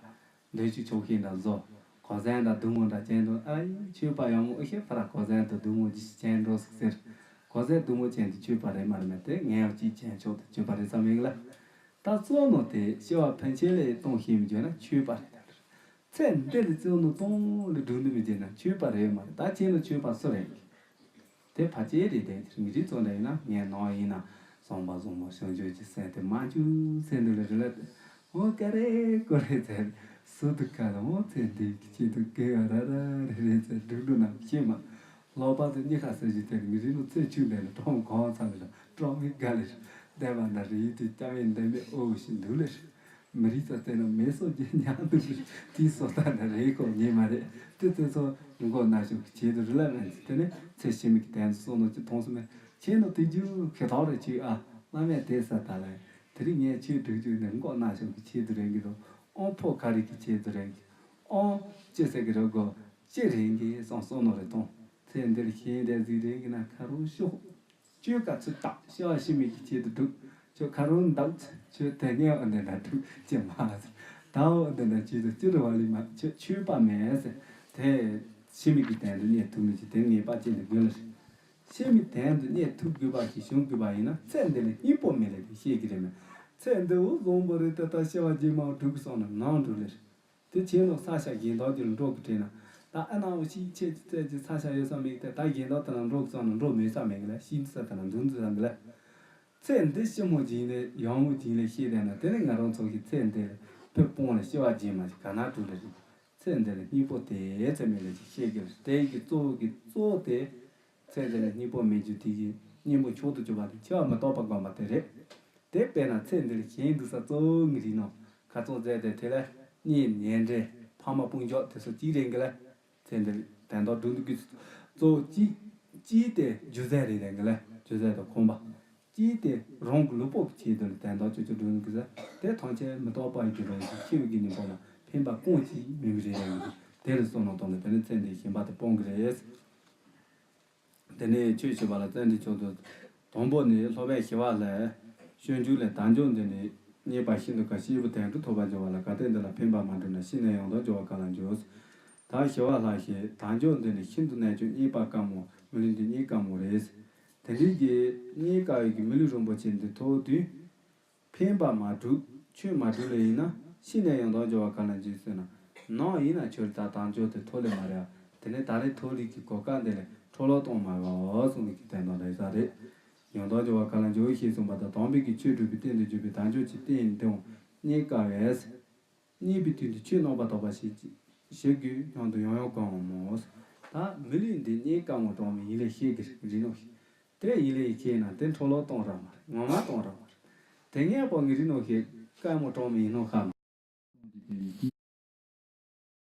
འདོད་ཆུ་ཆོག་ཤེས་འདྲ་བཟོ། གོ་ཟན་འདྲ་སྡུག་མོ་འདྲ་ཅན་འགྲོ་ཨ་ཡི་ཆོས་པ་ཡང་མོ་ཨི་ཤེས་ཕ་ར་གོ་ཟན་འདྲ་སྡུག་མོ་ཅི་ཅན་འགྲོ་ཟིག་ཟེར། གོ་ཟན་སྡུག་མོ་ཅན་དུ་ཆོས་པ་རེད་མ་རེད་མེད་དེ་ངས་ཡང་ཅིས་ཅན་ཆོག་ཏུ་ཆོས་པ་རེད་བསམ་ཡིན་ལ། ད་གཙོ་ནོ་དེ་སྐྱེ་བ་ཕན་ཆད་ལས་གཏོང་ཤེས་མི་འཇོན་ན་ཆོས་པ་རེད་ད། ཚེ་འདི་ལ་བརྩོན་ནོ་གཏོང་ལ་སྒྲུབ་ནི་མི་བྱེད་ན་ཆོས་པ་རེད་མ་རེད་ད་ཁྱེད་ལ་ཆོས་པ་སུ་རེད། དེ་ཕ་ཆེ་རེད་དེ་དེར་མི་རིགས་ཚོ་འདྲ་ཡིན་ན་ངས་ནང་ཡིན་ན་བཟང་པ་བཟང་མོ་བྱང་ཆུབ་ཀྱི་སེམས་དེ་མ་བཅུག་སེམས་འདི་ལ་རེ་ལ་དེ་འོ་ཀ་རེ་ཀོ་རེ་ཚེ་སུ་དུ་ཀ་ལ་འོ་ཚེ་འདི་གི་ཆེད་དུ་ཀེ་བ་ར་ར་རེ་རེ་ཚེ་སྒྲུབ་སྒྲུབ་ན་ཤེས་མ། ལོག་པ་དེ་གཉིས་ཀ་ཟེར་གྱི་དེར་མི་རིགས་ནི་ཚེ་ཆུ་འདྲ་ལ་གྲོང་གང་ཚ་ལ་གྲོང་མི་དགའ་ལེར་བསྡད་པ་འདྲ་རེད་དེ་སྐྱ་བའི་འདས་མའི་ཨོ་ཞིག་འདུག་ལེར། མི་རིགས་ཚོ་བལྟས་ན་མེ་སོགས་ཀྱི་ཉག་དུ་དེའི་སོ་ལྟ་ན་རེད་ཁོ་ཉེ་མ་རེད་དེ་ཚོ་ཚོ་མགོ་ན་ཞོག་གི་ཆེད་དུ་རི་ལ་ལན་ཚིག་དེ་ནས་ཚེ་ཕྱི་མིག་གི་དན་སོ་ནོ་ཅི་མཐོང་སོ་མེད་ཁྱེད་ནོ་དེ་རྒྱུ་ཁེ་ཐོག་རེ་ཆེ་ཨ་བླ་མས་དེ་ས་ད་ལན་དེ་རིང་ངས་ཆེད་སྒྲུག་རྒྱུ་ནས་མགོ་ན་ཞོག་གི་ཆེད་དུ་རེད་གི་དོ་ཨོང་ཕོ་ཁ་རི་གི་ཆེད་དུ་རེད་གི་ཨོང་ཅི་ཟེར་གི་རེད་གོ་ཅི་རེད་གི་སོང་སོ་ནོ་རེད་དོང་ཚེ་འདིར་ཤེས་འདས་ཟིག་རེད་གི་ན་ཁ་རུ་ཤོག་ཁྱོད་ག་ཚོད་བཏགས་སྐྱེ་བ་ཕྱི་མའི་གི་ཆེད་དུ་སྒྲུབ། ཁྱོད་ཁ་རོག་འདུག་ཁྱོད་དེ་ངས་འོ་འདི་འདྲ་སྒྲུབ་ཅེས་མ་ཟེར། ད་འོ་འདི་འདྲ་ཆེད་དུ་སྤྱིར་བ་ལི་མ་ཁྱོད་ཆོས་པ་མེད་ཟེར། དེ་ཕྱི་མའི་གི་དོན་དུ་རྙེད་ཐུབ་མི་ཅི་དེ་ངེས་པ་ཅན་དུ་དགོས་ལ་ཟེར། ཕྱི་མའི་དོན་དུ་རྙེད་ཐུབ་དགོས་པ་ཞིག་བྱུང་དགོས་པ་ཡིན་ན་ཚེ་འདི་ལ་སྙིང་པོ་མེད་ལ་དེ་ཤེས་ཀྱི་རེད་མེད། ཚེ་འདི་འོ་བཟང་པོ་རེད་ད་ལྟ་སྐྱེ་བ་རྗེས་མ་སྒྲུབ་དགོས་སོང་ན་ནང་འགྲོ་ལེ་ཟེར། དེ་ཁྱེད་ནོ་ས་ཆ་གཞན་དག་ཅིག་ལ་འགྲོ་གི་དྲན་ན། ད་ཨ་ནའོ་ཤི་ཆེ་ཅི་ཚད་ཀྱི་ས་ཆ་ཡོད་ས་མེད་དེ་ད་གཞན་དག་དེ་ལ་འགྲོ་གི་ཙང་ན་འགྲོ་མེད་ས་མེད་གི་ལ་ཤི་འདི་ས་དེ་ལ་འདུག་འདི་ས་གི་ལ། ཚེ་འདི་ཕྱི་མོ་སྦྱིན་ལས་ཡང་མོ་སྦྱིན་ལས་ཤེས་དེ་ན་དེ་ནི་ང་རང་ཚོ་གི་ཚེ་འདི་ལ་ཕེབས་སྤོང་ལ་སྐྱེ་བ་རྗེས་མ་ཞིག་ག་ན་འགྲོ་ལ་རེད། ཚེ་འདི་ལ་སྙིང་པོ་དེ་ཚེ་མེད་ལ་ཞིག་ཤེས་གི་ལ་དེ་ཡི་གི་གཙོ་བོ་གི་གཙོ་བོ་དེ། ཚེ་འདི་ལ་སྙིང་པོ་མེད་རྒྱུ་དེ་གི་སྙིང་པོ་མཆོག་ཏུ་གྱུར་པ་དེ་འཆི་བ་མི་རྟག་པ་བསྒོམ་པ་དེ་རེད། དེ་དཔེར་ན་ཚེ་འདིར་གཞན་འདུག་ས་གཙོ་བོ་ངི་རིགས་ནང་ཁ་ཚོན་མཛད་དེ་དེ་ལ་གཉེན་ཉེ་འབྲེལ་ཕ་མ་སྤུན་ཀྱག་དེ་ཚོ་གཅིག་རེད་གི་ལ། ཚེ་འདིར་དོན་དག་སྒྲུབ་འདུག་གི་གཙོ་བོ་གཅིག་གཅིག་དེ་རྒྱུ་རྫས་རེད་དེ་གི་ལ་རྒྱུ་རྫས་དང་ཁོམ་པ། གཅིག་དེ་རང་གི་ལུས་པོ་གི་ཆེད་དུ་ལ་དོན་དག་ཅོ་ཅོ་སྒྲུབ་འདུག་གི་ཟེར་དེ་ཐམས་ཅད་མི་རྟག་པ་ཡི་གི་རང་བཞིན་འཆི་བའི་གི་ཉིན་མོ་ལ་ཕན་པ་ཀུན་གྱིས་མི་མི་རེ་རེ་ཡོད་དེ་རུ་སོང་ནང་དོན་ལ་དེ་ནི་ཚེ་འདིའི་ཞེན་པ་དེ་སྤོང་གི་རེད། དེ་ནས་ཆོས་བྱེད་པ་ལ་བརྩོན་འགྲུས་ཆུང་དུ། དང་པོ་ནི་སློབ་དཔོན་ཞི་བ་ལྷས། སྤྱོད་འཇུག་ལས་དལ་འབྱོར་འདི་ནི་རྙེད་པ་ཤིན་ཏུ་དཀའ། སྐྱེས་བུ་དོན་དུ་ཐོབ་པར་འགྱུར་བ་ལ། གལ་ཏེ་འདི་ལ་ཕན་པར་མ་བསྒྲུབས་ན། ཤི་ནས་ཡང་དག་འབྱོར་བ་ག་ལ་འགྱུར། ད་ཞི་བ་ལྷ་ཞེས་དལ་འབྱོར་འདི་ནི་ཤིན་ཏུ་རྣལ་འབྱོར་རྙེད་པ་དཀའ་མོ། མི་ལུས་འདི་རྙེད་དཀའ་མོ་རེད། དེ་འདྲའི་གི་རྙེད་དཀའ་བའི་གི་མི་ལུས་རིན་པོ་ཆེ་འདི་ཐོབ་དུས། ཕན་པ་མ་བསྒྲུབས། ཆོས་མ་བསྒྲུབས་ལས་ཡིན་ན་ཤི་ནས་ཡང་དག་འབྱོར་བ་ག་ལ་འགྱུར་ཟེར་ན། ནང་ཡིན་ན་ཁྱོད་ད་དལ་འབྱོར་དེ་ཐོབ་ལེ་མ་རེད། དེ་ནས་ད་རེས་ཐོབ་ལེ་གི་གོ་སྐབས་འདི་ལས་ འཕྲོ་བརླག་གཏོང་མ་དགོས་གསུངས་པའི་གི་དོན་དག་ལ་ཡོད་ས་རེད། ཡང་དག་སྦྱོར་བ་ག་ལ་འཇུག་ཞེས་གསུངས་པ་དང་། དམ་པའི་གི་ཆོས་སྒྲུབ་པའི་རྟེན་དུ་གྱུར་པའི་དལ་འབྱོར་གྱི་རྟེན་དེའང་རྙེད་དཀའ་བས། རྙེད་པའི་དུས་འདི་ཆོས་རྣམ་པར་དག་པ་ཞིག་ཞིག་གི་སྙམ་དུ་ཡང་ཡང་གང་མོ། ད་མི་ལུས་འདི་རྙེད་དཀའ་མོ་གྲངས་མེད་ཡིན་ལས་ཤེས་ཀྱི་རིག་ནོ། དེ་ཡིན་ལས་ཤེས་ན་དེ་འཕྲོ་བརླག་གཏོང་ར་མ་རེད། ངོ་མ་གཏོང་ར་མ་རེད། དེ་ངས་པོ་ངི་རིག་ནོ་ཤེས་དཀའ་མོ་གྲངས་མེད་ཡིན་ནོ་ཤ་མ།